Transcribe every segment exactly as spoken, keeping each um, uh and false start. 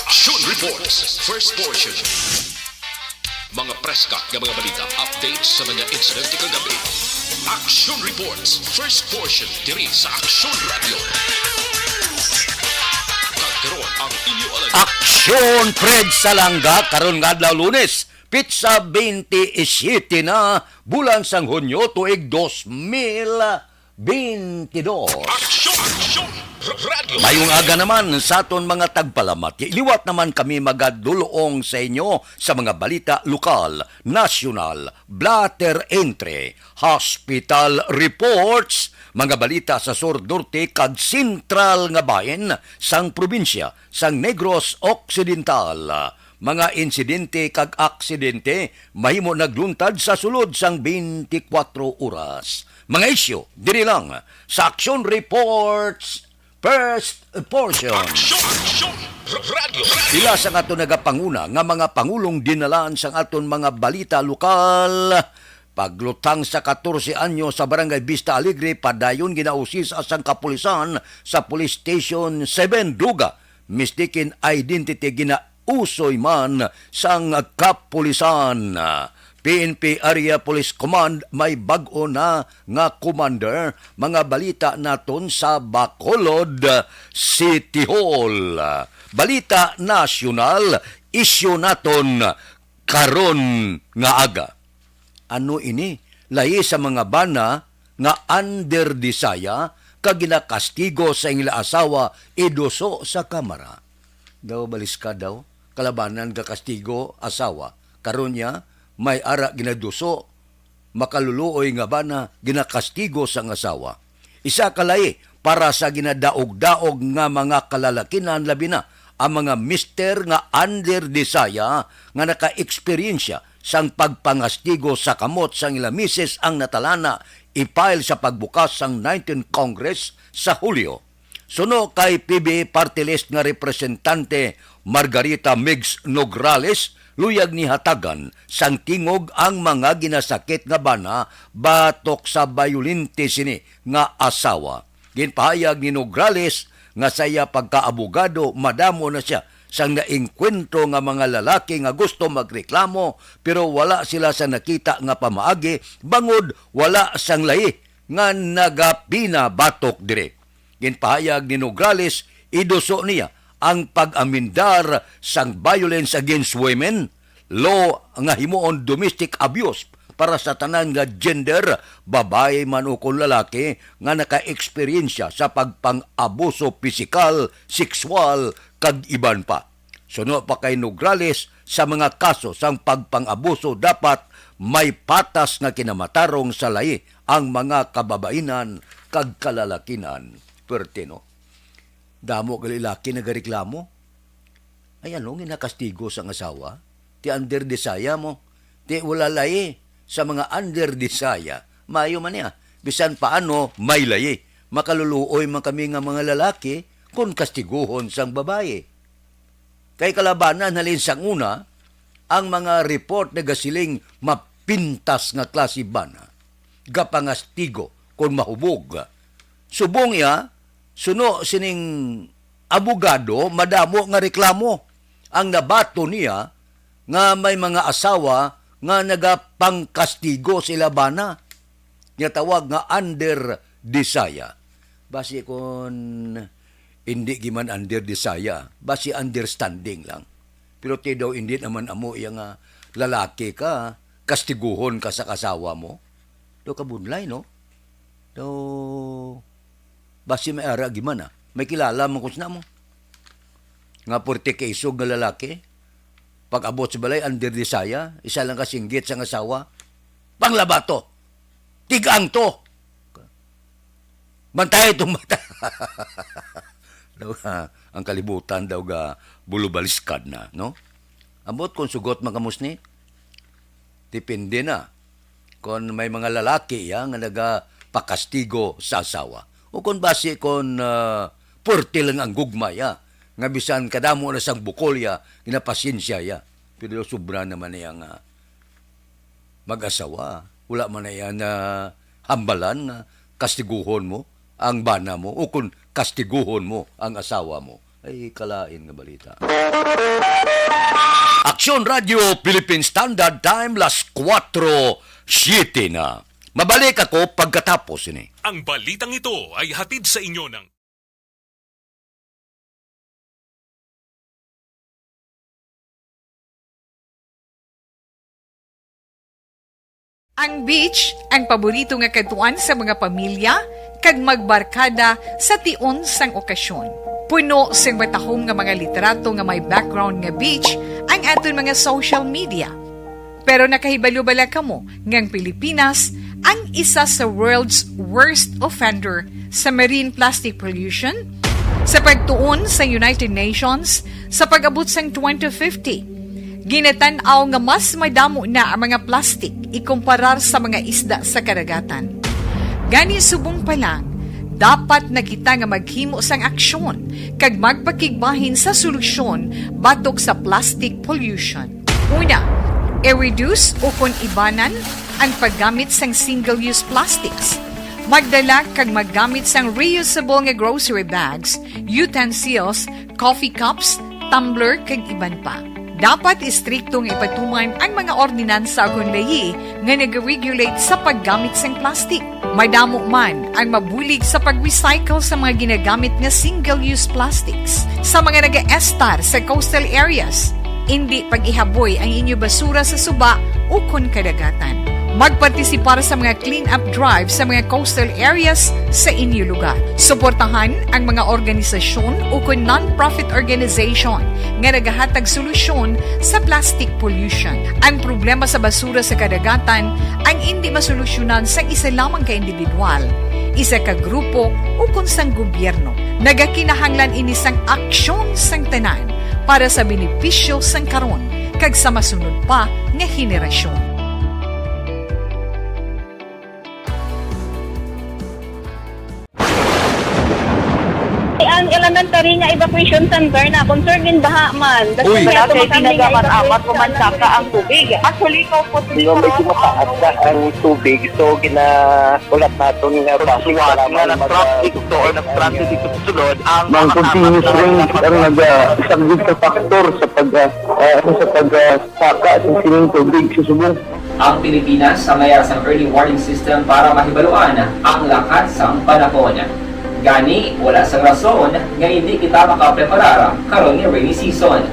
Action Reports, first portion. Mga preska nga mga balita, updates sa mga insidente kagabi. Action Reports, first portion, diri sa Action Radio. Kag karon ang inyo alam. Action Fred Salanga karon nga adlaw Lunes, pitsa twenty-seven na, bulan sang Hunyo, tuig dos mil bintidós. Action! Action! Radio! Mayong aga naman sa aton mga tagpalamati. Liwat naman kami magadulong sa inyo sa mga balita lokal, nasyonal, blotter entry, hospital reports, mga balita sa sur, norte, kag sentral nga bahin sang probinsya sang Negros Occidental. Mga insidente kag aksidente mahimo nagluntad sa sulod sang twenty-four oras. Mga isyu diri lang sa Action Reports first portion. Action! Action! Radio! Pila sa aton nagapanguna nga mga pangulong dinalan sang aton mga balita lokal. Paglutang sa katorse anyo sa Barangay Vista Alegre, padayon ginausisa sang kapulisan sa Police Station seven Duga. Mistaken identity, ginausoy man sang kapulisan. P N P Area Police Command may bag-o na nga commander. Mga balita naton sa Bacolod City Hall. Balita nasyonal, isyu naton karon nga aga. Ano ini? Layi sa mga bana nga under disaya kag ginakastigo sa ila asawa iduso sa kamara. Daw baliskad daw, kalabanan gakastigo asawa. Karon niya, may ara ginaduso, makaluluoy nga bana ginakastigo sang asawa. Isa ka layi para sa ginadaog-daog nga mga kalalakinan, labi na ang mga mister nga under disaya nga nakaeksperyensya sang pagpangastigo sa kamot sang ila misis ang natalana, i-file sa pagbukas sang nineteenth Congress sa Hulyo. Suno kay P B Party List nga Representante Margarita Migs Nograles, luyag ni hatagan sang tingog ang mga ginasakit nga bana batok sa bayolente sini nga asawa. Ginpahayag ni Nograles nga sa iya pagkaabogado, madamo na siya sang naengkwentro nga mga lalaki nga gusto magreklamo, pero wala sila sa nakita nga pamaagi bangod wala sang layi nga nagapinabatok diri. Ginpahayag ni Nograles, iduso niya ang pag-amendar sang Violence Against Women law nga himuon domestic abuse para sa tanan nga gender, babayi man o kon lalaki, nga nakaeksperyensya sa pagpang-abuso pisikal, sexual, kag iban pa. Suno pa kay Nograles, sa mga kaso sang pagpang-abuso, dapat may patas nga kinamatarong sa layi ang mga kababainan kag kalalakinan. Pwerte, no? Damo gali laki nagareklamo. Ay, ano nga nakastigo sang asawa? Ti under disaya mo. Ti wala layi sa mga under disaya. Mayo man niya. Bisan paano, may layi. Makaluluoy man kami nga mga lalaki kung kastiguhon sang babayi. Kay kalabanan halin sang una, ang mga report nagasiling mapintas nga klase bana, gapangastigo kon mahubog. Subong iya, suno sining abogado, madamo nga reklamo ang nabaton niya nga may mga asawa nga nagapangkastigo sa ila bana. Ginatawag nga under disaya. Basi kon hindi giman under disaya, basi understanding lang. Pero ti daw hindi naman amo iya nga lalaki ka, kastiguhon ka sa kasawa mo. Daw kabudlay, no? Daw basi may ara giman, ah. May kilala man kusna mo. Nga pwerte kaisog nga lalaki. Pag-abot sa balay, under disaya, isa lang ka singgit sang asawa. Panglabato. Tigang to. Bantay itong mata. Daw, ah, ang kalibutan daw ga bulubaliskad na, no? Ambot kung sugot man kamo sini, depende na. Kon may mga lalaki ya nga nagapakastigo sa asawa, o kon basi kon, ah, purti lang ang gugma ya, nga bisan kadamo na sang bukol ya, ginapasensya ya. Pero sobra naman niya nga mag-asawa. Wala man na iya na hambalan nga kastiguhon mo ang bana mo o kon kastiguhon mo ang asawa mo. Ay, kalain nga balita. Aksyon Radio Philippine Standard Time, las kuwatro siete na. Mabalik ako pagkatapos ini. Ang balitang ito ay hatid sa inyo ng Ang beach, ang paborito nga kadtuan sa mga pamilya kag magbarkada sa tion sang okasyon. Puno sing matahom nga mga litrato nga may background nga beach ang aton mga social media. Pero nakahibalo bala kamo nga ang Pilipinas ang isa sa world's worst offender sa marine plastic pollution? Sa pagtuon sa United Nations, sa pag-abot sang twenty fifty, ginatan-aw nga mas madamo na ang mga plastik ikumparar sa mga isda sa kadagatan. Gani, subong pa lang, dapat na kita nga maghimo sang aksyon kag magpakigbahin sa solusyon batok sa plastic pollution. Una, i-reduce ukon ibanan ang paggamit sang single-use plastics. Magdala kag maggamit sang reusable nga grocery bags, utensils, coffee cups, tumbler, kag iban pa. Dapat istrikto nga ipatuman ang mga ordinansa ukon layi nga nag-regulate sa paggamit sang plastik. Madamo man ang mabulig sa pag-recycle sa mga ginagamit nga single-use plastics sa mga nagaestar sa coastal areas. Indi pag-ihaboy ang inyo basura sa suba ukon kadagatan. Magpartisipar sa mga clean-up drive sa mga coastal areas sa inyo lugar. Suportahan ang mga organisasyon ukon non-profit organization nga nagahatag solusyon sa plastic pollution. Ang problema sa basura sa kadagatan ang indi masolusyonan sang isa lamang ka individual, isa ka grupo, ukon sang gobyerno. Nagakinahanglan ini sang aksyon sang tanan para sa benepisyo sang karon kag sa masunod pa nga henerasyon. Ang elementary nga evacuation center na concerned in baha man. Uy. Wala kay ginagamit-amat o mansaka ang tubig. Actually, ikaw po, Di ba, medyo mataas na ang tubig, so ginahulat naton nga basi nga mag-, traffic to or nag-transit dito sa sulod ang mga continuous rains ang naga-, isang big factor sa pag-, ah, ah, sa pag-, ah, saka sa sining tubig sa subong. Ang Pilipinas ang mayara sang early warning system para mahibaluan ang lakat sang panahon. Gani, wala sang rason nga indi kita makapreparar karon nga rainy season.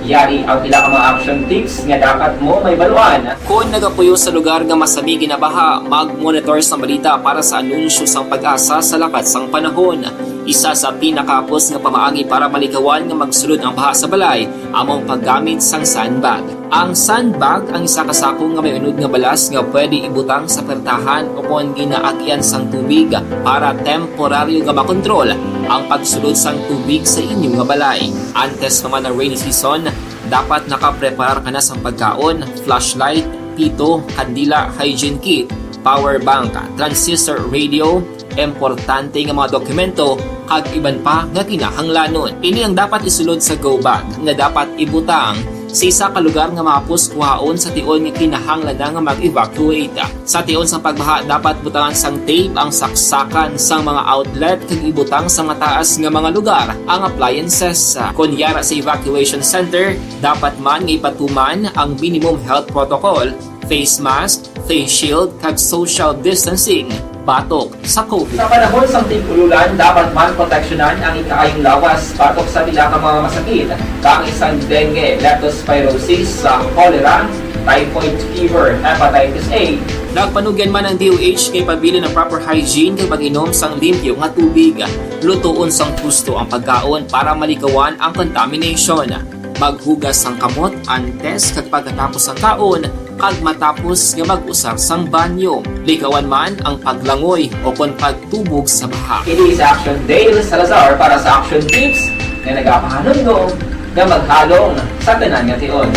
Yari ang pila ka mga action tips nga dapat mo mahibaluan. Kon nagapuyo sa lugar nga masami ginabaha, mag-monitor sang balita para sa anunsyo sang PAGASA sa lakat sang panahon. Isa sa pinakahapos nga pamaagi para malikawan nga magsulod ang baha sa balay amo ang paggamit sang sandbag. Ang sandbag ang isa ka sako nga may unod nga balas nga pwede ibutang sa pertahan o kon ginaagyan sang tubig para temporaryo nga makontrol ang pagsulod sang tubig sa inyo nga balay. Antes pa man ang rainy season, dapat nakapreparar ka na sang pagkaon, flashlight, pito, kandila, hygiene kit, power bank, transistor radio, importante nga mga dokumento, kag iban pa nga kinahanglanon. Ini ang dapat isulod sa go bag nga dapat ibutang sa isa ka lugar nga mahapos kuhaon sa tion nga kinahanglan na nga mag-evacuate. Sa tion sang pagbaha, dapat butangan sang tape ang saksakan sang mga outlet kag ibutang sa mataas nga mga lugar ang appliances. Kon yara sa evacuation center, dapat man nga ipatuman ang minimum health protocol, face mask, face shield, kag social distancing batok sa COVID. Sa panahon sang tig-ululan, dapat man proteksyonan ang ikaayong lawas batok sa pila ka mga masakit, kaangay sang dengue, leptospirosis, sa cholera, typhoid fever, hepatitis A. Nagpanugyan man ang D O H nga ipabilin ang proper hygiene kag pag-inom sang limpyo nga tubig. Lutoon sang husto ang pagkaon para malikawan ang contamination. Maghugas sang kamot antes kag pagkatapos sang kaon, kag matapos nga mag-usar sang banyo. Likawan man ang paglangoy o kon pagtubog sa baha. Ini si Action Dale Salazar para sa Action Tips nga nagapahanumdom nga maghalong sa tanan nga tion.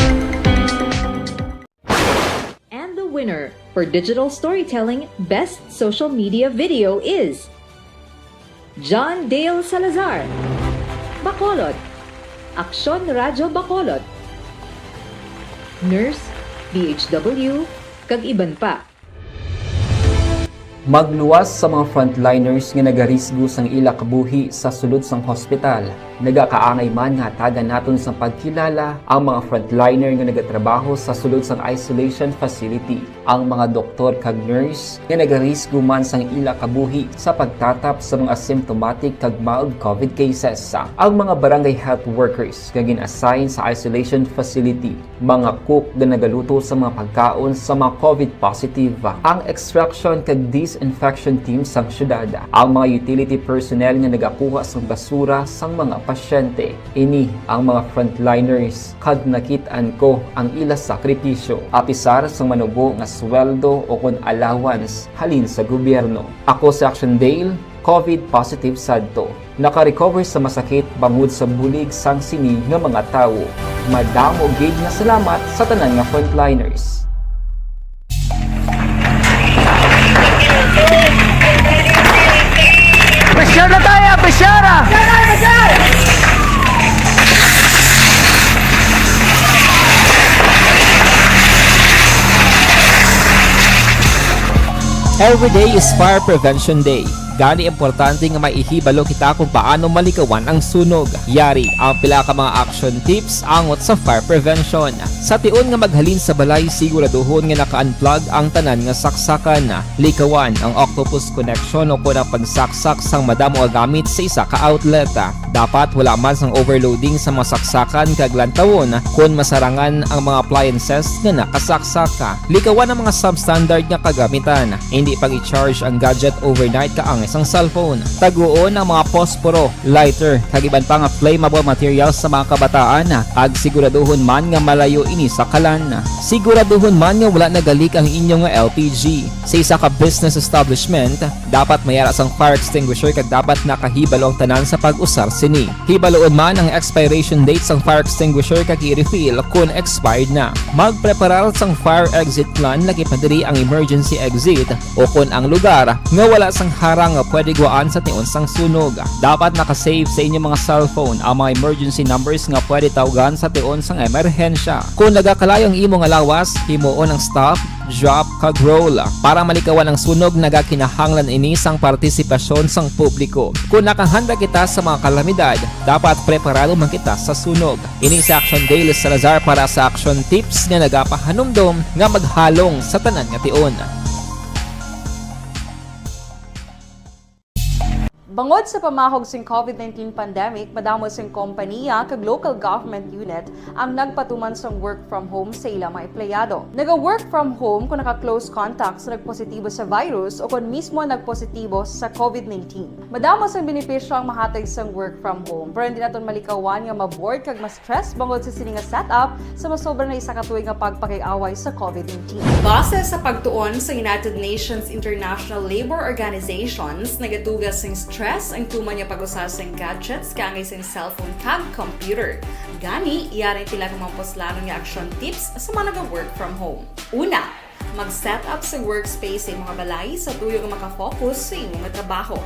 And the winner for Digital Storytelling Best Social Media Video is John Dale Salazar, Bacolod, Aksyon Radyo Bacolod, Nurse, D H W, kag iban pa. Magluwas sa mga frontliners nga nagarisgo sang ila kabuhi sa sulod sang hospital. Nagakaangay man nga hatagan naton sang pagkilala ang mga frontliner nga nagatrabaho sa sulod sang isolation facility, ang mga doktor kag nurse nga nagarisgo man sang ila kabuhi sa pagtatap sa mga symptomatic kag mild covid cases, ang mga barangay health workers nga gin-assign sa isolation facility, mga cook nga nagaluto sa mga pagkaon sa mga covid positive, ang extraction kag disinfection team sang syudad, ang mga utility personnel nga nagakuha sang basura sang mga pasyente. Ini ang mga frontliners, kag nakit-an ko ang ila sakripisyo, apisar sang manubo nga sweldo o kon allowance halin sa gobyerno. Ako si Action Dale, covid positive sadto. Naka-recover sa masakit bangod sa bulig sang sini nga mga tawo. Madamo gid nga salamat sa tanan nga frontliners. Pressure na tayo, pressure! Every day is Fire Prevention Day. Gani, importante nga may ihibalo kita kung paano malikawan ang sunog. Yari ang pila ka mga action tips angot sa fire prevention. Sa tion nga maghalin sa balay, siguraduhon nga naka-unplug ang tanan nga saksakan. Likawan ang octopus connection o kon ang pagsaksak sang madamo nga gamit sa isa ka outlet. Dapat wala man sang overloading sa mga saksakan kag lantawon kon masarangan ang mga appliances nga nakasaksak. Likawan ang mga substandard nga kagamitan. Hindi pag-i-charge ang gadget overnight kaangay sang cellphone. Taguon ang mga posporo, lighter, kag iban pa nga flammable materials sa mga kabataan, kag siguraduhon man nga malayo ini sa kalan. Siguraduhon man nga wala nagalik ang inyo nga L P G. Sa isa ka business establishment, dapat may ara sang fire extinguisher kag dapat nakahibalo ang tanan sa pag-usar sini. Hibaloon man ang expiration date sang fire extinguisher kag i-refill kon expired na. Magpreparar sang fire exit plan, lakip na diri ang emergency exit o kon ang lugar nga wala sang harang nga pwede gwaan sa tion sang sunog. Dapat naka-save sa inyo mga cellphone ang mga emergency numbers nga pwede tawgan sa tion sang emerhensya. Kon nagakalayo ang imo nga lawas, himuon ang stop, drop, kag roll. Para malikawan ang sunog, nagakinahanglan ini sang partisipasyon sang publiko. Kon nakahanda kita sa mga kalamidad, dapat preparado man kita sa sunog. Ini si Action Dale Salazar para sa Action Tips nga nagapahanumdom nga maghalong sa tanan nga tion. Bangod sa pamahog sing covid nineteen pandemic, madamo sing kompaniya kag local government unit ang nagpatuman sang work from home sa ila mga empleyado. Naga-work from home kung naka-close contact sa nagpositibo sa virus o kon mismo nagpositibo sa covid nineteen. Madamo sang benepisyo ang mahatag sang work from home, pero hindi naton malikawan nga ma-bored kag ma-stress bangod sa sini nga setup sa masobra na isa ka tuig nga pagpakig-away sa covid nineteen. Base sa pagtuon sa United Nations International Labor Organizations, nagatuga sing stress ang tuman nga pag-usa sing gadgets kaangay sing cellphone kag computer. Gani, yari pila ka mga puslanon nga action tips sa mga naga-work from home. Una, mag-set up sa workspace sa imong balay sa tuyo nga maka-focus sa imo nga trabaho.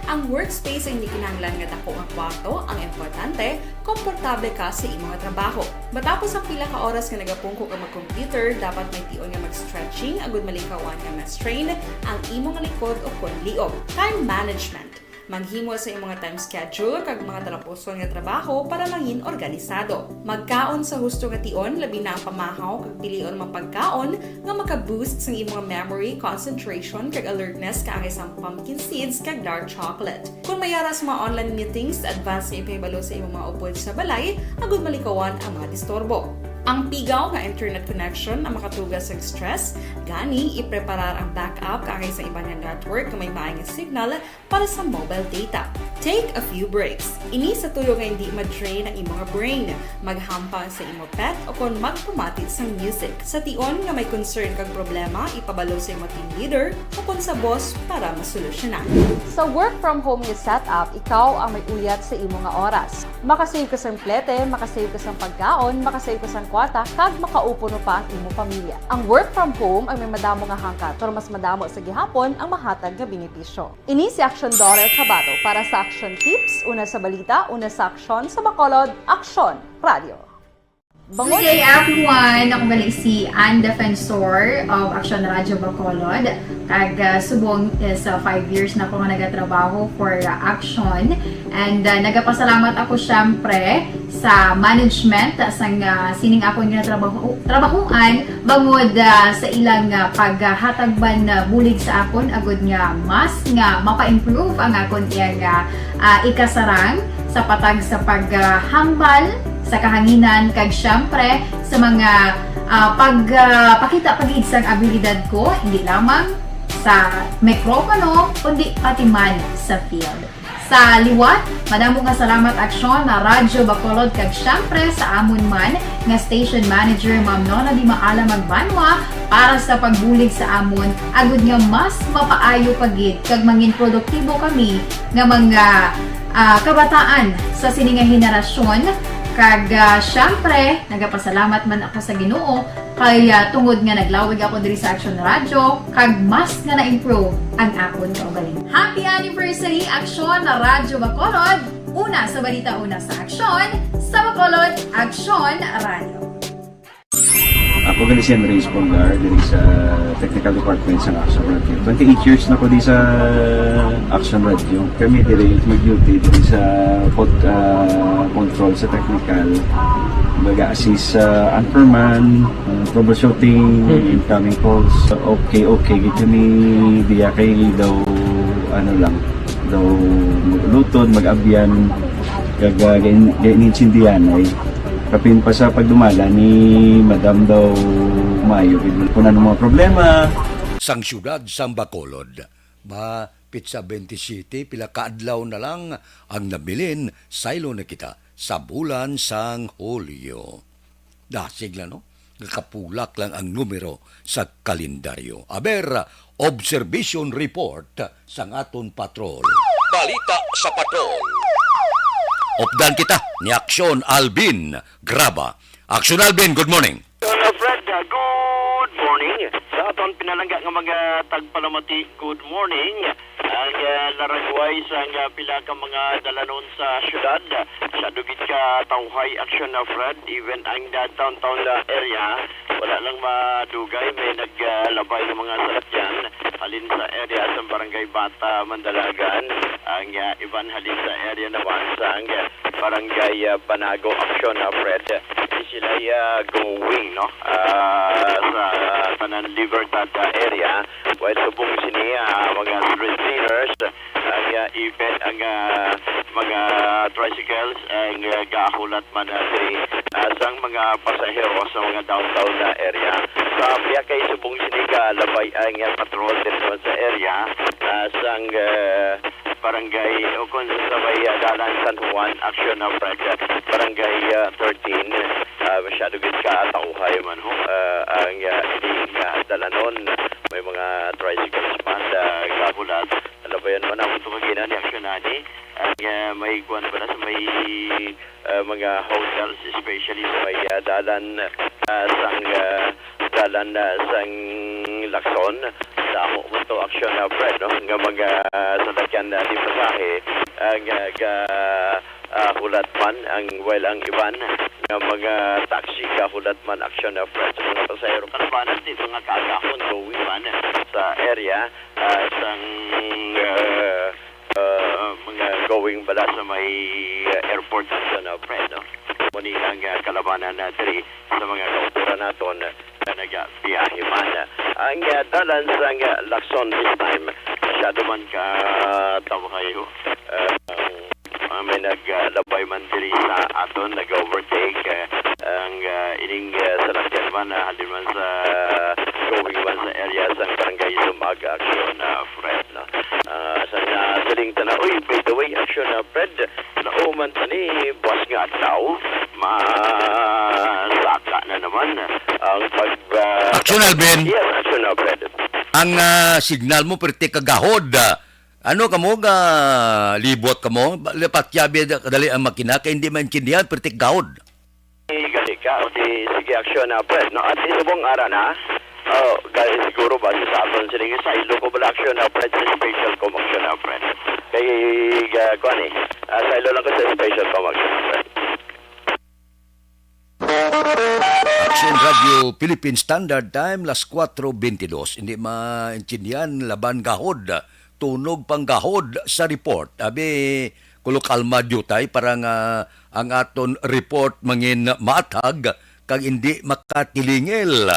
Ang workspace ay hindi kinahanglan nga dako nga kwarto, ang importante, komportable ka sa imo nga trabaho. Matapos ang pila ka oras nga nagapungko ka mag-computer, dapat may tion nga mag-stretching agud malikawan nga ma-strain ang imo nga likod o kon liog. Time management. Maghimo sa imong nga time schedule kag mga talapuson nga trabaho para mangin organisado. Magkaon sa husto nga tion, labi na ang pamahaw kag pilion ang mga pagkaon nga maka-boost sang imong memory, concentration, kag alertness kaangay sang pumpkin seeds kag dark chocolate. Kung may ara sa mga online meetings, advance nga ipahibalo sa imong mga upod sa balay agud malikawan ang mga disturbo. Ang pigaw nga internet connection ang makatuga sa stress, gani ipreparar ang backup kaangay sa iban nga network nga may maay nga signal para sa mobile data. Take a few breaks. Ini sa tuyo nga hindi ma-drain ang imong brain. Maghampang sa imo pet o kon magpamati sang music. Sa tion nga may concern kag problema, ipabalo sa imo team leader o kon sa boss para masolusyonan. Sa work from home nga setup, ikaw ang may uyat sa imo nga oras. Makasave ka sang plete, makasave ka sang pagkaon, makasave ka sang kwarta, kag makaupo no pa ang imo pamilya. Ang work from home ang may madamo nga hangkat, pero mas madamo sa gihapon ang mahatag nga benepisyo. Ini si Action Daughter Kabato para sa Action Tips, una sa balita, una sa aksyon, sa Bacolod, Aksyon Radio. Good day, everyone! Ako gali si Ann Defensor of Action Radio Bacolod. Kag, ah, subong is, ah, five years na ko nga nagatrabaho for, ah, Action. And, ah, nagapasalamat ako, syempre, sa management, ah, sang, ah, sining akon nga trabaho, trabahoan, bangod, ah, sa ilang, ah, paghatag man, ah, bulig sa akon, agud nga mas nga mapa-improve ang akon iyang, ah, ah, ikasarang sa patag sa paghambal sa kahanginan, kag syempre sa mga, ah, pag, ah, pakita pa gid sang abilidad ko, hindi lamang sa mikropono, kundi pati man sa field. Sa liwat, madamo nga salamat, Aksyon na Radyo Bacolod, kag syempre sa amon man nga station manager, Ma'am Nona Di Maala Magbanwa, para sa pagbulig sa amon, agud nga mas mapaayo pa gid kag mangin produktibo kami nga mga, ah, kabataan sa sini nga henerasyon. Kag, ah, syempre, nagapasalamat man ako sa Ginoo kay, ah, tungod nga naglawig ako diri sa Action Radio, kag mas nga na-improve ang akon kaugalingon. Happy anniversary, Action na Radyo Bacolod! Una sa balita, una sa aksyon, sa Bacolod, Action Radio. Ako gali si Andres Polgar, diri sa Technical Department sa Action Radio. Twenty-eight years na ko di sa Action Radio. Kami diri mag-duty diri sa pod, ah, control sa technical. Baga assist sa anchorman, ah, troubleshooting, incoming calls. Okay, okay. Gid kami diya kay daw, ano lang, daw luton, mag-abyan. Kag, ah, gain-, gain-, insindihan ay kapin pa sa pagdumala ni Madam daw maayo gid. Kung ano mga problema, sang siyudad sang Bacolod. Ba, pitsa twenty-seven, pila ka adlaw na lang ang nabilin, saylo na kita sa bulan sang Hulyo. Dasig lang, no? Nakapulak lang ang numero sa kalendaryo. Aber, observation report sang aton patrol. Balita sa patrol. Updan kita ni Aksyon Alvin Graba. Aksyon Alvin, good morning. Hello, Fred. Uh, good morning. Sa aton pinalangga nga mga tagpalamati, good morning. Ang, uh, laragway sang, uh, pila ka mga dalanon sa syudad. Masyado gid ka tawhay, Aksyon na, Fred. Even ang, uh, downtown, uh, area, wala lang madugay. May naglabay ng mga salakyan halin sa area sa Barangay Bata, Mandalagan. Ang, uh, iban halin sa area naman sa ang, uh, Barangay, uh, Banago, Aksyon na, Fred. Di sila, uh, going, no? Ah, sa tanan Libertad, uh, area. While subong sini, uh, mga street cleaners, ang, uh, even ang, uh, mga tricycles ang, uh, gahulat man, uh, diri, uh, sang mga pasahero sa mga downtown na area. Sa biya kay subong sini ka labay ang, uh, patrol diri naman sa area, uh, sang, uh, barangay o kung sa may, uh, dalan San Juan, Aksyon na, Fred, barangay, uh, thirteen, uh, masyado gid ka tawhay man ho, uh, ang, uh, ining, uh, dalanon. May mga tricycles man, uh, gahulat. Nalabayan man ang ito kagina ni Aksyon ani. Ang, uh, may kuwan pala sa may, uh, mga hotels, especially sa may, uh, dalan, uh, sang, uh, dalan, uh, sang Lacson. Damo man to, Aksyon na, Fred, no? Nga mga, uh, salakyan na di pasahe, uh, nga, nga, uh, hulat man ang, well, ang iban nga mga taxi ka hulat man, Aksyon na, Fred. Sa mga pasahero, kalabanan di mga kaagahon going man sa area, uh, sang, uh, uh, mga going bala sa may, uh, airport, Aksyon na, Fred, no? Muni ang, uh, kalabanan na diri sa mga kauturan naton nga nagabiyahe man. Ang, uh, dalan sang, uh, Lacson this time, masyado man ka tawhay, uh, ang, uh, may naglabay man diri sa aton, nag-overtake, uh, ang, uh, ining, uh, salakyan man, uh, halin man sa going man sa area sang Barangay Sumag, Aksyon, uh, Fred, no? Uh, sa nasiling tana, uy, by the way, Aksyon, uh, Fred, nauman tani, buwas nga adlaw, masaka na naman ang pag, uh, Aksyon, Alvin. Yes, Aksyon, uh, Fred. Ang, ah, signal mo, perti kagahod. Ah, ano kamo, ga libot kamo? Ba-, lipat yabi da-, kadali ang makina, kay hindi maintindihan, perti kagahod. Gali ka, o di, sige, Aksyon na, Fred, no? At isubong ara na, oh, guys, siguro ba sa aton sila yung sa ilo ko bala, Aksyon na, Fred, sa special ko, Aksyon na, Fred. Kay, uh, kuan eh, ah, sa ilo lang ko sa special ko, Aksyon na, Fred. Radyo Philippine Standard Time, las kuwatro bentidos. Hindi maintindihan, laban gahod. Tunog pang gahod sa report. Abi, kulukalma diutay para nga ang aton report mangin matag kag hindi makatilingil.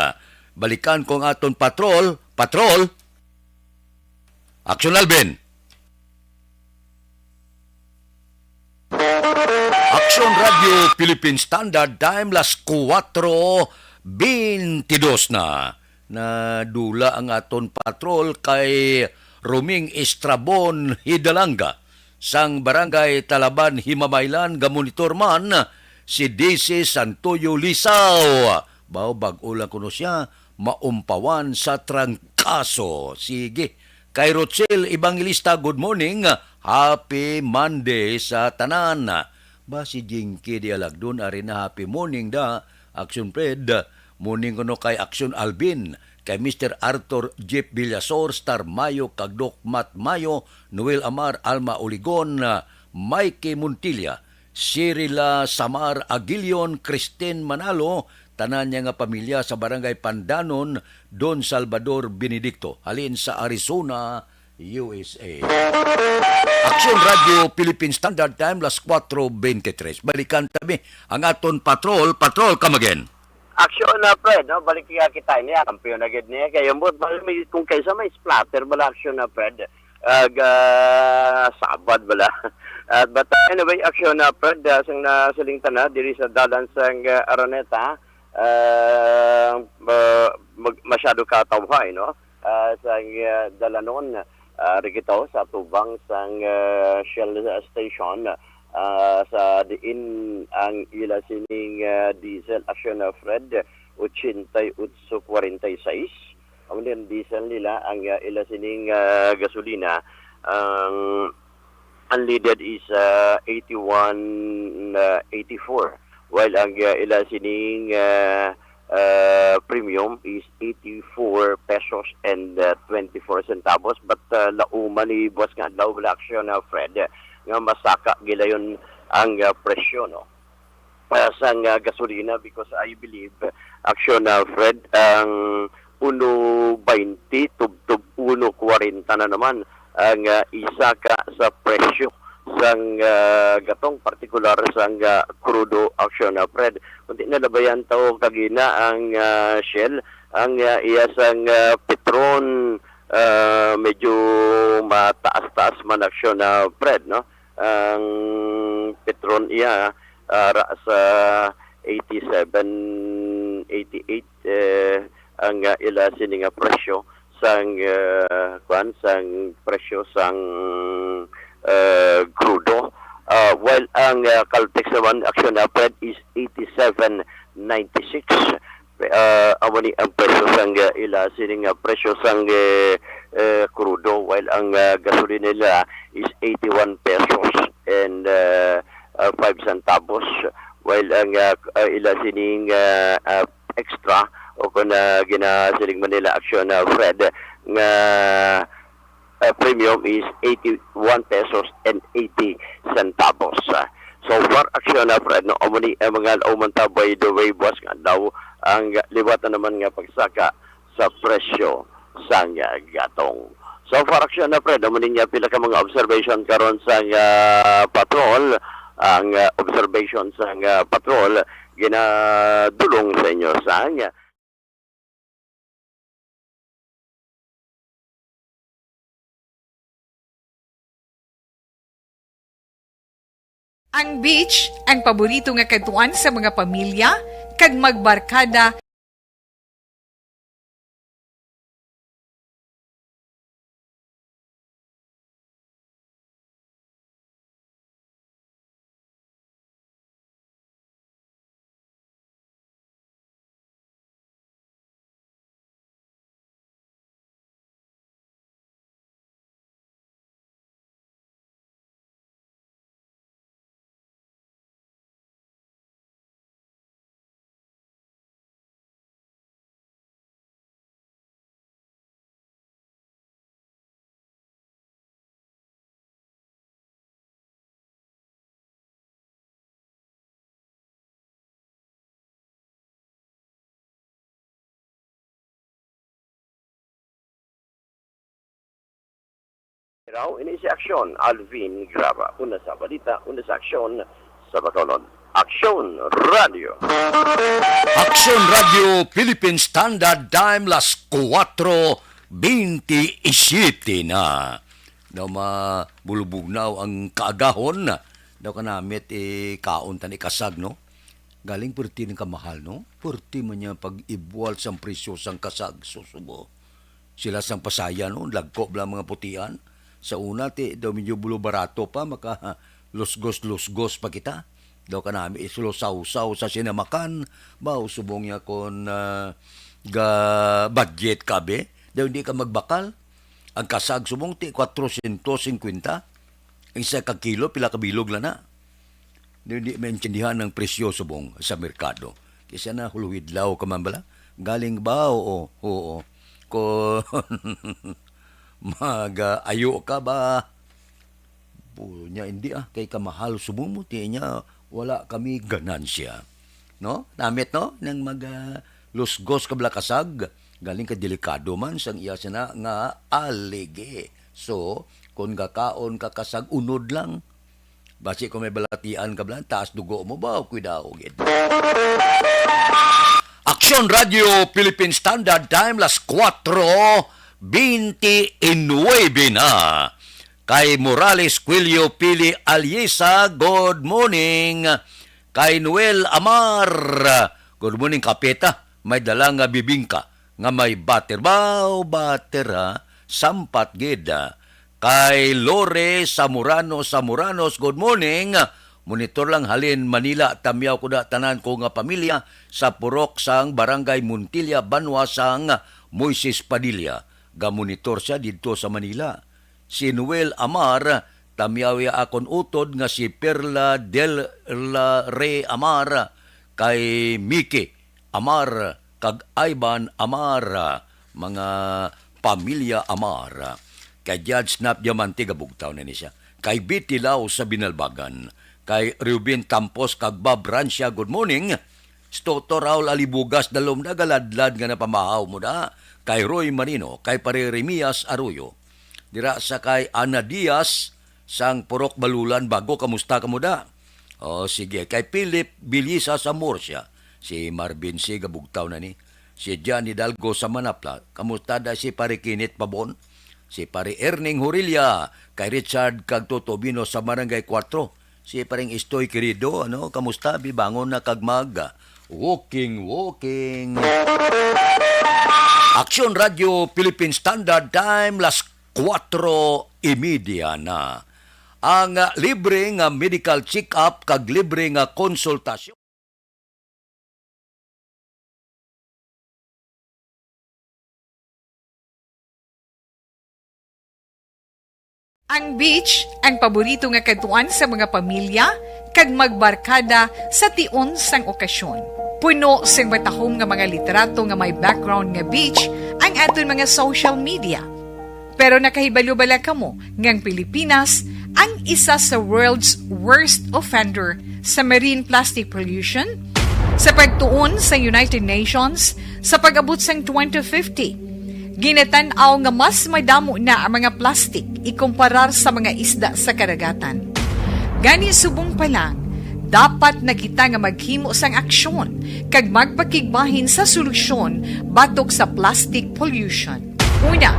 Balikan ko ang aton patrol. Patrol! Action, Alvin! Action Radio Philippine Standard Time, las kuwatro bentidos na. Nadula ang aton patrol kay Roming Estrabon Hidalanga sang Barangay Talaban, Himamaylan, gamonitor man si D C Santoyo Lisaw. Baw, bag-o lang kuno siya, maumpawan sa trangkaso. Sige. Kay Rochelle Evangelista, good morning. Happy Monday sa tanan. Ba, si Jinky Dialagdon, ari na, happy morning da, Action Fred. Morning kuno kay Action Alvin, kay Mister Arthur Jeff Villasor, Star Mayo, kag Doc Matt Mayo, Noel Amar, Alma Oligon, Mikey Montilla, Cirila Samar Aguilion, Christine Manalo, tanan niya nga pamilya sa Barangay Pandanon, Don Salvador Benedicto, halin sa Arizona, U S A. Action Radio Philippine Standard Time, las kuwatro bentitres. Balikan ta mi ang aton patrol. Patrol, come again. Action na, Fred, no? Balik kaya kita niya, kampiyon na gid niya. Kaya mo, bali may, kung kaysa may splatter, bala, Action na, Fred. Ag, ah, Sabad, bala. At, but anyway, Action na, Fred, ah, sang nasiling ta na, diri sa dalan sang, ah, Araneta, ah, ma-, mag-, masyado ka tawhay, no? Ah, sang, ah, dalanon, ah, rikitaw sa tubang sang, ah, Shell station, ah, sa diin ang ila sining, ah, diesel, Action na, Fred, ochenta y ocho cuarenta y seis. Amo ni ang diesel nila, ang, ah, ila sining, ah, gasolina, ang unleaded is, ah, eighty-one, ah, eighty-four, while ang, ah, ila sining, ah, ah, premium is eighty-four pesos and, ah, twenty-four centavos. But, ah, lauman ni Boss nga adlaw, wala, Action na, Fred, nga masaka gilayon ang, ah, presyo, no? Ah, sang, ah, gasolina, because I believe, Action na, Fred, ang uno baynte, tubtob uno kwarenta na naman ang, ah, isaka sa presyo sang, ah, gatong, partikular sang, ah, krudo, Action na, Fred. Kunti na labayan ta kagina ang, ah, Shell, ang, ah, iya sang, ah, Petron, ah, medyo mataas-taas man, Action na, Fred, no? Ang Petron iya, ah, ra sa eighty-seven, eighty-eight, eh, ang, ah, ila sini nga presyo sang, ah, kuan, sang presyo sang, ah, krudo. Ah, while ang, ah, Caltex naman, Action na, Fred, is eighty-seven ninety-six. Ah, amo ni ang presyo sang, ah, ila sini nga presyo sang, eh, eh, krudo, while ang, ah, gasolina nila is eighty-one pesos and, ah, ah, five centavos, while ang, ah, ah, ila sining, ah, ah, extra o kon, ah, ginasiling man nila, Action na, Fred, nga, ah, premium is eighty-one pesos and eighty centavos. Ah, so far, Action na, Fred, no, amo ni ang mga lauman ta, by the way, buwas nga daw ang liwat na naman nga pagsaka sa presyo sang, ah, gatong. So far, Action na, Fred, amo ni nga pila ka mga observation karon sang, ah, patrol. Ang, ah, observation sang, ah, patrol ginadulong sa inyo sang Ang beach, ang paborito nga kadtuan sa mga pamilya kag magbarkada. Raw ini si Aksyon Alvin Graba. Una sa balita, una sa aksyon sa Bacolod. Aksyon Radio. Aksyon Radio Philippine Standard Time, las kuwatro bintisiete na. Daw mabulubugnaw ang kaagahon. Daw kanamit, eh, kaon tani kasag, no? Galing perti ning kamahal, no? Perti man niya pag-ibwal sang presyo sang kasag, susubo. Sila sang Pasaya, no? Lagko bala mga putian. Sa una, ti, daw medyo bulo barato pa, maka lusgos-lusgos pa kita. Daw kanami islo sawsaw sa sinamakan, ba, subong niya kon, ah, ga budget ka, be? Daw hindi ka magbakal. Ang kasag subong ti kwatrosyentos singkwenta. Ang isa ka kilo, pila ka bilog lang na. Daw hindi maintindihan ang presyo subong sa merkado. Kisa na huluhidlaw ka man bala? Galing ba? Oo, oo. Kon mag-ayo ka ba? Unya, hindi ah, kay kamahal subong mo, ti niya, wala kami ganansya. No? Namit, no? Nang mag, ah, lusgos ka bala kasag, galing ka delikado man sang iya sina nga aligi. So, kung gakaon ka kasag, unod lang. Basi kung may balatian ka bala, taas dugo mo ba, o kuidao gid. Aksyon Radio Philippine Standard Time, las kuwatro bente y nuebe na. Kay Morales Quilio Pili Aliesa, good morning. Kay Noel Amar, good morning, Kapeta. May dala nga bibingka nga may batter. Baw, batter, ha? Sampat gid, ha? Kay Lore Samorano Samoranos, good morning. Monitor lang halin Manila, tamyaw ko da tanan ko nga pamilya sa purok sang Barangay Montilla, banwa sang Moises Padilla. Gamonitor siya didto sa Manila. Si Noel Amar, tamyaw ya akon utod nga si Perla del la Re Amar, kay Miki Amar, kag Ivan Amar, mga pamilya Amar. Kay Judge Nap Diamante, gabugtaw na ni siya. Kay Betty Lau sa Binalbagan. Kay Reuben Tampos kag Bob Rancia, good morning. Si Toto Raul Alibugas, dalom na galadlad nga napamahaw mo na. Kay Roy Marino, kay Pare Remias Arroyo. Dira sa kay Ana Diaz, sang Purok Balulan, bago, kamusta ka mo da? O, sige. Kay Philip Bilisa sa Murcia, si Marvin C. gabugtaw na ni. Si Johnny Dalgo sa Manapla, kamusta da si Pare Kinit Pabon? Si Pare Erning Hurilla, kay Richard kag Toto Bino sa Barangay Kuwatro. Si Pareng Istoy Querido, ano, kamusta? Bibangon na kag mag walking, walking. Aksyon Radio Philippine Standard Time, las kuwatro y media na. Ang, ah, libre nga medical check-up kag libre nga konsultasyon. Ang beach, ang paborito nga kadtuan sa mga pamilya kag magbarkada sa tion sang okasyon. Puno sing matahom nga mga litrato nga may background nga beach ang aton mga social media. Pero nakahibalo bala kamo nga ang Pilipinas ang isa sa world's worst offender sa marine plastic pollution? Sa pagtuon sa United Nations, sa pag-abot sang twenty fifty, ginatan-aw nga mas madamo na ang mga plastic ikumparar sa mga isda sa kadagatan. Gani, subong pa lang, dapat na kita nga maghimo sang aksyon kag magpakigbahin sa solusyon batok sa plastic pollution. Una,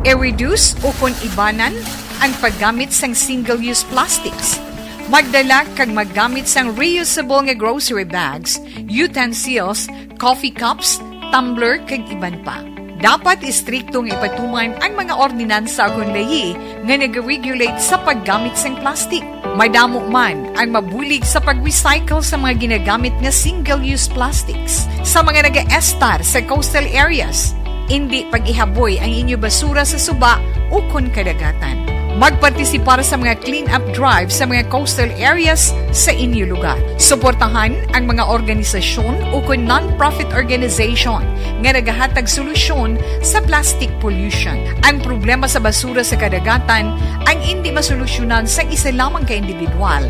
i-reduce ukon ibanan ang paggamit sang single-use plastics. Magdala kag maggamit sang reusable nga grocery bags, utensils, coffee cups, tumbler, kag iban pa. Dapat istrikto nga ipatuman ang mga ordinansa ukon layi nga nag-regulate sa paggamit sang plastic. Madamo man ang mabulig sa pag-recycle sa mga ginagamit nga single-use plastics. Sa mga nagaestar sa coastal areas, indi pag-ihaboy ang inyo basura sa suba ukon kadagatan. Magpartisipar sa mga clean-up drive sa mga coastal areas sa inyo lugar. Suportahan ang mga organisasyon ukon non-profit organization nga nagahatag solusyon sa plastic pollution. Ang problema sa basura sa kadagatan ang indi masolusyonan sang isa lamang ka individual,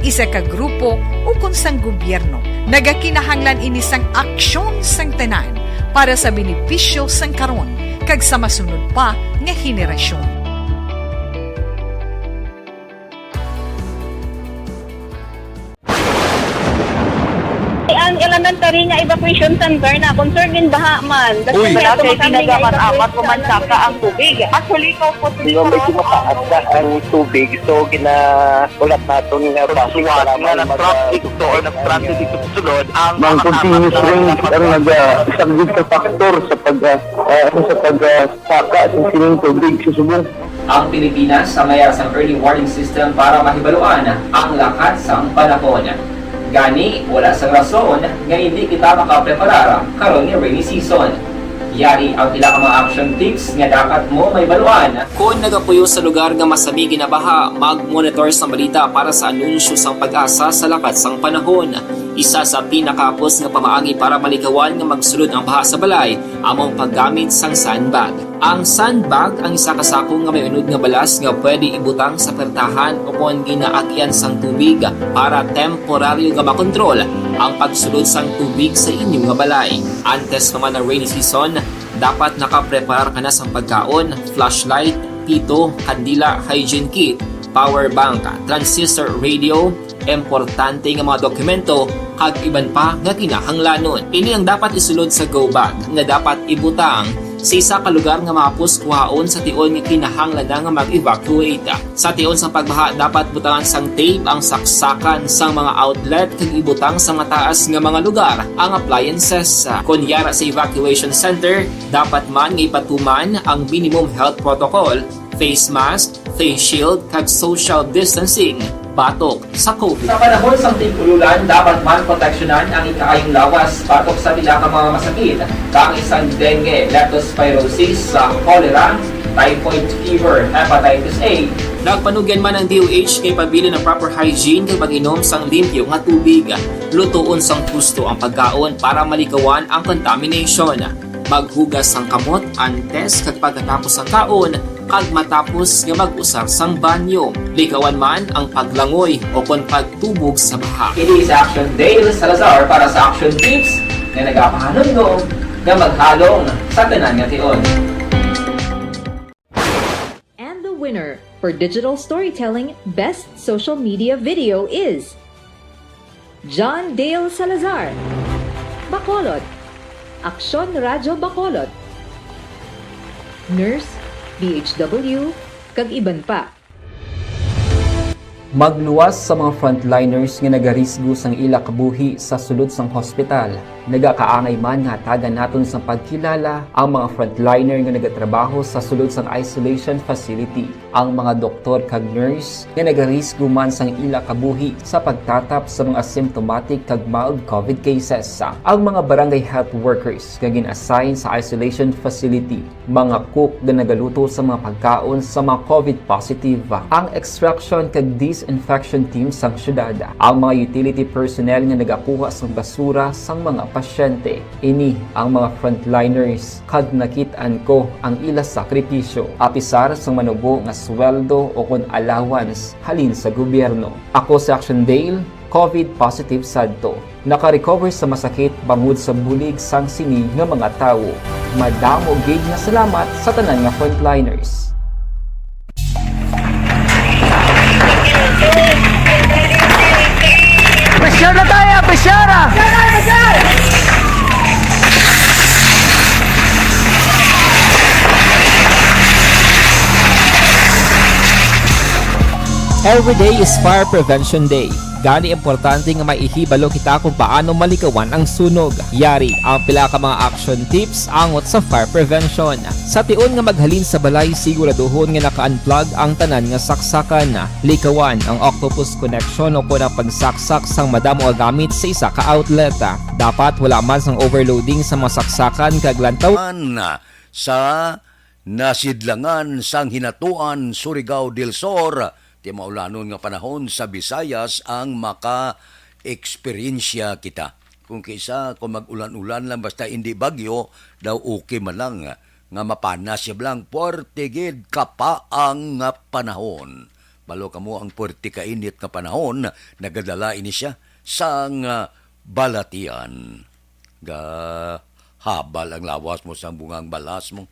isa ka grupo, ukon sang gobyerno. Nagakinahanglan ini sang aksyon sang tanan para sa benepisyo sang karon kag sa masunod pa nga henerasyon. Ang elementary nga evacuation center na concern din baha man. Uy. Wala kay pinagamat-amat mo man saka ang tubig. Actually, ko po. Di ba, medyo mataas na ang tubig, so ginahulat naton nga basi nga nag-traffic to or nag-traffic dito sa sulod ang mga continuous rain ang nag-, ah, isang big factor sa pag, ah, ah, sa pag, ah, saka sa sining tubig sa subong. Ang Pilipinas sa mayar sang early warning system para mahibaluan ang lakat sang panahon. Gani, wala sang rason nga hindi kita makapreparar karon nga rainy season. Yari ang pila ka mga action tips nga dapat mo mahibaluan. Kon nagapuyo sa lugar nga masami ginabaha, mag-monitor sang balita para sa anunsyo sang PAGASA sa lakat sang panahon. Isa sa pinakahapos nga pamaagi para malikawan nga magsulod ang baha sa balay amo ang paggamit sang sandbag. Ang sandbag ang isa ka sako nga may unod nga balas nga pwede ibutang sa pertahan o kon ginaagian sang tubig para temporaryo nga makontrol ang pagsulod sang tubig sa inyo nga balay. Antes pa man ang rainy season, dapat nakapreparar ka na sang pagkaon, flashlight, pito, kandila, hygiene kit, power bank, transistor radio, importante nga mga dokumento, kag iban pa nga kinahanglanon. Ini ang dapat isulod sa go bag nga dapat ibutang sa isa ka lugar nga mahapos kuhaon sa tion nga kinahanglan na nga mag-evacuate. Sa tion sang pagbaha, dapat butangan sang tape ang saksakan sang mga outlet kag ibutang sa mataas nga mga lugar ang appliances. Kon yara sa evacuation center, dapat man nga ipatuman ang minimum health protocol, face mask, face shield, kag social distancing batok sa COVID. Sa panahon sang tig-ululan, dapat man proteksyonan ang ikaayong lawas batok sa pila ka mga masakit, kaangay sang dengue, leptospirosis, sa cholera, typhoid fever, hepatitis A. Nagpanugyan man ang D O H nga ipabilin ang proper hygiene kag pag-inom sang limpyo nga tubig, lutoon sang husto ang pagkaon para malikawan ang contamination. Maghugas sang kamot antes kag pagkatapos sang kaon, kag matapos nga mag-usar sang banyo. Likawan man ang paglangoy o kon pagtubog sa baha. Ini si Action Dale Salazar para sa Action Tips nga nagapahanumdom nga maghalong sa tanan nga tion. And the winner for digital storytelling best social media video is John Dale Salazar, Bacolod, Aksyon Radyo Bacolod, Nurse, D H W, kag iban pa. Magluwas sa mga frontliners nga nagarisgo sang ila kabuhi sa sulod sang hospital. Nagakaangay man nga hatagan naton sang pagkilala ang mga frontliner nga nagatrabaho sa sulod sang isolation facility, ang mga doktor kag nurse nga nagarisgo man sang ila kabuhi sa pagtatap sa mga asymptomatic kag mild COVID cases, ang mga barangay health workers nga gin-assign sa isolation facility, mga cook nga nagaluto sa mga pagkaon sa mga COVID positive, ang extraction kag disinfection team sang syudad, ang mga utility personnel nga nagakuha sang basura sang mga pasyente. Ini ang mga frontliners, kag nakit-an ko ang ila sakripisyo, apisar sang manubo nga sweldo o kon allowance halin sa gobyerno. Ako si Action Dale, COVID positive sadto. Nakarecover sa masakit bangod sa bulig sang sini nga mga tawo. Madamo gid nga salamat sa tanan nga frontliners. Pressure na tayo! Pressure! Every day is Fire Prevention Day. Gani, importante nga maihibalo kita kung paano malikawan ang sunog. Yari ang pila ka mga action tips angot sa fire prevention. Sa tion nga maghalin sa balay, siguraduhon nga naka-unplug ang tanan nga saksakan. Likawan ang octopus connection o kon ang pagsaksak sang madamo nga gamit sa isa ka outlet. Dapat wala man sang overloading sa mga saksakan kag lantaw. An, sa nasidlangan sang Hinatuan, Surigao del Sur, ti maulanon nga panahon sa Visayas ang maka-eksperyensya kita. Kung kisa, kung mag-ulan-ulan lang, basta hindi bagyo, daw okay man lang nga mapanas siya lang, puwerte gid kapaang nga panahon. Balo kamo ang puwerte kainit nga panahon, nagadala ini siya sang, ah, balatian. Gahabal ang lawas mo sang bungang balas mo.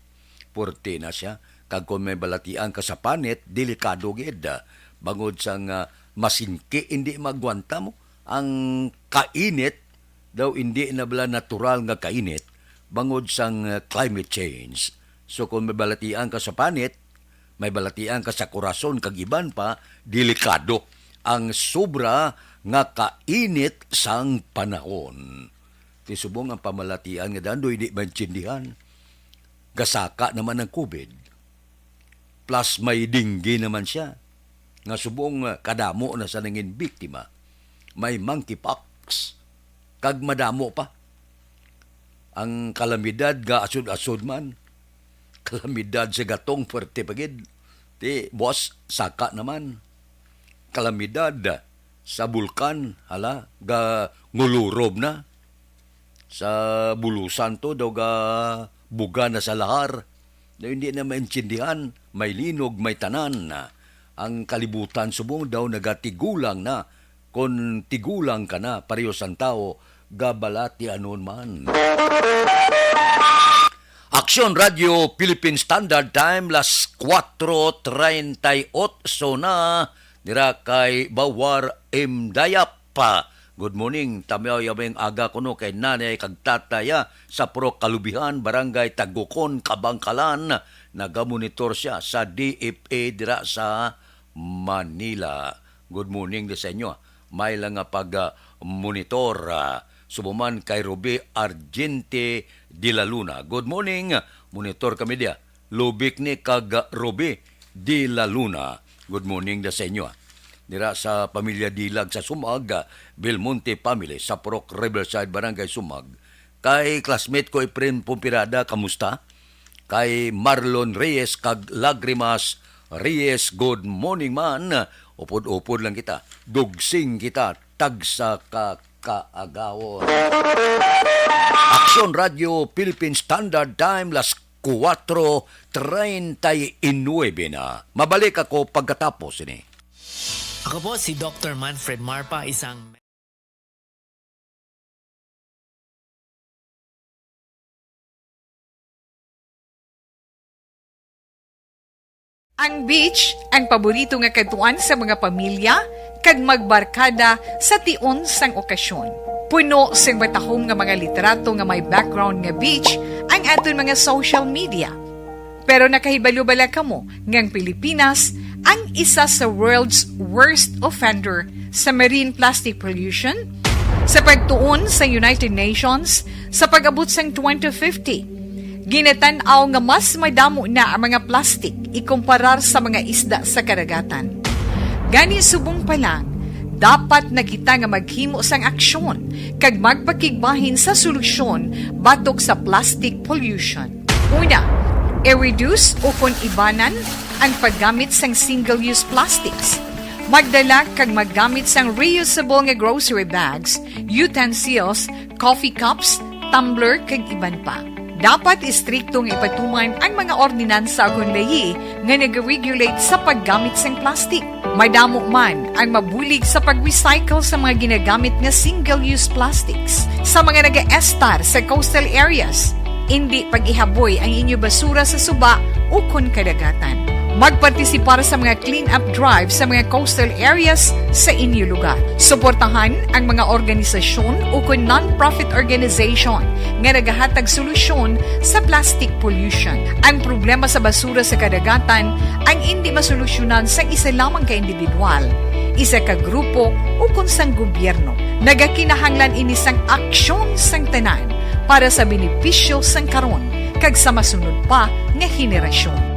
Puwerte na siya. Kag kon may balatian ka sa panit, delikado gid, ah, bangod sang, ah, masingki, hindi maagwanta mo ang kainit daw indi na bala natural nga kainit bangod sang, uh, climate change. So, kung may balatian ka sa panit, may balatian ka sa kurason kag iban pa, delikado ang sobra nga kainit sang panahon. Ti subong ang pamalatian nga dandoy di maintindihan. Gasaka naman ang covid. Plus may dengue naman siya. Nga subong, ah, kadamo na sa nangin biktima. May monkeypox. Kag madamo pa. Ang kalamidad ga asod-asod man. Kalamidad sa gatong puwerte pa gid. Ti, boss, saka naman. Kalamidad sa bulkan, hala, ga ngulurob na. Sa bulusan to, daw ga buga na sa lahar. Daw hindi na maintindihan, may linog, may tanan. Ang kalibutan subong daw nagatigulang na. Kon tigulang ka na, pareho sang tawo, gabalatianon man. Aksyon Radio Philippine Standard Time, las cuatro treinta y ocho na, dira kay Bawar M. Dayap. Good morning, tamiyaw yaming aga kuno kay nanay kag tatay, ah, sa Purok Kalubihan, Barangay Tagukon, Kabangkalan. Nagamonitor siya sa D F A dira sa Manila. Good morning di sa inyo. May lang nga pag, ah, monitor, ah, subuman kay Ruby Argente de la Luna. Good morning. Monitor kami diya. Lubik ni kag Ruby de la Luna. Good morning da sa inyo, ah. Dira sa pamilya Dilag sa Sumag, ah, Belmonte family sa Purok Riverside, Barangay Sumag. Kay classmate ko Efren Pumpirada, kamusta? Kay Marlon Reyes kag Lagrimas Reyes, good morning man. Upod-upod lang kita. Dugsing kita, tagsa ka kaagawon. Aksyon Radio Philippine Standard Time, las cuatro treinta y nueve na. Mabalik ako pagkatapos ini. Ako po si Doctor Manfred Marpa, isang Ang beach, ang paborito nga kadtuan sa mga pamilya kag magbarkada sa tion sang okasyon. Puno sing matahom nga mga litrato nga may background nga beach ang aton mga social media. Pero nakahibalo bala kamo nga ang Pilipinas ang isa sa world's worst offender sa marine plastic pollution? Sa pagtuon sa United Nations, sa pag-abot sang twenty fifty, ginatan-aw nga mas madamo na ang mga plastik ikumparar sa mga isda sa kadagatan. Gani, subong pa lang, dapat na kita nga maghimo sang aksyon kag magpakigbahin sa solusyon batok sa plastic pollution. Una, i-reduce ukon ibanan ang paggamit sang single-use plastics. Magdala kag maggamit sang reusable nga grocery bags, utensils, coffee cups, tumbler, kag iban pa. Dapat istrikto nga ipatuman ang mga ordinansa ukon layi nga nag-regulate sa paggamit sang plastic. Madamo man ang mabulig sa pag-recycle sa mga ginagamit nga single-use plastics. Sa mga nag-estar sa coastal areas, indi pag-ihaboy ang inyo basura sa suba ukon kadagatan. Magpartisipar sa mga clean-up drive sa mga coastal areas sa inyo lugar. Suportahan ang mga organisasyon ukon non-profit organization nga nagahatag solusyon sa plastic pollution. Ang problema sa basura sa kadagatan ang indi masolusyonan sang isa lamang ka individual, isa ka grupo, ukon sang gobyerno. Nagakinahanglan ini sang aksyon sang tanan para sa benepisyo sang karon kag sa masunod pa nga henerasyon.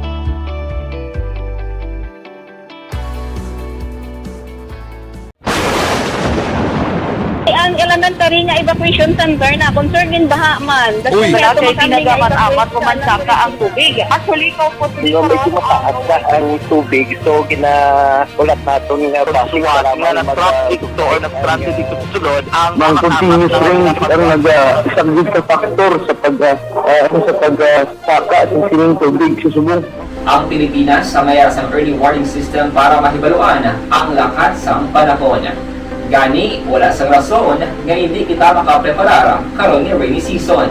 Ang elementary nga evacuation center na concerned in baha man. Uy. Wala kay ginagamit-amat o mansaka ang tubig. Actually, ikaw po, medyo mataas na ang tubig. So, gina-, ulat naton nga traffic, para nga mag-, traffic to or nag-transit dito sa sulod, ang mga continuous rain ang naga-, isa gid ka factor sa pag-, ah, ah, sa pag-, ah, saka sa sining tubig sa subong. Ang Pilipinas ang may ara sang early warning system para mahibaluan ang lakat sang panahon. Gani, wala sang rason nga hindi kita makapreparar karon nga rainy season.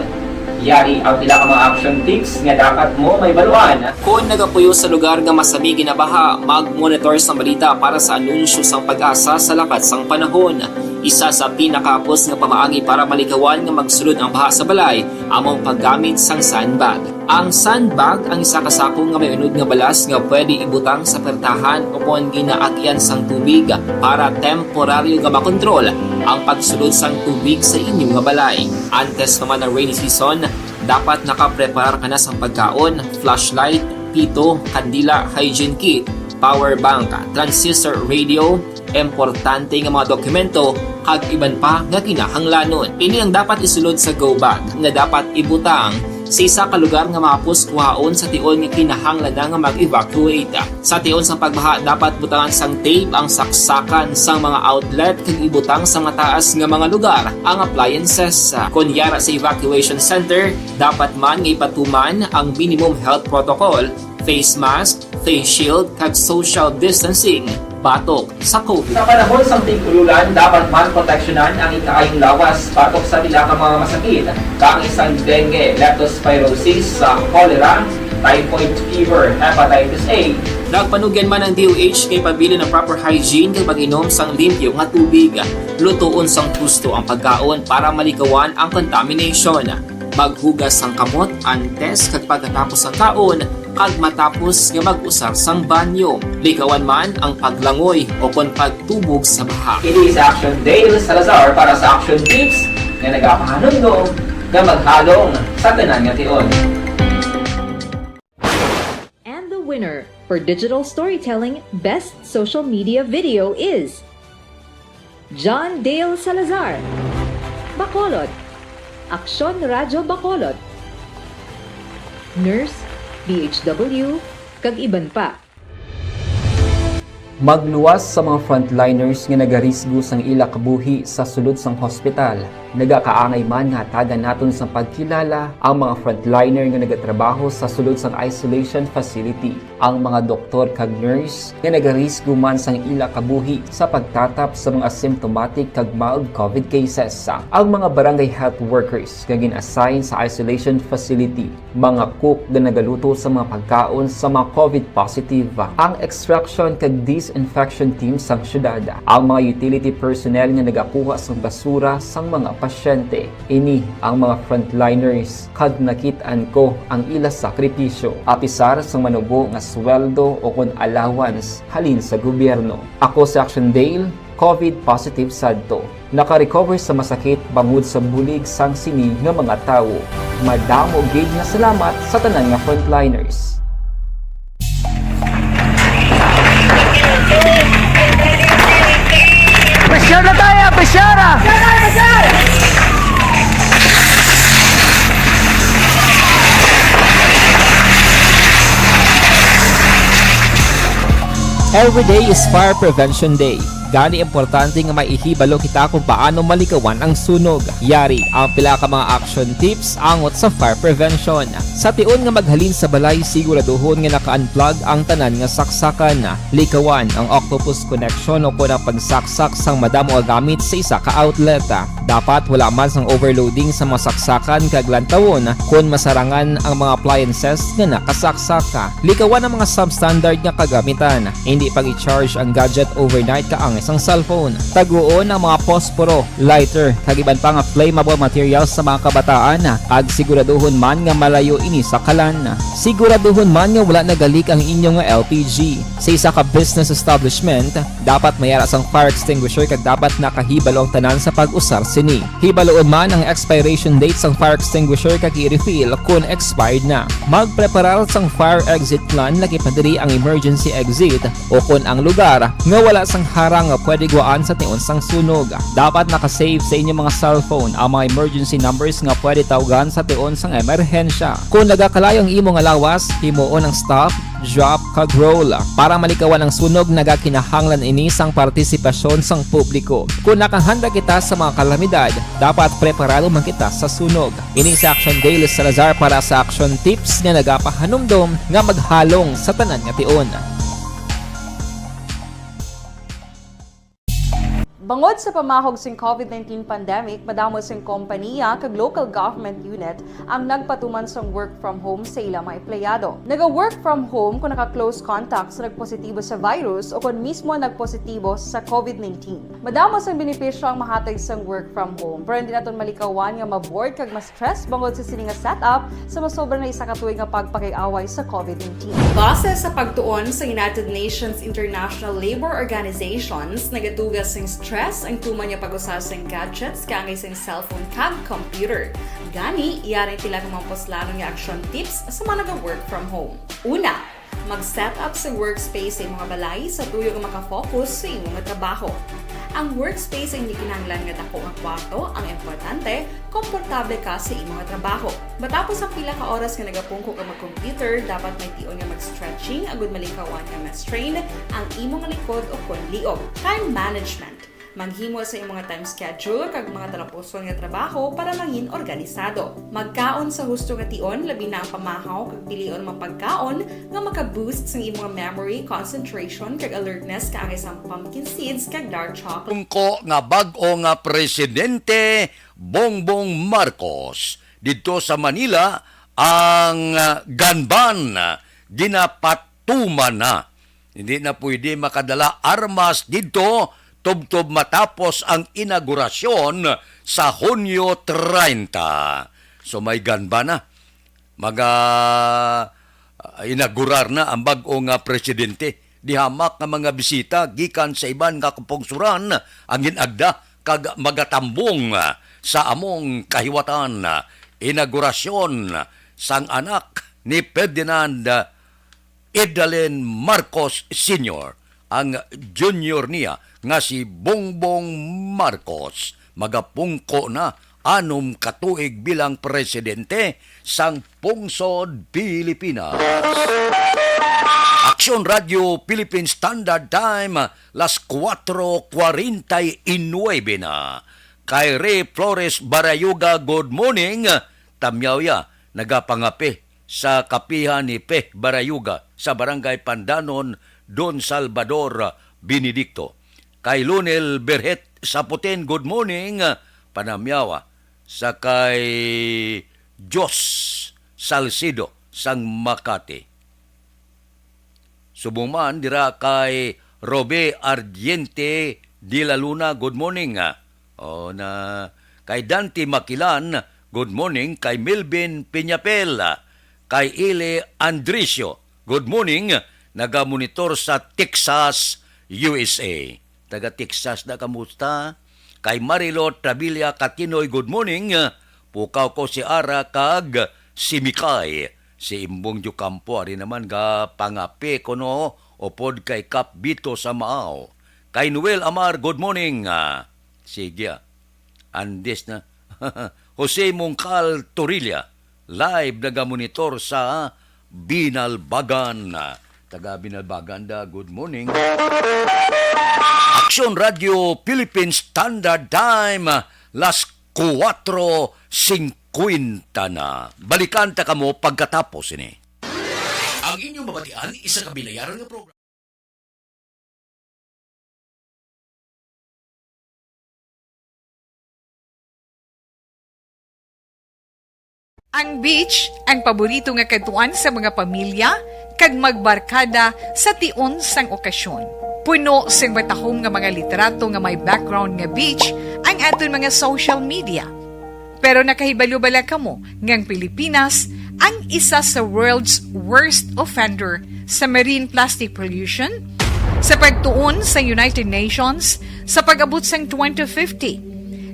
Yari ang pila ka mga action tips nga dapat mo mahibaluan. Kon nagapuyo sa lugar nga masami ginabaha, mag-monitor sang balita para sa anunsyo sang PAGASA sa lakat sang panahon. Isa sa pinakahapos nga pamaagi para malikawan nga magsulod ang baha sa balay amo ang paggamit sang sandbag. Ang sandbag ang isa ka sako nga may unod nga balas nga pwede ibutang sa pertahan o kon ginaagyan sang tubig para temporaryo nga makontrol ang pagsulod sang tubig sa inyo nga balay. Antes pa man ang rainy season, dapat nakapreparar ka na sang pagkaon, flashlight, pito, kandila, hygiene kit, power bank, transistor radio, importante nga mga dokumento, kag iban pa nga kinahanglanon. Ini ang dapat isulod sa go bag nga dapat ibutang sa isa ka lugar nga mahapos kuhaon sa tion nga kinahanglan na nga mag-evacuate. Sa tion sang pagbaha, dapat butangan sang tape ang saksakan sang mga outlet kag ibutang sa mataas nga mga lugar ang appliances. Kon yara sa evacuation center, dapat man nga ipatuman ang minimum health protocol, face mask, face shield, kag social distancing batok sa COVID. Sa panahon sang tig-ululan, dapat man proteksyonan ang ikaayong lawas batok sa pila ka mga masakit, kaangay sang dengue, leptospirosis, sa cholera, typhoid fever, hepatitis A. Nagpanugyan man ang D O H nga ipabilin ang proper hygiene kag pag-inom sang limpyo nga tubig. Lutoon sang husto ang pagkaon para malikawan ang contamination. Maghugas sang kamot antes kag pagkatapos sang kaon kag matapos nga mag-usar sang banyo. Likawan man ang paglangoy o kon pagtubog sa baha. Ini si Action Dale Salazar para sa Action Tips nga nagapahanumdom nga maghalong sa tanan nga tion. And the winner for digital storytelling best social media video is John Dale Salazar, Bacolod, Aksyon Radyo Bacolod, Nurse, D H W, kag iban pa. Magluwas sa mga frontliners nga nagarisgo sang ila kabuhi sa sulod sang hospital. Nagakaangay man nga hatagan naton sang pagkilala ang mga frontliner nga nagatrabaho sa sulod sang isolation facility. Ang mga doktor kag nurse nga nagarisgo man sang ila kabuhi sa pagtatap sa mga asymptomatic kag mild COVID cases. Ang mga barangay health workers nga gin-assign sa isolation facility, mga cook nga nagaluto sa mga pagkaon sa mga COVID positive, ang extraction kag disinfection team sang syudad, ang mga utility personnel nga nagakuha sang basura sang mga pasyente. Ini ang mga frontliners kag nakit-an ko ang ila sakripisyo, apisar sang manubo nga sweldo o kon allowance halin sa gobyerno. Ako si Action Dale, COVID positive sadto. Naka-recover sa masakit bangod sa bulig sang sini nga mga tawo. Madamo gid nga salamat sa tanan nga frontliners. Pressure na tayo! Pressure! Every day is Fire Prevention Day. Gani importante nga maihibalo kita kung paano malikawan ang sunog. Yari ang pila ka mga action tips angot sa fire prevention. Sa tion nga maghalin sa balay, siguraduhon nga naka-unplug ang tanan nga saksakan. Likawan ang octopus connection o kon ang pagsaksak sang madamo nga gamit sa isa ka outlet. Dapat wala man sang overloading sa mga saksakan kag lantawon kon masarangan ang mga appliances nga nakasaksak. Likawan ang mga substandard nga kagamitan. Indi pag-i-charge ang gadget overnight kaangay sang cellphone. Taguon ang mga posporo, lighter, kag iban pa nga flammable materials sa mga kabataan, kag siguraduhon man nga malayo ini sa kalan. Siguraduhon man nga wala nagalik ang inyo nga L P G. Sa isa ka business establishment, dapat may ara sang fire extinguisher kag dapat nakahibalo ang tanan sa pag-usar sini. Hibaluon man ang expiration date sang fire extinguisher kag i-refill kon expired na. Magpreparar sang fire exit plan, lakip na diri ang emergency exit o kon ang lugar nga wala sang harang nga pwede guwaan sa tion sang sunog. Dapat naka-save sa inyo mga cellphone ang mga emergency numbers nga pwede tawgan sa tion sang emerhensya. Kon nagakalayo ang imo nga lawas, himuon ang stop, drop, kag roll. Para malikawan ang sunog, nagakinahanglan ini sang partisipasyon sang publiko. Kon nakahanda kita sa mga kalamidad, dapat preparado man kita sa sunog. Ini si Action Dale Salazar para sa Action Tips nga nagapahanumdom nga maghalong sa tanan nga tion. Bangod sa pamahog sing COVID nineteen pandemic, madamo sing kompaniya kag local government unit ang nagpatuman sang work from home sa ila mga empleyado. Naga-work from home kon naka-close contact sa nagpositibo sa virus o kon mismo nagpositibo sa COVID nineteen. Madamo sang benepisyo ang mahatag sang work from home, pero hindi naton malikawan nga ma-bored kag ma-stress bangod sa sini nga setup sa masobra na isa ka tuig nga pagpakig-away sa COVID nineteen. Base sa pagtuon sa United Nations International Labour Organizations, nagatuga sing stress ang tuman nga pag-usa sing gadgets kaangay sing cellphone kag computer. Gani, yari ang pila ka mga puslanon nga action tips sa mga naga-work from home. Una, mag-set up sa workspace sa imong balay sa tuyo nga makafocus sa imong trabaho. Ang workspace ang hindi kinahanglan nga dako nga kwarto, ang importante, komportable ka sa imong trabaho. Matapos ang pila ka oras nga nagapungko ka mag-computer, dapat may tion nga mag-stretching agud malikawan nga ma-strain ang imong likod o kon liog. Time management. Maghimo sa imong time schedule kag mga talapuson nga trabaho para mangin organisado. Magkaon sa husto nga tion, labi na ang pamahaw kag pilion mga pagkaon nga maka-boost sang imong memory, concentration, kag alertness kaangay sang pumpkin seeds kag dark chocolate. Pungko nga bag-o nga presidente, Bongbong Marcos, didto sa Manila ang, ah, gun ban, ah, ginapatuman na. Hindi na pwede makadala armas didto tubtob matapos ang inaugurasyon sa Hunyo treinta. So, may gun ban na. Maga, ah, inaugurar na ang bag-o nga presidente. Di hamak nga mga bisita gikan sa iban nga kapungsuran ang gin-agda kag magatambong sa among kahiwatan. Inaugurasyon sang anak ni Ferdinand Idalin Marcos Senior, ang junior niya nga si Bongbong Marcos, magapungko na anom ka tuig bilang presidente sang pungsod Pilipinas. Aksyon Radio Philippine Standard Time, las cuatro cuarenta y nueve na. Kay Ray Flores Barayuga, good morning. Tamyaw ya, nagapangape sa kapihan ni Peh Barayuga sa Barangay Pandanon, Don Salvador Benedicto. Kay Lunel Berhet Saputin, good morning, panamyawa sa kay Dios Salcido sang Makati. Subong man dira kay Robe Ardiente de la Luna, good morning. O, na kay Dante Makilan, good morning. Kay Melvin Peñapel, kay Ile Andricio, good morning. Nagamonitor sa Texas, U S A. Taga Texas na, kamusta? Kay Marilo Travilla Katinoy, good morning. Pukaw ko si Ara kag si Mikay. Si Imbong Diocampo, ari naman ga pangape kuno, upod kay Kap Bito sa Maaw. Kay Noel Amar, good morning. Ah, sige, ah. Andes na. Jose Mongcal Torilla, live nagamonitor sa Binalbagan. Taga Binalbagan da, good morning. Aksyon Radio Philippine Standard Time, las kuwatro singkwenta na. Balikan ta kamo pagkatapos ini. Ang inyong mabatian, isa ka binayaran nga programa. Ang beach, ang paborito nga kadtuan sa mga pamilya kag magbarkada sa tion sang okasyon. Puno sing matahom nga mga litrato nga may background nga beach ang aton mga social media. Pero nakahibalo bala kamo nga ang Pilipinas ang isa sa world's worst offender sa marine plastic pollution? Sa pagtuon sa United Nations, sa pag-abot sang twenty fifty,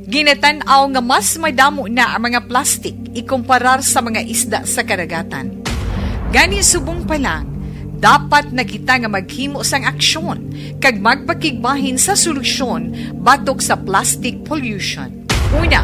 ginatan-aw nga mas madamo na ang mga plastic ikumparar sa mga isda sa kadagatan. Gani, subong pa lang, dapat na kita nga maghimo sang aksyon kag magpakigbahin sa solusyon batok sa plastic pollution. Una,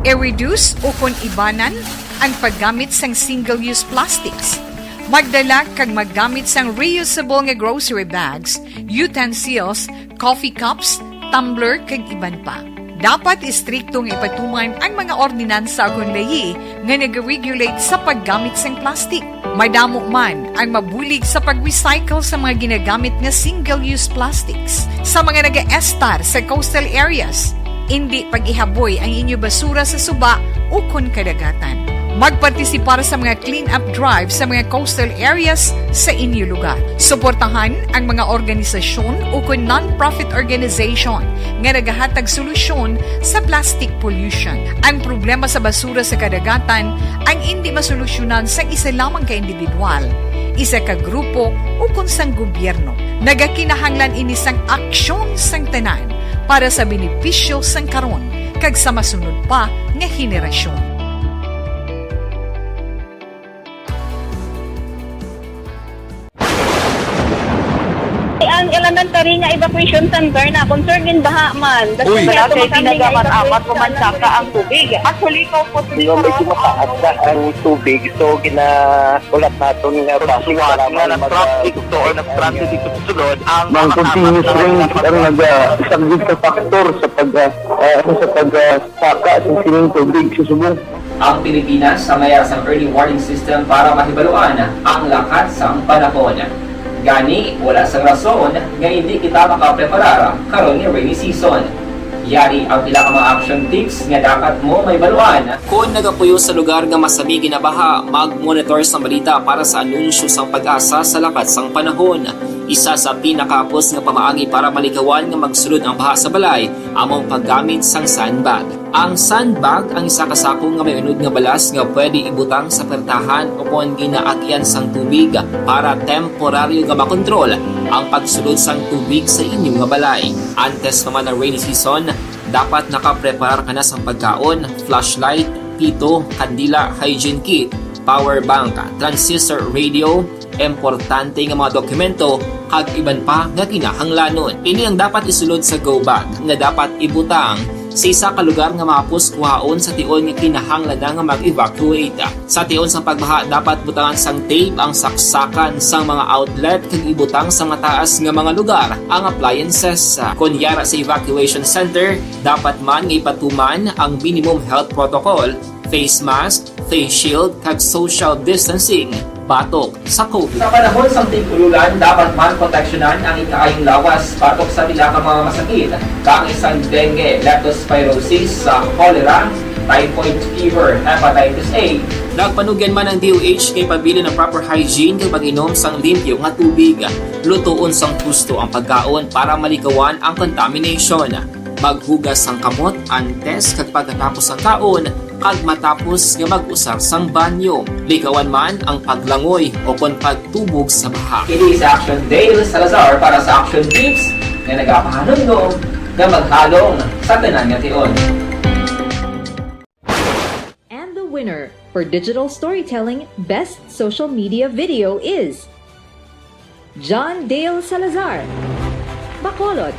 i-reduce o kon ibanan ang paggamit sang single-use plastics. Magdala kag maggamit sang reusable nga grocery bags, utensils, coffee cups, tumbler, kag iban pa. Dapat istrikto nga ipatuman ang mga ordinansa ukon layi nga nag-regulate sa paggamit sang plastic. Madamo man ang mabulig sa pag-recycle sa mga ginagamit nga single-use plastics. Sa mga nagaestar sa coastal areas, indi pag-ihaboy ang inyo basura sa suba ukon kadagatan. Magpartisipar sa mga clean-up drive sa mga coastal areas sa inyo lugar. Suportahan ang mga organisasyon ukon non-profit organization nga nagahatag solusyon sa plastic pollution. Ang problema sa basura sa kadagatan ang indi masolusyonan sang isa lamang ka individual, isa ka grupo, ukon sang gobyerno. Nagakinahanglan ini sang aksyon sang tanan para sa benepisyo sang karon kag sa masunod pa nga henerasyon. Ang elementary nga evacuation center na concern gin baha man. Uy. Wala kay pinagamat-amat ko man saka ang tubig. Actually, ko po Yung medyo mataas na ang tubig, so ginahulat naton nga bus nga nag-truck dito or nag-transit dito sa sulod ang Ang continuous rain ang naga-, isang big factor sa pag, ah, ah, sa pag, ah, saka sa sining tubig sa subong. Ang Pilipinas sa mayar sang early warning system para mahibaluan ang lakat sang panahon. Gani, wala sang rason nga indi kita makapreparar karon nga rainy season. Yari ang pila ka mga action tips nga dapat mo mahibaluan. Kon nagapuyo sa lugar nga masami ginabaha, mag-monitor sang balita para sa anunsyo sang PAGASA sa lakat sang panahon. Isa sa pinakahapos nga pamaagi para malikawan nga magsulod ang baha sa balay amo ang paggamit sang sandbag. Ang sandbag ang isa ka sako nga may unod nga balas nga pwede ibutang sa pertahan ukon ginaagyan sang tubig para temporaryo nga makontrol ang pagsulod sang tubig sa inyo nga balay. Antes pa man ang rainy season, dapat nakapreparar ka na sang pagkaon, flashlight, pito, kandila, hygiene kit, power bank, transistor radio, importante nga mga dokumento, kag iban pa nga kinahanglanon. Ini ang dapat isulod sa go bag nga dapat ibutang sa isa ka lugar nga mahapos kuhaon sa tion nga kinahanglan na nga mag-evacuate. Sa tion sang pagbaha, dapat butangan sang tape ang saksakan sang mga outlet kag ibutang sa mataas nga mga lugar ang appliances. Kon yara sa evacuation center, dapat man nga ipatuman ang minimum health protocol, face mask, face shield, kag social distancing batok sa COVID. Sa panahon sang tig-ululan, dapat man proteksyonan ang ikaayong lawas batok sa pila ka mga masakit, kaangay sang dengue, leptospirosis, sa cholera, typhoid fever, hepatitis A. Nagpanugyan man ang D O H nga ipabilin ang proper hygiene kag pag-inom sang limpyo nga tubig. Lutoon sang husto ang pagkaon para malikawan ang contamination. Maghugas sang kamot antes kag pagkatapos sang kaon, kag matapos nga mag-usar sang banyo. Likawan man ang paglangoy ukon pagtubog sa baha. Kini si Action Dale Salazar para sa Action Tips nga nagapahanumdom nga maghalong sa tanan nga tion. And the winner for Digital Storytelling Best Social Media Video is John Dale Salazar, Bacolod,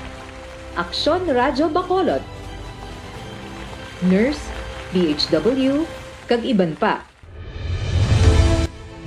Aksyon Radyo Bacolod, Nurse, D H W, kag iban pa.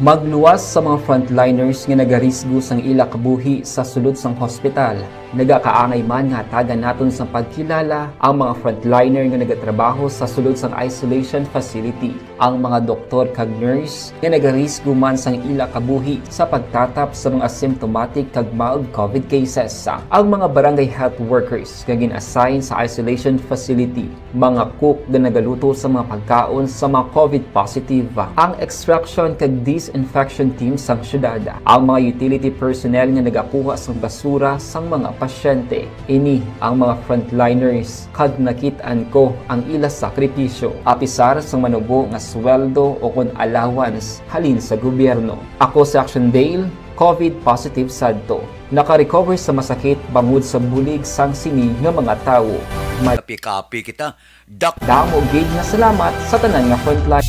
Magluwas sa mga frontliners nga nagarisgo sang ila kabuhi sa sulod sang hospital. Nagakaangay man nga hatagan naton sang pagkilala ang mga frontliner nga nagatrabaho sa sulod sang isolation facility. Ang mga doktor kag nurse nga nagarisgo man sang ila kabuhi sa pagtatap sa mga symptomatic kag mild COVID cases. Ang mga barangay health workers nga gin-assign sa isolation facility, mga cook nga nagaluto sa mga pagkaon sa mga COVID positive, ang extraction kag disinfection team sang syudad, ang mga utility personnel nga nagakuha sang basura sang mga pasyente. Ini ang mga frontliners, kag nakit-an ko ang ila sakripisyo, apisar sang manubo nga sweldo ukon allowance halin sa gobyerno. Ako si Action Dale, COVID positive sadto. Naka-recover sa masakit bangod sa bulig sang sini nga mga tawo. May kapi-kapi kita. Dak- Damo gid nga salamat sa tanan nga frontline.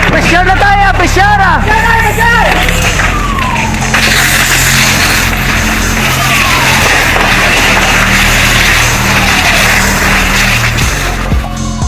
Pressure na tayo, pressure!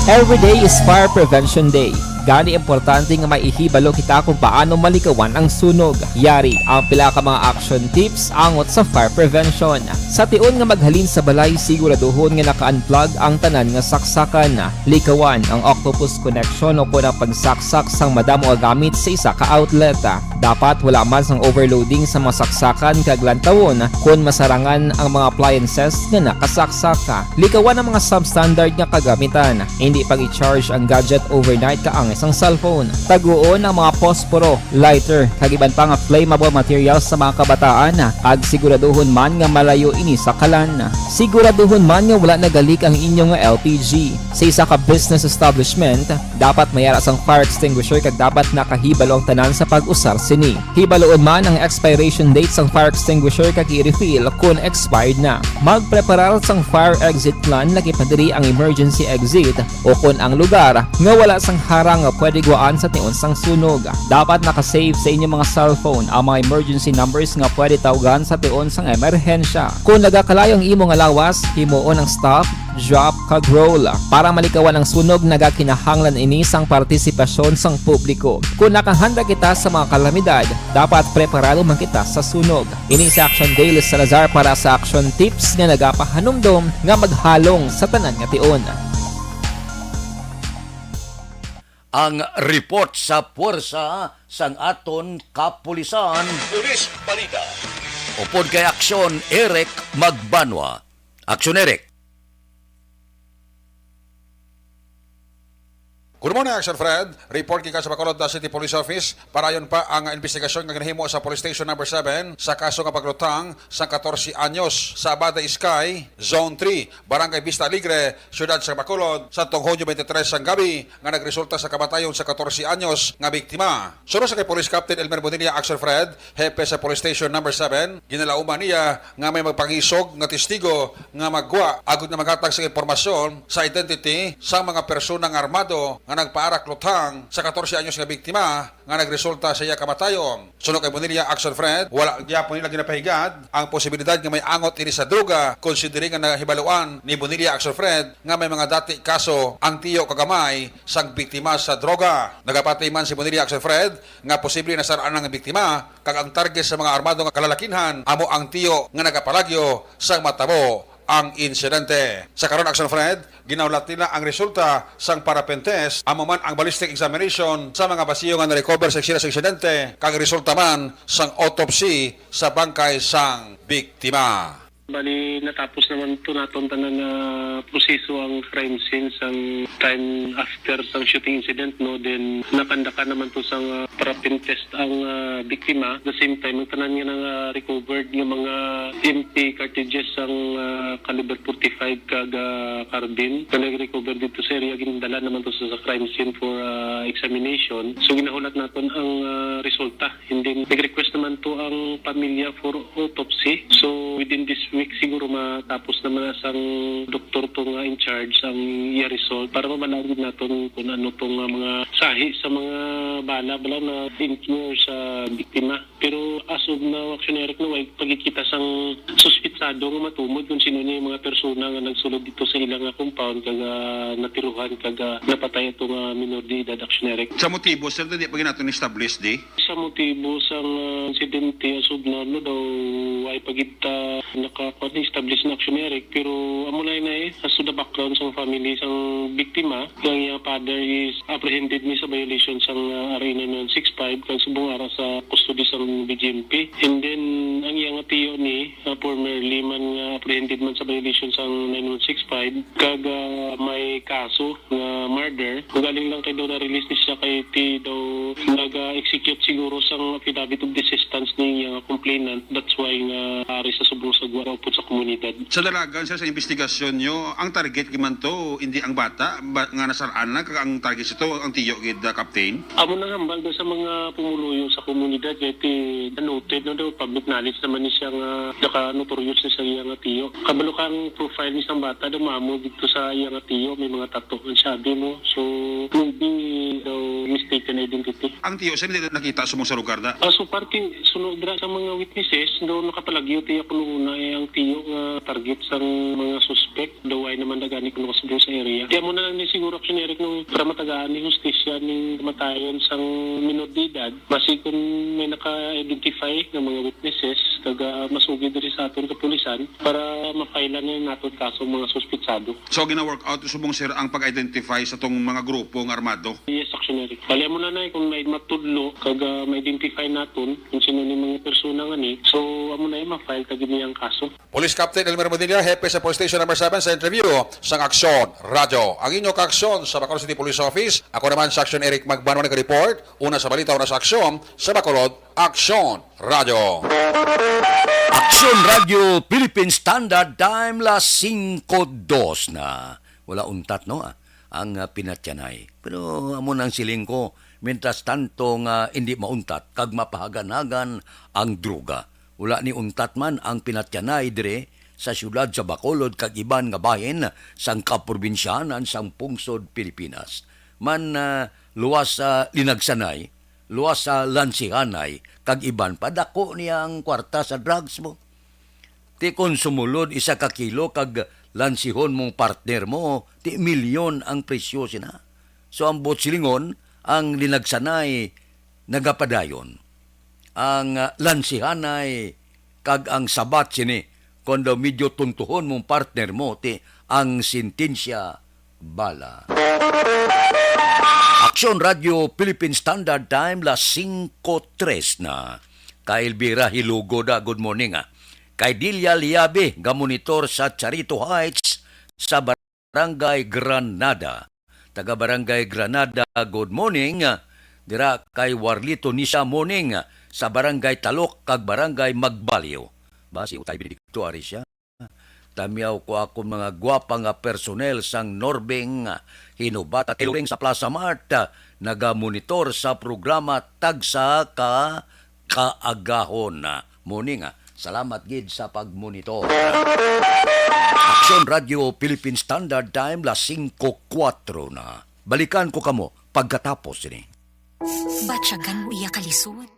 Every day is Fire Prevention Day. Gani, importante nga may ihibalo kita kung paano malikawan ang sunog. Yari ang pila ka mga action tips angot sa fire prevention. Sa tion nga maghalin sa balay, siguraduhon nga naka-unplug ang tanan nga saksakan. Likawan ang octopus connection o kon ang pagsaksak sang madamo nga gamit sa isa ka outlet. Dapat wala man sang overloading sa mga saksakan kag lantawon kon masarangan ang mga appliances nga nakasaksak. Likawan ang mga substandard nga kagamitan. Hindi pag-i-charge ang gadget overnight kaangay sang cellphone. Taguon ang mga posporo, lighter, kag iban pa nga flammable materials sa mga kabataan, kag siguraduhon man nga malayo ini sa kalan. Siguraduhon man nga wala nagalik ang inyo nga L P G. Sa isa ka business establishment, dapat may ara sang fire extinguisher kag dapat nakahibalo ang tanan sa pag-usar sini. Hibaluon man ang expiration date sang fire extinguisher kag i-refill kon expired na. Magpreparar sang fire exit plan, lakip na diri ang emergency exit o kon ang lugar nga wala sang harang nga pwede gwaan sa tion sang sunog. Dapat naka-save sa inyo mga cellphone ang mga emergency numbers nga pwede tawgan sa tion sang emerhensya. Kon nagakalayo ang imo nga lawas, himuon ang stop, drop, kag roll. Para malikawan ang sunog, nagakinahanglan ini sang partisipasyon sang publiko. Kon nakahanda kita sa mga kalamidad, dapat preparado man kita sa sunog. Ini si Action Dale Salazar para sa Action Tips nga nagapahanumdom nga maghalong sa tanan nga tion. Ang report sa puwersa sang aton kapulisan. Pulis Balita. Upod kay Aksyon Eric Magbanwa. Aksyon Eric. Good morning, Action Fred. Report gikan sa Bacolod City Police Office. Parayon pa ang investigasyon nga ginahimo sa Police Station Number Seven sa kaso nga paglutang sang katorse anyos sa Abada Sky, Zone Three, Barangay Vista Alegre, Siyudad sa Bacolod, sa tong Hunyo twenty-three sang gabi nga nagresulta sa kamatayon sa katorse anyos nga biktima. Suno sa kay Police Captain Elmer Bonilla, Action Fred, hepe sa Police Station Number Seven, ginalauman niya nga may magpangisog nga testigo nga maggwa agud nga maghatag sa impormasyon sa identity sang mga persona nga armado nga nagpaarak luthang sa katorse anyos nga biktima nga nagresulta sa iya kamatayon. Suno kay Bonilla, Action Fred, wala gyapon nila ginapahigad ang posibilidad nga may angot ini sa droga, konsidering nga nahibaluan ni Bonilla, Action Fred, nga may mga dati kaso ang tiyo kag amay sang biktima sa droga. Nagapati man si Bonilla, Action Fred, nga posible nasar-an ang biktima, kag ang target sa mga armado nga kalalakinhan amo ang tiyo nga nagapalagyo sang matabo ang insidente. Sa karon, Action Fred, ginahulat nila ang resulta sang paraffin test, amo man ang ballistic examination sa mga basiyo nga na-recover sa eksena sa insidente, kag resulta man sang autopsy sa bangkay sang biktima. Bali, natapos naman to naton tanan nga proseso ang crime scene sang time after sang shooting incident, no? Then, nakandaka naman to sang, ah, paraffin test ang, ah, biktima. The same time, ang tanan nga nang, ah, recovered nga mga empty cartridges sang, ah, caliber forty-five kag, ah, carbine nga nag-recover dito sa area, gindala naman to sa, sa crime scene for, ah, examination. So, ginahulat naton ang, ah, resulta. And then, nag-request naman to ang pamilya for autopsy. So, within this week, siguro matapos naman na sang doktor to nga in charge ang iya result para mabal-an gid naton kung ano to nga mga sahi sa mga bala, bala na incur sa biktima. Pero as of now, Action Eric, no, way pa gid kita sang suspitsado nga matumod kung sino ni mga persona nga nagsulod dito sa ila nga compound kag, ah, natiruhan kag, ah, napatay ato nga minor de edad, Action Eric. Sa motibo, sir, di pa gid naton establish, di? Sa motibo sang, ah, insidente, as of now, no, daw way pa gid ta nakakuan, establish na, Action Eric, pero amo na yun na eh, as to the background sang family sang biktima, ang iyang father is apprehended ni sa violation sang, ah, R A nine one six five, kag subong ara sa custody sang B J M P. And then, ang iyang tiyo ni, ah, formerly man nga apprehended man sa violation sang nine one six five, kag, ah, may kaso nga murder. Galing lang kay daw na-release ni siya kay ti daw naga-execute siguro sang affidavit of desistance ni nga complainant. That's why nga ari sa subong sa gwa upod sa komunidad. Sa dalagan, sir, sa investigasyon nyo, ang target gid man to, hindi ang bata, ba, nga nasaraan lang, kag ang target sa to, ang tiyo gid, ah, Captain? Amo nang hambal daw sa mga pumuluyo sa komunidad, kay ti noted, no, daw public knowledge naman ni siya nga naka-notorious ni sa iya nga tiyo. Kabalo kang profile ni sang bata, daw mamo dito sa iya nga tiyo, may mga tattoo ang sabi mo. So, maybe daw mistaken identity. Ang tiyo, sir, hindi nakita sa mga lugar na? Ah, so, parte, sunod dira sa mga witnesses, daw nakapalagyo tiya kuno una, eh, ang tiyo nga target sang mga suspect. Daw Ay naman na gani kuno subong sa area. Kaya mo na lang ni siguro, Action Eric, no, para matagaan ni hustisya ning kamatayon sang minor de edad. Basi kung may naka-identify nga mga witnesses, kag, ah, masugid diri sa aton kapulisan para ma-file na naton kaso ang mga suspitsado. So, gina-work out subong, sir, ang pag-identify sa tong mga grupo nga armado? Yes, Action Eric. Bali, amo na na, kung may matudlo, kag, ah, ma-identify naton kung sino ni mga persona nga ni, so, amo na yung ma-file ta gid niya ang kaso. Police Captain Elmer Modilla, hepe sa Police Station Number seven, sa interview sang Aksyon Radyo. Ang inyo kaaksyon sa Bacolod City Police Office. Ako naman si Aksyon Eric Magbanwa, nag-report. Una sa balita, una sa aksyon, sa Bacolod, Aksyon Radyo. Aksyon Radyo Philippine Standard Time, las singko dos na. Wala untat, no, ah, ang, ah, pinatyanay. Pero amo nang siling ko, mientras tanto nga hindi mauntat kag mapahaganagan ang droga. Wala ni untat man ang pinatyanay dire sa siyudad sa Bacolod kag iban nga bahin sang kaprobinsyanan sang pungsod Pilipinas. Man, ah, luwas sa linagsanay, luwas sa lansihanay, kag iban pa, dako niya ang kwarta sa drugs mo. Ti kon sumulod isa ka kilo kag lansihon mong partner mo, ti milyon ang presyo sina. So, ang buot silingon, ang linagsanay nagapadayon. Ang, ah, lansihanay kag ang sabat sini, kon daw medyo tuntuhon mong partner mo, ti ang sentensya, bala. Aksyon Radyo Philippine Standard Time, las singko tres na. Kay Elvira Hilugo da, good morning, ah. Kay Delia Liabe, nga monitor sa Charito Heights sa Barangay Granada. Taga Barangay Granada, good morning. Dira kay Warlito Nisha, morning, sa Barangay Talok kag Barangay Magbalyo. Ba, si Utay Benedicto, ari siya. Tamyaw ko akon mga gwapa nga personnel sang Norbing Hinobata Tailoring sa Plaza Mart, nagamonitor sa programa Tagsa Ka Kaagahon. Morning, ah. Salamat gid sa pagmonitor. Aksyon Radyo Philippine Standard Time, las singko kuwatro na. Balikan ko kamo pagkatapos sini. Batyagan mo iya kalisod.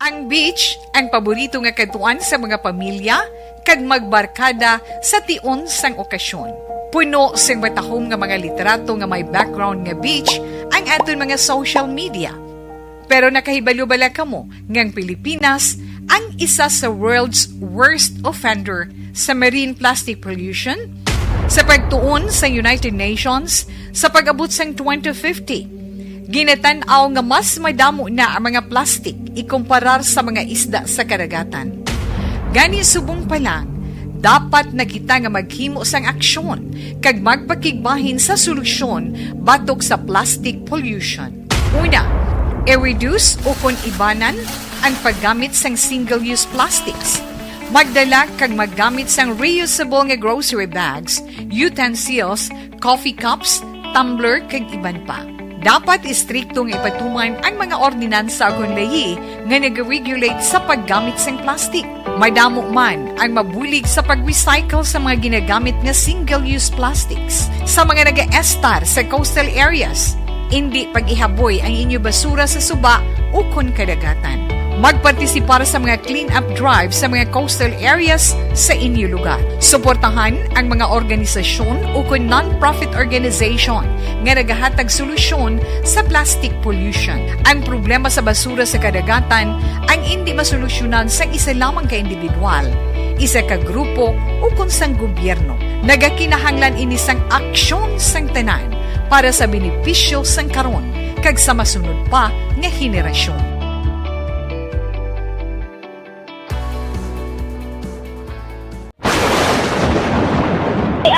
Ang beach, ang paborito nga kadtuan sa mga pamilya kag magbarkada sa tion sang okasyon. Puno sing matahom nga mga litrato nga may background nga beach ang aton mga social media. Pero nakahibalo bala kamo nga ang Pilipinas ang isa sa world's worst offender sa marine plastic pollution? Sa pagtuon sa United Nations, sa pag-abot sang twenty fifty, ginatan-aw nga mas madamo na ang mga plastik ikumparar sa mga isda sa kadagatan. Gani, subong pa lang, dapat na kita nga maghimo sang aksyon kag magpakigbahin sa solusyon batok sa plastic pollution. Una, i-reduce ukon ibanan ang paggamit sang single-use plastics. Magdala kag maggamit sang reusable nga grocery bags, utensils, coffee cups, tumbler, kag iban pa. Dapat istrikto nga ipatuman ang mga ordinansa ukon layi nga nag-regulate sa paggamit sang plastic. Madamo man ang mabulig sa pag-recycle sa mga ginagamit nga single-use plastics. Sa mga nagaestar sa coastal areas, indi pag-ihaboy ang inyo basura sa suba ukon kadagatan. Magpartisipar sa mga clean-up drive sa mga coastal areas sa inyo lugar. Suportahan ang mga organisasyon ukon non-profit organization nga nagahatag solusyon sa plastic pollution. Ang problema sa basura sa kadagatan ang indi masolusyonan sang isa lamang ka individual, isa ka grupo, ukon sang gobyerno. Nagakinahanglan ini sang aksyon sang tanan para sa benepisyo sang karon kag sa masunod pa nga henerasyon.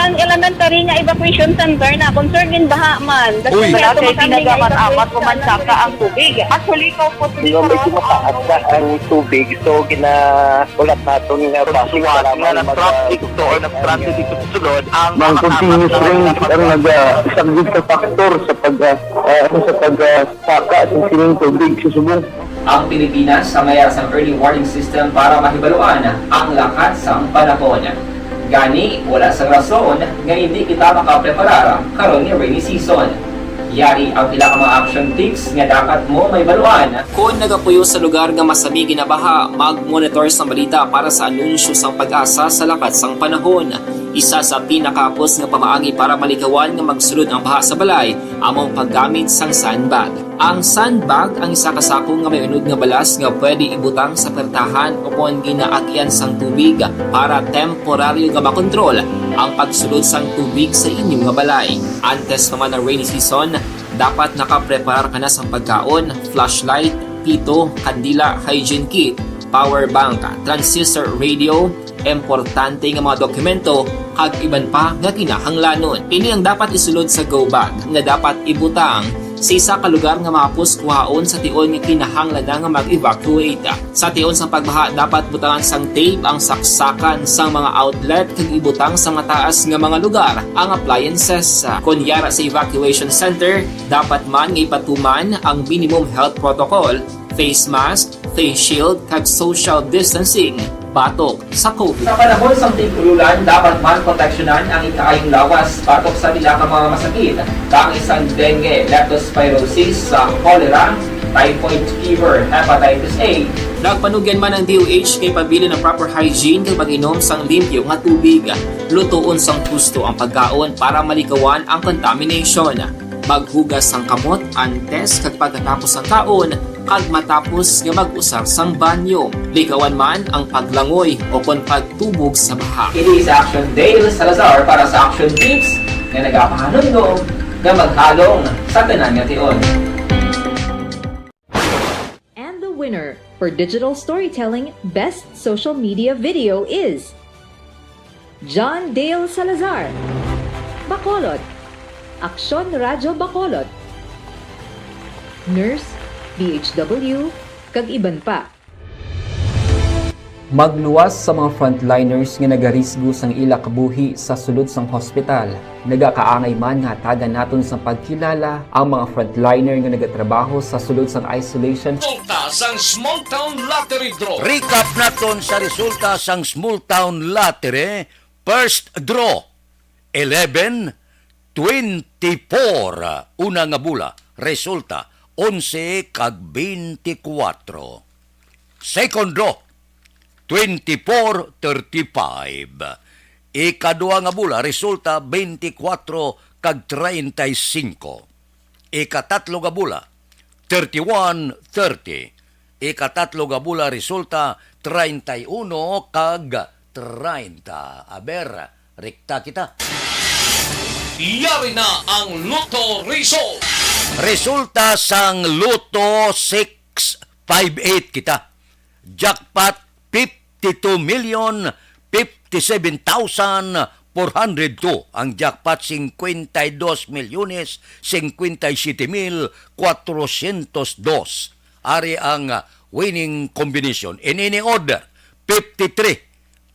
Ang elementary nga evacuation center na concerned in baha man. Uy. Wala kay pinagamat-amat ko man saka ang tubig. Actually, ko po. Di ba, may tumataas na ang tubig, so ginahulat naton nga basi nga nag-traffic to or nag-transit dito sa sulod ang mga continuous rain ang nagasaglit sa factor sa pag, ah, ah, sa pag, ah, saka sa sining tubig sa subong. Ang Pilipinas sa mayar sang early warning system para mahibaluan ang lakat sang panahon. Gani, wala sang rason nga hindi kita makapreparar karon nga rainy season. Yari ang pila ka mga action tips nga dapat mo mahibaluan. Kon nagapuyo sa lugar nga masami ginabaha, mag-monitor sang balita para sa anunsyo sang PAGASA sa lakat sang panahon. Isa sa pinakahapos nga pamaagi para malikawan nga magsulod ang baha sa balay amo ang paggamit sang sandbag. Ang sandbag ang isa ka sako nga may unod nga balas nga pwede ibutang sa pertahan o kon ginaagian sang tubig para temporaryo nga makontrol ang pagsulod sang tubig sa inyo nga balay. Antes pa man ang rainy season, dapat nakapreparar ka na sang pagkaon, flashlight, pito, kandila, hygiene kit, power bank, transistor radio, importante nga mga dokumento, kag iban pa nga kinahanglanon. Ini ang dapat isulod sa go bag nga dapat ibutang sa isa ka lugar nga mahapos kuhaon sa tion nga kinahanglan na nga mag-evacuate. Sa tion sang pagbaha, dapat butangan sang tape ang saksakan sang mga outlet kag ibutang sa mataas nga mga lugar ang appliances. Kon yara sa evacuation center, dapat man nga ipatuman ang minimum health protocol, face mask, face shield, kag social distancing batok sa COVID. Sa panahon sang tig-ululan, dapat man proteksyonan ang ikaayong lawas batok sa pila ka mga masakit, kaangay sang dengue, leptospirosis, sa cholera, typhoid fever, hepatitis A. Nagpanugyan man ang D O H kay pabilin ang proper hygiene kag pag-inom sang limpyo nga tubig. Lutoon sang husto ang pagkaon para malikawan ang contamination. Maghugas sang kamot antes kag pagkatapos sang kaon kag matapos nga mag-usar sang banyo. Likawan man ang paglangoy o kon pagtubog sa baha. Ini si Action Dale Salazar para sa Action Tips nga nagapahanumdom nga maghalong sa tanan nga tion. And the winner for Digital Storytelling Best Social Media Video is John Dale Salazar, Bacolod, Aksyon Radyo Bacolod, Nurse, D H W, kag iban pa. Magluwas sa mga frontliners nga nagarisgo sang ila kabuhi sa sulod sang hospital. Nagakaangay man nga hatagan naton sang pagkilala ang mga frontliner nga nagatrabaho sa sulod sang isolation. Resulta sang Small Town Lottery Draw. Recap naton sa resulta sang Small Town Lottery. First draw, eleven, twenty-four. Una nga bola, resulta, onse kag twenty-four. Second draw, twenty-four, thirty-five. Ikadua nga bola, resulta, twenty-four kag treinta y cinco. Ikatatlo nga bola, thirty-one, thirty. Ikatatlo nga bola, resulta, treinta y uno kag treinta. Aber, rekta kita. Yari na ang Lotto Result. Resulta sang Lotto six five eight kita. Jackpot fifty-two million fifty-seven thousand four hundred two. Ang jackpot, cincuenta y dos milyones cincuenta y siete mil cuatrocientos dos. Ari ang winning combination. In any order, fifty-three,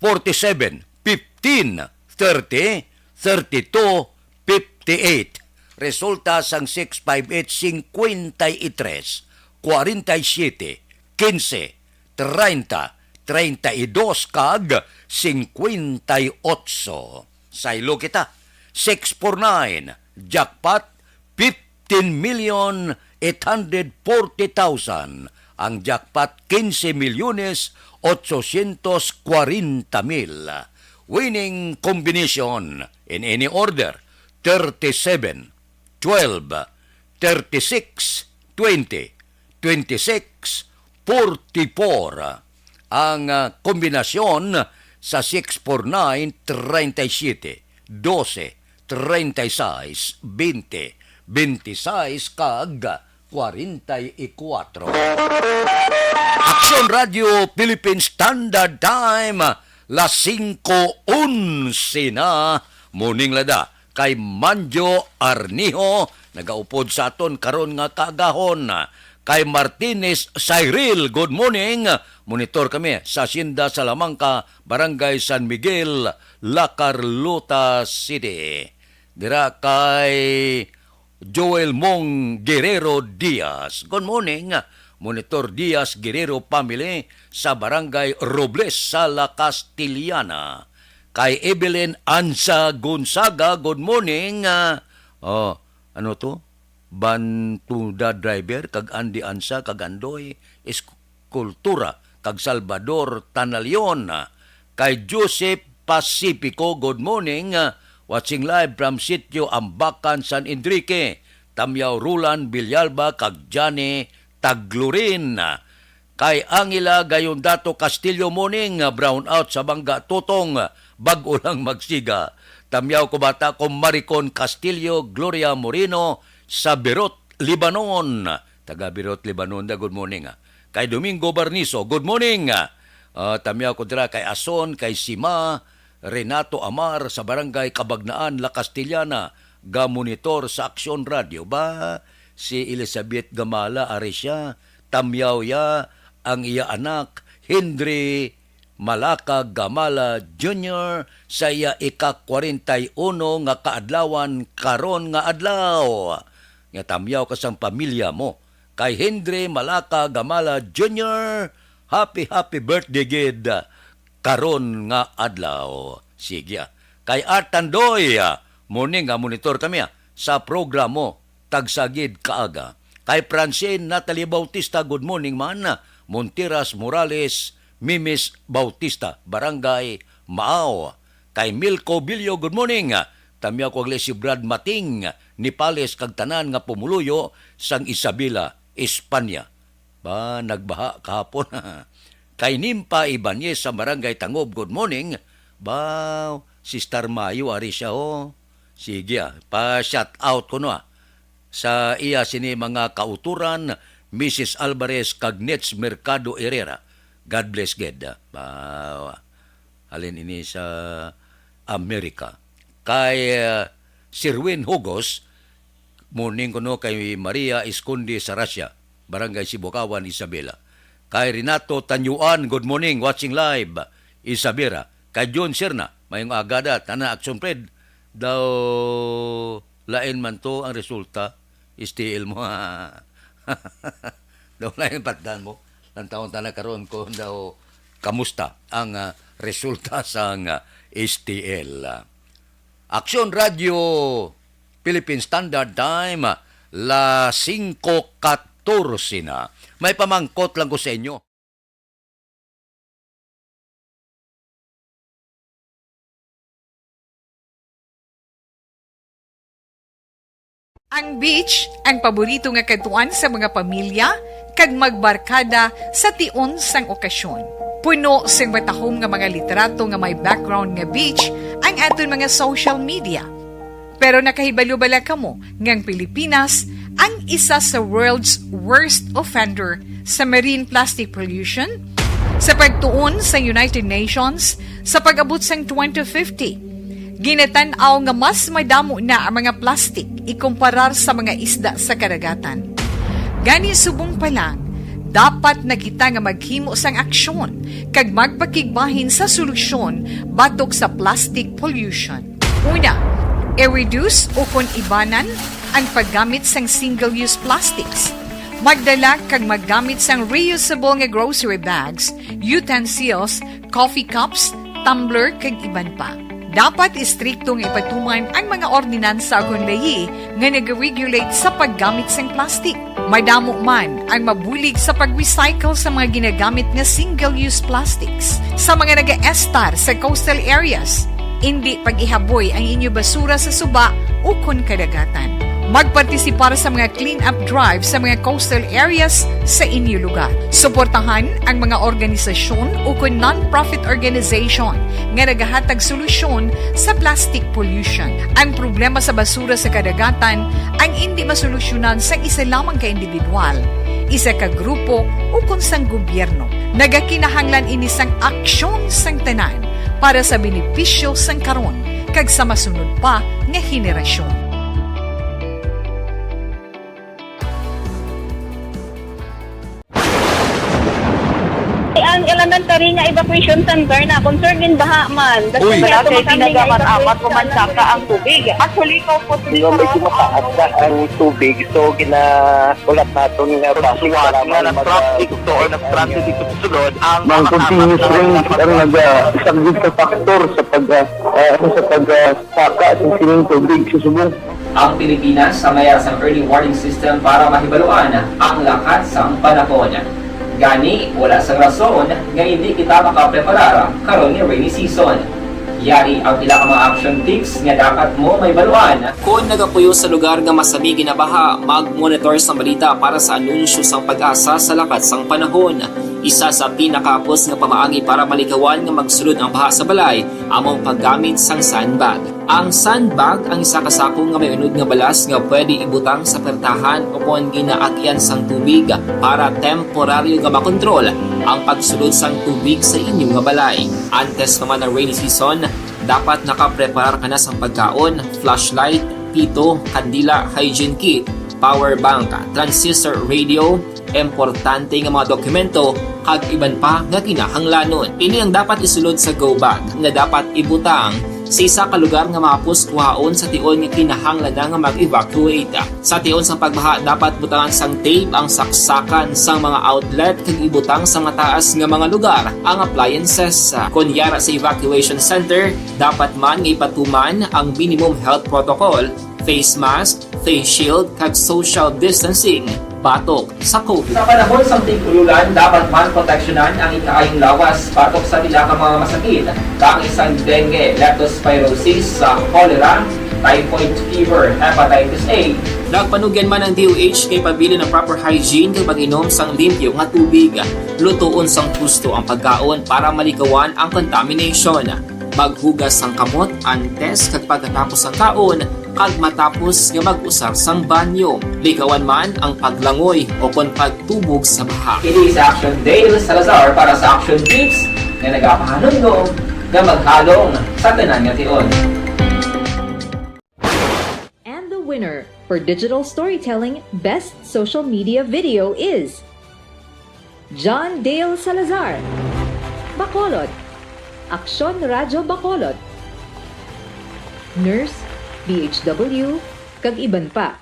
forty-seven, fifteen, thirty, thirty-two, fifty-eight. Resulta sang six five eight, cincuenta y tres, cuarenta y siete, quince, treinta, treinta y dos, kag cincuenta y ocho. Saylo kita, six four nine, jackpot, fifteen million eight hundred forty thousand. Ang jackpot, quince milyones ochocientos cuarenta mil. Winning combination, in any order, thirty-seven, twelve, thirty-six, twenty, twenty-six, forty-four. Ang, ah, kombinasyon sa six four nine, treinta y siete, doce, treinta y seis, veinte, veintiséis, kag cuarenta y cuatro. Aksyon Radio Philippine Standard Time, las singko onse na, morning lada. Kay Manjo Arniho, nagaupod sa aton karon nga kaagahon. Kay Martinez Cyril, good morning. Monitor kami sa Hacienda Salamanca, Barangay San Miguel, La Carlota City. Dira kay Joel Mong Guerrero Diaz. Good morning, Monitor Diaz Guerrero family sa Barangay Robles sa La Castellana. Kay Evelyn Anza Gonzaga, good morning. Ah, oh, ano to? Bantuda Driver, kag Andy Ansa, kag Andoy Eskultura, kag Salvador Tanalion. Kay Joseph Pacifico, good morning. Watching live from Sitio Ambacan, San Enrique. Tamyaw Roland Villalba, kag Johnny Taglurin. Kay Angela Gayondato Castillo, morning, ah, brown out sa bangga, Totong, bag-o lang magsiga. Tamyaw ko bata ko, Maricon Castillo, Gloria Moreno, sa Beirut, Lebanon. Taga Beirut, Lebanon da, good morning, ah. Kay Domingo Barniso, good morning, ah. Ah, tamyaw ko dira kay Ason, kay Sima, Renato Amar sa Barangay Cabagnaan, La Castellana, ga-monitor sa Aksyon Radio. Ba, si Elizabeth Gamala, ari siya, tamyaw ya ang iya anak, Henry Malaka Gamala Junior, sa iya ika-kwarenta y uno nga kaadlawan karon nga adlaw. Nga tamyaw ka sang pamilya mo. Kay Henry Malaka Gamala Junior, happy, happy birthday gid karon nga adlaw. Sige, ah. Kay Art Tandoy, ah, morning, ah, monitor kami, ah, sa programo, tagsa gid kaaga. Kay Francine Natalie Bautista, good morning man. Monteras Morales, Mimis Bautista, Barangay Maaw. Kay Milko Bilyo, good morning. Tamyaw ko gali si Brad Mating, ni Pales, kag tanan nga pumuluyo sang Isabela, Espanya. Ba, nagbaha kahapon. Kay Nimpa Ibanez sa Barangay Tangob, good morning. Ba, Sister Mayo, ari siya, oh. Sige, ah, pa-shout out ko, no, ah. Sa iya sini mga kauturan, Missus Alvarez kag Nets Mercado Herrera. God bless, gid, ah. Ba, halin ini sa Amerika. Kay, ah, Sirwin Hugos, morning kuno kay Maria Esconde sa Russia, Barangay Sibukawan, Isabela. Kay Renato Tanyuan, good morning, watching live, Isabela. Kay John Sirna, mayong aga da, tana action, Fred. Daw lain man to ang resulta, S T L mo. Daw lain patdan mo. Lantawon ta na karon kung daw kamusta ang, ah, resulta sang, ah, S T L. Aksyon Radio Philippine Standard Time, la singko katorse na. May pamangkot lang ko sa inyo. Ang beach, ang paborito nga kadtuan sa mga pamilya kag magbarkada sa tion sang okasyon. Puno sing matahom nga mga litrato nga may background nga beach ang aton mga social media. Pero nakahibalo bala kamo nga ang Pilipinas ang isa sa world's worst offender sa marine plastic pollution? Sa pagtuon sa United Nations, sa pag-abot sang twenty fifty, ginatan-aw nga mas madamo na ang mga plastik ikumparar sa mga isda sa kadagatan. Gani, subong pa lang, dapat na kita nga maghimo sang aksyon kag magpakigbahin sa solusyon batok sa plastic pollution. Una, i-reduce ukon ibanan ang paggamit sang single-use plastics. Magdala kag maggamit sang reusable nga grocery bags, utensils, coffee cups, tumbler, kag iban pa. Dapat istrikto nga ipatuman ang mga ordinansa ukon layi nga nag-regulate sa paggamit sang plastic. Madamo man ang mabulig sa pag-recycle sa mga ginagamit nga single-use plastics. Sa mga nagaestar sa coastal areas, indi pag-ihaboy ang inyo basura sa suba ukon kadagatan. Magpartisipar sa mga clean-up drive sa mga coastal areas sa inyo lugar. Suportahan ang mga organisasyon ukon non-profit organization nga nagahatag solusyon sa plastic pollution. Ang problema sa basura sa kadagatan ang indi masolusyonan sang isa lamang ka individual, isa ka grupo, ukon sang gobyerno. Nagakinahanglan ini sang aksyon sang tanan para sa benepisyo sang karon kag sa masunod pa nga henerasyon. Ang elementary nga evacuation center na concerned in baha man. Uy. Wala kay pinagamat-amat, pumansaka ang tubig. Actually, ikaw po, Di ba, medyo mataas na ang tubig, so ginahulat naton nga bus nga lamang nag-, nag-traffic to or nag-transit dito sa sulod ang mga continuous rain ang nag-, ah, isa gid sa factor sa pag, ah, ah, ano, sa pag, ah, saka sa sining tubig sa subong. Ang Pilipinas sa mayara sang early warning system para mahibaluan ang lakat sang panahon. Gani, wala sang rason nga hindi kita makapreparar karon nga rainy season. Yari ang pila ka mga action tips nga dapat mo mahibaluan. Kon nagapuyo sa lugar nga masami ginabaha, mag-monitor sang balita para sa anunsyo sang PAGASA sa lakat sang panahon. Isa sa pinakahapos nga pamaagi para malikawan nga magsulod ang baha sa balay amo ang paggamit sang sandbag. Ang sandbag ang isa ka sako nga may unod nga balas nga pwede ibutang sa pertahan o kon ginaagyan sang tubig para temporaryo nga makontrol ang pagsulod sang tubig sa inyo nga balay. Antes pa man ang rainy season, dapat nakapreparar ka na sang pagkaon, flashlight, pito, kandila, hygiene kit, power bank, transistor radio, importante nga mga dokumento, kag iban pa nga kinahanglanon. Ini ang dapat isulod sa go bag nga dapat ibutang sa isa ka lugar nga mahapos kuhaon sa tion nga kinahanglan na nga mag-evacuate. Sa tion sang pagbaha, dapat butangan sang tape ang saksakan sang mga outlet kag ibutang sa mataas nga mga lugar ang appliances. Kon yara sa evacuation center, dapat man nga ipatuman ang minimum health protocol, face mask, face shield, kag social distancing batok sa COVID. Sa panahon sang tig-ululan, dapat man proteksyonan ang ikaayong lawas batok sa pila ka mga masakit, kaangay sang dengue, leptospirosis, sa cholera, typhoid fever, hepatitis A. Nagpanugyan man ang D O H kay pabilin ang proper hygiene kag pag-inom sang limpyo nga tubig. Lutoon sang husto ang pagkaon para malikawan ang contamination. Maghugas sang kamot antes kag pagkatapos sang kaon kag matapos nga mag-usar sang banyo. Likawan man ang paglangoy o kon pagtubog sa baha. Ini si Action Dale Salazar para sa Action Tips nga nagapahanumdom nga maghalong sa tanan nga tion. And the winner for digital storytelling best social media video is John Dale Salazar, Bacolod, Aksyon Radyo Bacolod, Nurse, D H W, kag iban pa.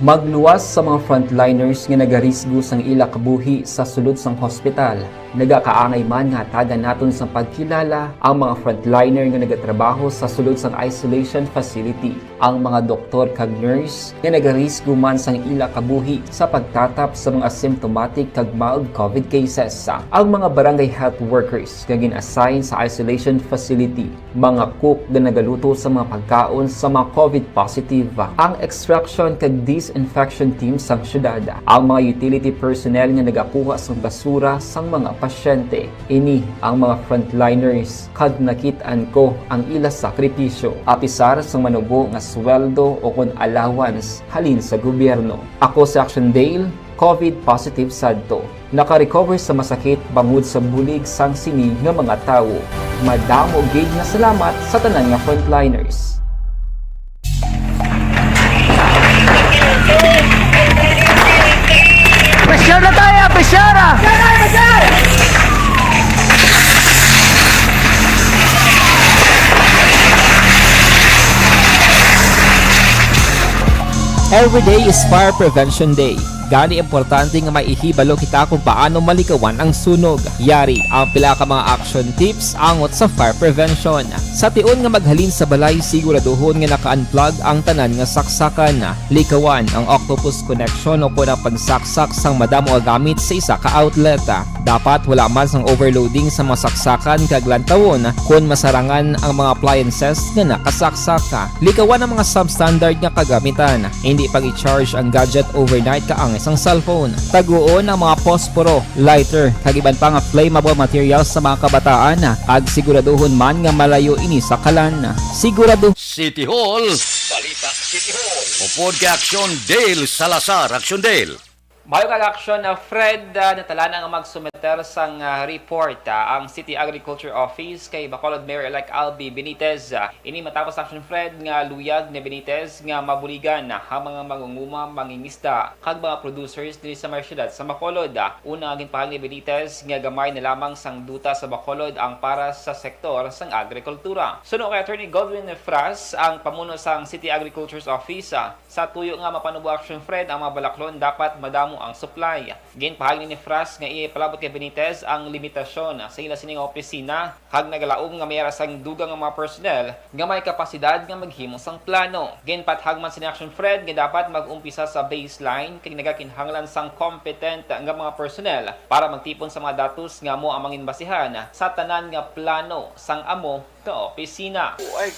Magluwas sa mga frontliners nga nagarisgo sang ila kabuhi sa sulod sang hospital. Nagakaangay man nga hatagan naton sang pagkilala ang mga frontliner nga nagatrabaho sa sulod sang isolation facility, ang mga doktor kag nurse nga nagarisgo man sang ila kabuhi sa pagtatap sa mga symptomatic kag mild COVID cases, ang mga barangay health workers nga gin-assign sa isolation facility, mga cook nga nagaluto sa mga pagkaon sa mga COVID positive, ang extraction kag disinfection team sang syudad, ang mga utility personnel nga nagakuha sang basura sang mga pasyente. Ini ang mga frontliners kag nakit-an ko ang ila sakripisyo. Apisar sang manubo nga sweldo o kon allowance halin sa gobyerno. Ako si Action Dale, COVID positive sadto. Naka-recover sa masakit bangod sa bulig sang sini nga mga tawo. Madamo gid nga salamat sa tanan nga frontliners. Pressure na tayo! Pressure na! Every day is Fire Prevention Day. Gani importante nga maihibalo kita kung paano malikawan ang sunog. Yari ang pila ka mga action tips angot sa fire prevention. Sa tion nga maghalin sa balay, siguraduhon nga naka-unplug ang tanan nga saksakan. Likawan ang octopus connection o kon ang pagsaksak sang madamo nga gamit sa isa ka outlet. Dapat wala man sang overloading sa mga saksakan kag lantawon kon masarangan ang mga appliances nga nakasaksak. Likawan ang mga substandard nga kagamitan. Indi pag-i-charge ang gadget overnight kaangay sang cellphone. Taguon ang mga posporo, lighter, kag iban pa nga flammable materials sa mga kabataan, kag siguraduhon man nga malayo ini sa kalan. Sigurado City Hall. Balita City Hall. Upod kay Aksyon Dale Salazar. Aksyon Dale. Mayo kag Aksyon, ah, Fred, ah, natalana nga magsumiter sang, ah, report, ah, ang City Agriculture Office kay Bacolod Mayor-elect Albi Benitez. Ah, ini matapos, Aksyon Fred, nga luyag ni Benitez nga mabuligan, ah, ang mga mangunguma, mangingisda, kag mga producers diri sa may siyudad sa Bacolod. Ah, una nga ginpahayag ni Benitez nga gamay na lamang sang duta sa Bacolod ang para sa sektor sang agrikultura. Suno kay Attorney Godwin Fras, ang pamuno sang City Agriculture's Office, ah, Sa tuyo nga mapanubo, Action Fred, ang mga balaklon dapat madamo ang supply. Ginpahayag ni Fras nga ipalabot kay Benitez ang limitasyon sa ila sini nga opisina kag nagalaom nga may ara sang dugang nga mga personnel nga may kapasidad nga maghimo sang plano. Ginpatahag man sini Action Fred nga dapat mag-umpisa sa baseline kag nagakinahanglan sang competent nga mga personnel para magtipon sa mga datos nga amo ang manginbasihan sa tanan nga plano sang amo ka opisina. I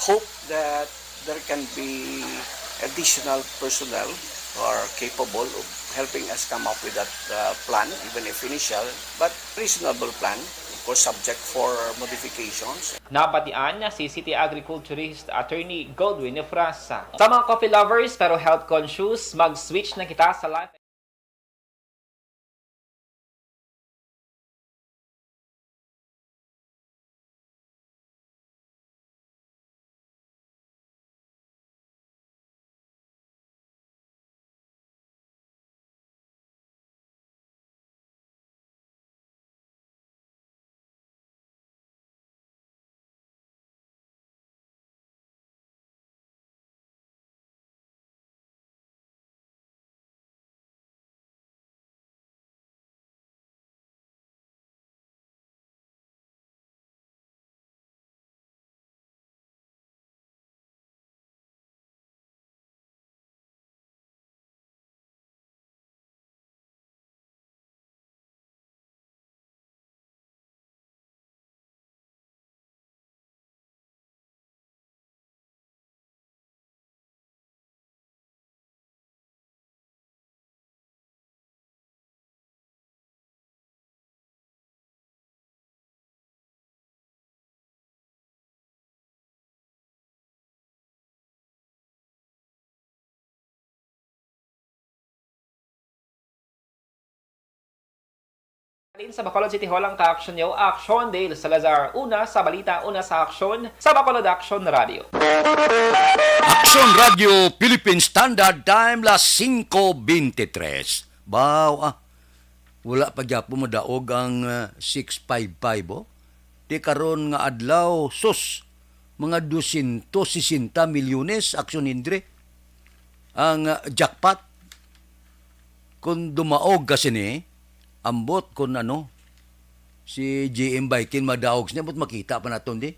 hope that there can be additional personnel who are capable of helping us come up with that uh, plan, even if initial, but reasonable plan, of course, subject for modifications. Nabatian si City Agriculturist Attorney Godwin Efrasa. Sa mga coffee lovers pero health conscious, mag-switch na kita sa Life Halin sa Bacolod City Hall ang ka-aksyon niyo, Aksyon Dale Salazar. Una sa balita, una sa aksyon, sa Bacolod Aksyon Radio. Aksyon Radio Philippine Standard Time, las singko bente tres. Baw, ah, wala pa gyapon madaog ang ah, six five five, oh. Di karon nga adlaw, sus, mga dosyentos sesenta milyones, Aksyon Indre, ang ah, jackpot. Kung dumaog ka sini, ambot kung ano, si G M Baikin madaog sini, ambot makita pa naton di.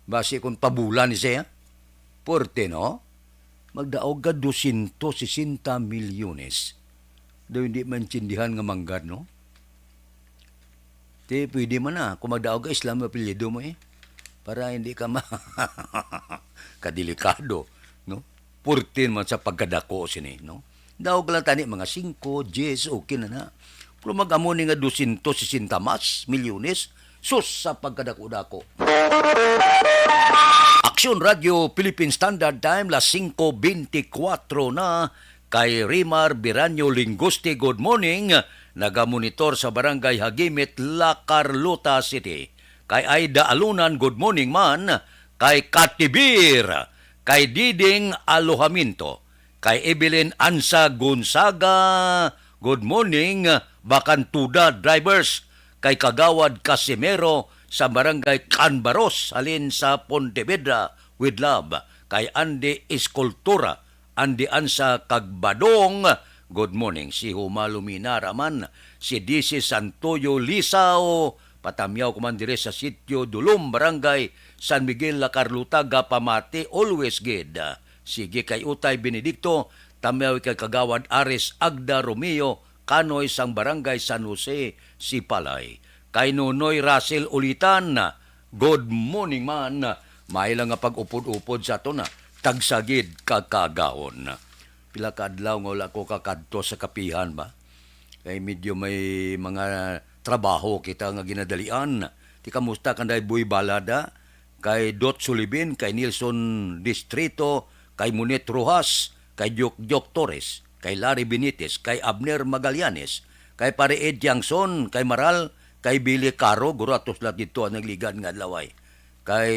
Basi kung pabulan ni siya, puwerte, no? Magdaog ka dosyentos sesenta milyones. Daw hindi maintindihan nga manggad, no? Ti, pwede man na. Kung magdaog ka, Islam yung apelyido mo eh. Para hindi ka ma-, kadelikado, no? Purtin man sa pagkadako sini, no? Daog lang tani mga singko, diyes, okay na na. Pero mag-amo ni nga dosyentos sesenta mas, milyones, sus sa pagkadako-dako. Aksyon Radio Philippine Standard Time, las singko bente kuwatro na. Kay Rimar Biranyo Linguste, good morning. Nagamonitor sa Barangay Hagimit, La Carlota City. Kay Aida Alunan, good morning man. Kay Katibir, kay Diding Alojamiento, kay Evelyn Ansa Gonzaga, good morning, Bacantuda Drivers, kay Kagawad Casimero sa Barangay Canbaros, halin sa Pontevedra, with love, kay Andy Escultura, Andy Ansa kag Badong, good morning. Si Huma Lumina Raman, si D C Santoyo Lisaw, patamyaw ko man dire sa Sitio Dulom, Barangay San Miguel, La Carlota, gapamati, always gid. Sige kay Utay Benedicto, tamyaw kay Kagawad Aris Agda Romeo, Kanoy sang Barangay San Jose, Sipalay. Kay Nonoy Russell Ulitan, good morning man. May lang nga pag-upod-upod sa aton, ah. Tagsagid ka kagahon. Pila ka adlaw nga wala ko kakadto sa kapihan ba? Kay medyo may mga trabaho kita nga ginadalian. Ti kamusta kanday Boy Balada? Kay Dot Sulibin, kay Nelson Distrito, kay Monet Rojas, kay Jokjok Torres, kay Larry Benitez, kay Abner Magallanes, kay Pare Ed Tiangson, kay Maral, kay Billy Caro, guro atos lahat dito ang nagligad nga adlaw ay. Kay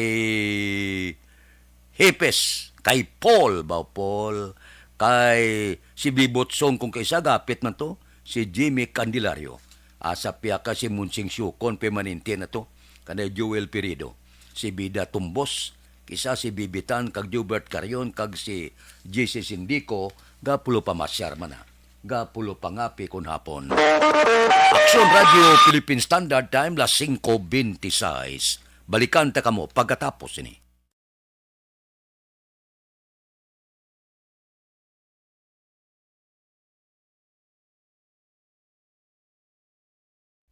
Hepes, kay Paul, ba Paul, kay si Bibot Song kung kaisa, gapit man to, si Jimmy Candelario. Asa piya ka si Munsing Siukon, permanente na to, kanay Joel Pirido, si Bida Tumbos, kisa si Bibitan kag Jubert Carion kag si J C Sindico, gapulo pa masyar man na. Gapulo pangapi kon hapon. Aksyon Radio Philippine Standard Time, las singko bente sais. Balikan ta kamo pagkatapos ini.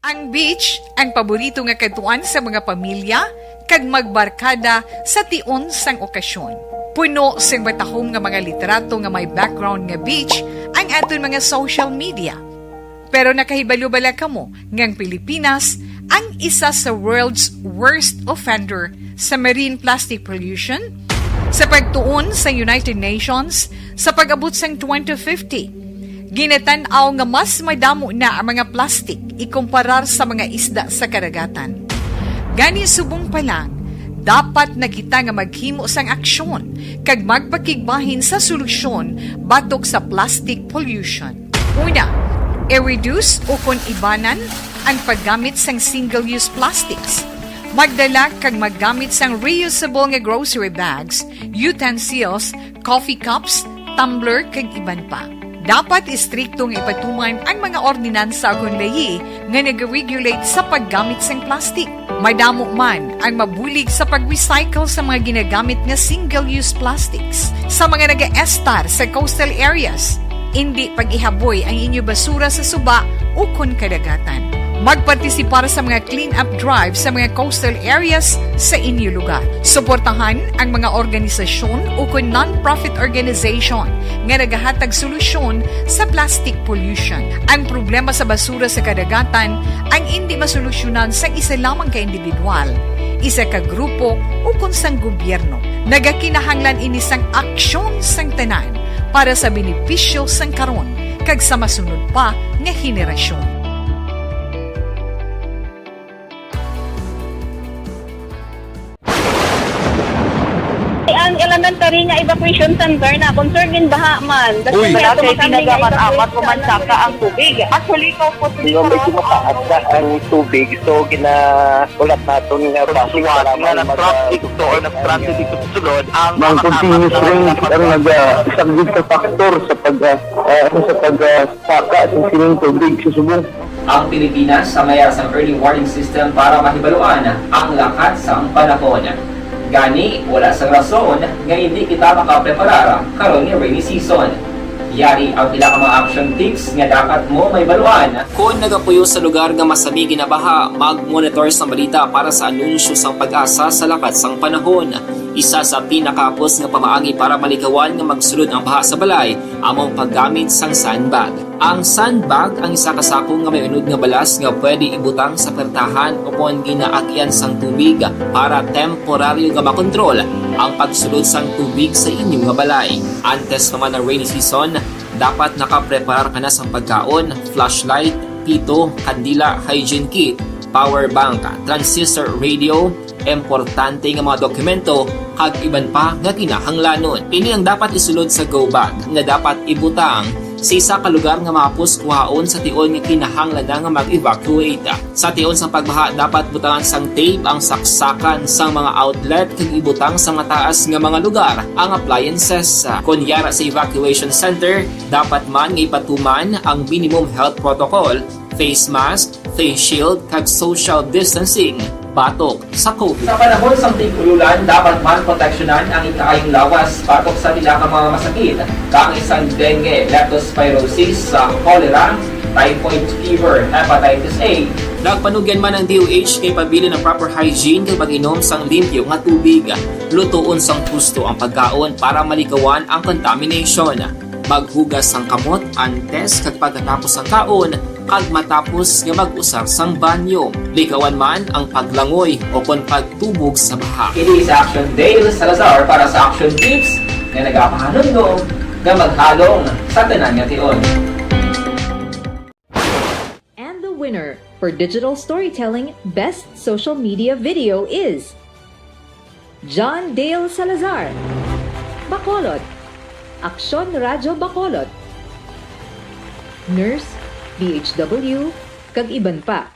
Ang beach, ang paborito nga kadtuan sa mga pamilya kag magbarkada sa tion sang okasyon. Puno sing matahom nga mga litrato nga may background nga beach ang aton mga social media. Pero nakahibalo bala kamo nga ang Pilipinas ang isa sa world's worst offender sa marine plastic pollution? Sa pagtuon sa United Nations, sa pag-abot sang twenty fifty, ginatan-aw nga mas madamo na ang mga plastic ikumparar sa mga isda sa kadagatan. Gani, subong pa lang, dapat na kita nga maghimo sang aksyon kag magpakigbahin sa solusyon batok sa plastic pollution. Una, i-reduce ukon ibanan ang paggamit sang single-use plastics. Magdala kag maggamit sang reusable nga grocery bags, utensils, coffee cups, tumbler, kag iban pa. Dapat istrikto nga ipatuman ang mga ordinansa ukon layi nga nag-regulate sa paggamit sang plastic. Madamo man ang mabulig sa pag-recycle sa mga ginagamit nga single-use plastics sa mga nagaestar sa coastal areas. Indi pag-ihaboy ang inyo basura sa suba ukon kadagatan. Magpartisipar sa mga clean-up drive sa mga coastal areas sa inyo lugar. Suportahan ang mga organisasyon ukon non-profit organization nga nagahatag solusyon sa plastic pollution. Ang problema sa basura sa kadagatan ang indi masolusyonan sang isa lamang ka individual, isa ka grupo, ukon sang gobyerno. Nagakinahanglan ini sang aksyon sang tanan para sa benepisyo sang karon kag sa masunod pa nga henerasyon. Ang elementary nga evacuation center na concern in baha man. Uy. Wala kay ginagamit-amat, pumansaka ang tubig. Actually, ikaw po, medyo mataas na ang tubig, so gina-, ulat naton nga traffic, nga nag-traffic to or nag-traffic ito sulod ang mga continuous rain ang nag-, ah, isang big factor sa pag, ah, ah, ano, sa pag, ah, saka sa sining tubig sa subong. Ang Pilipinas sa mayar sang early warning system para mahibaluan ang lakat sang panahon. Gani, wala sang rason nga indi kita makapreparar karon nga rainy season. Yari ang pila ka mga action tips nga dapat mo mahibaluan. Kon nagapuyo sa lugar nga masami ginabaha, mag-monitor sang balita para sa anunsyo sang PAGASA sa lakat sang panahon. Isa sa pinakahapos nga pamaagi para malikawan nga magsulod ang baha sa balay amo ang paggamit sang sandbag. Ang sandbag ang isa ka sako nga may unod nga balas nga pwede ibutang sa pertahan o kon ginaagyan sang tubig para temporaryo nga makontrol ang pagsulod sang tubig sa inyo nga balay. Antes pa man ang rainy season, dapat nakapreparar ka na sang pagkaon, flashlight, pito, kandila, hygiene kit, power bank, transistor radio, importante nga mga dokumento, kag iban pa nga kinahanglanon. Ini ang dapat isulod sa go bag nga dapat ibutang sa isa ka lugar nga mahapos kuhaon sa tion nga kinahanglan na nga mag-evacuate. Sa tion sang pagbaha, dapat butangan sang tape ang saksakan sang mga outlet kag ibutang sa mataas nga mga lugar ang appliances. Kon yara sa evacuation center, dapat man nga ipatuman ang minimum health protocol, face mask, face shield, kag social distancing batok sa COVID. Sa panahon sang tig-ululan, dapat man proteksyonan ang ikaayong lawas batok sa pila ka mga masakit, kaangay sang dengue, leptospirosis, sa cholera, typhoid fever, hepatitis A. Nagpanugyan man ang D O H nga ipabilin ang proper hygiene kag pag-inom sang limpyo nga tubig. Lutoon sang husto ang pagkaon para malikawan ang contamination. Maghugas sang kamot antes kag pagkatapos sang kaon, kag matapos nga mag-usar sang banyo. Likawan man ang paglangoy o kon pagtubog sa baha. Ini si Action Dale Salazar para sa Action Tips nga nagapahanumdom nga maghalong sa tanan nga tion. And the winner for digital storytelling best social media video is John Dale Salazar, Bacolod, Aksyon Radyo Bacolod, Nurse, D H W, kag iban pa.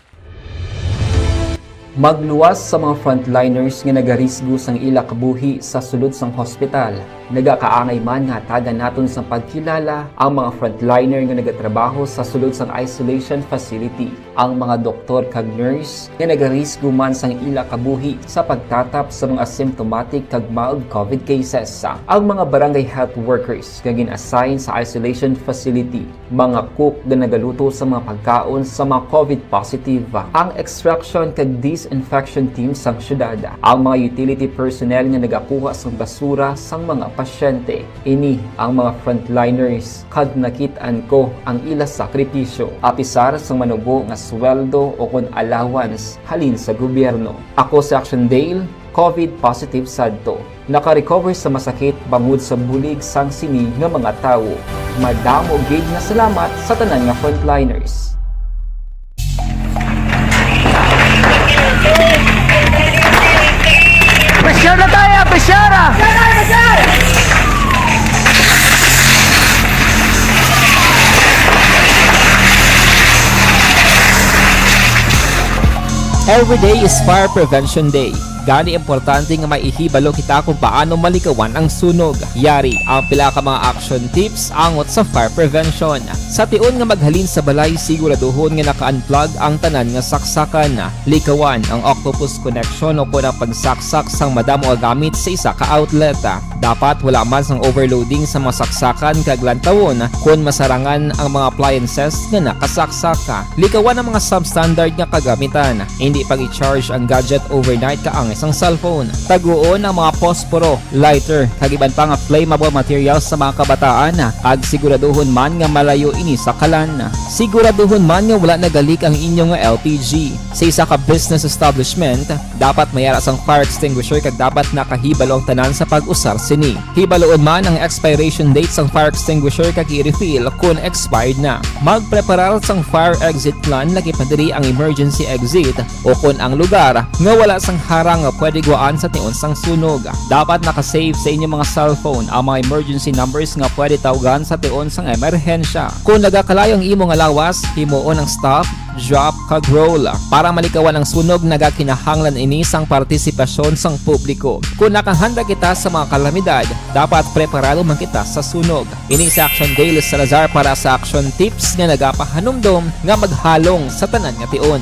Magluwas sa mga frontliners nga nagarisgo sang ila kabuhi sa sulod sang hospital. Nagakaangay man nga hatagan naton sang pagkilala ang mga frontliner nga nagatrabaho sa sulod sang isolation facility, ang mga doktor kag nurse nga nagarisgo man sang ila kabuhi sa pagtatap sa mga symptomatic kag mild covid cases, ang mga barangay health workers nga gin-assign sa isolation facility, mga cook nga nagaluto sa mga pagkaon sa mga covid positive, ang extraction kag disinfection team sang syudad, ang mga utility personnel nga nagakuha sang basura sang mga pasyente. Ini ang mga frontliners, kag nakit-an ko ang ila sakripisyo, apisar sang manubo nga sweldo o kon allowance halin sa gobyerno. Ako si Action Dale, covid positive sadto. Naka-recover sa masakit bangod sa bulig sang sini nga mga tawo. Madamo gid nga salamat sa tanan nga frontliners. Pressure na tayo! Pressure na! Every day is Fire Prevention Day. Gani, importante nga may ihibalo kita kung paano malikawan ang sunog. Yari ang pila ka mga action tips angot sa fire prevention. Sa tion nga maghalin sa balay, siguraduhon nga naka-unplug ang tanan nga saksakan. Likawan ang octopus connection o kon ang pagsaksak sang madamo nga gamit sa isa ka outlet. Dapat wala man sang overloading sa mga saksakan kag lantawon kon masarangan ang mga appliances nga nakasaksak. Likawan ang mga substandard nga kagamitan. Indi pag-i-charge ang gadget overnight kaangay sang cellphone. Taguon ang mga posporo, lighter, kag iban pa nga flammable materials sa mga kabataan, kag siguraduhon man nga malayo ini sa kalan. Siguraduhon man nga wala nagalik ang inyo nga L P G. Sa isa ka business establishment, dapat may ara sang fire extinguisher kag dapat nakahibalo ang tanan sa pag-usar sini. Hibaloon man ang expiration date sang fire extinguisher kag i-refill kon expired na. Magpreparar sang fire exit plan, lakip na diri ang emergency exit o kon ang lugar nga wala sang harang nga pwede gwaan sa tion sang sunog. Dapat naka-save sa inyo mga cellphone ang mga emergency numbers nga pwede tawgan sa tion sang emerhensya. Kon nagakalayo ang imo nga lawas, himuon ang stop, drop, kag roll. Para malikawan ang sunog, nagakinahanglan ini sang partisipasyon sang publiko. Kon nakahanda kita sa mga kalamidad, dapat preparado man kita sa sunog. Ini si Action Dale Salazar para sa Action Tips nga nagapahanumdom nga maghalong sa tanan nga tion.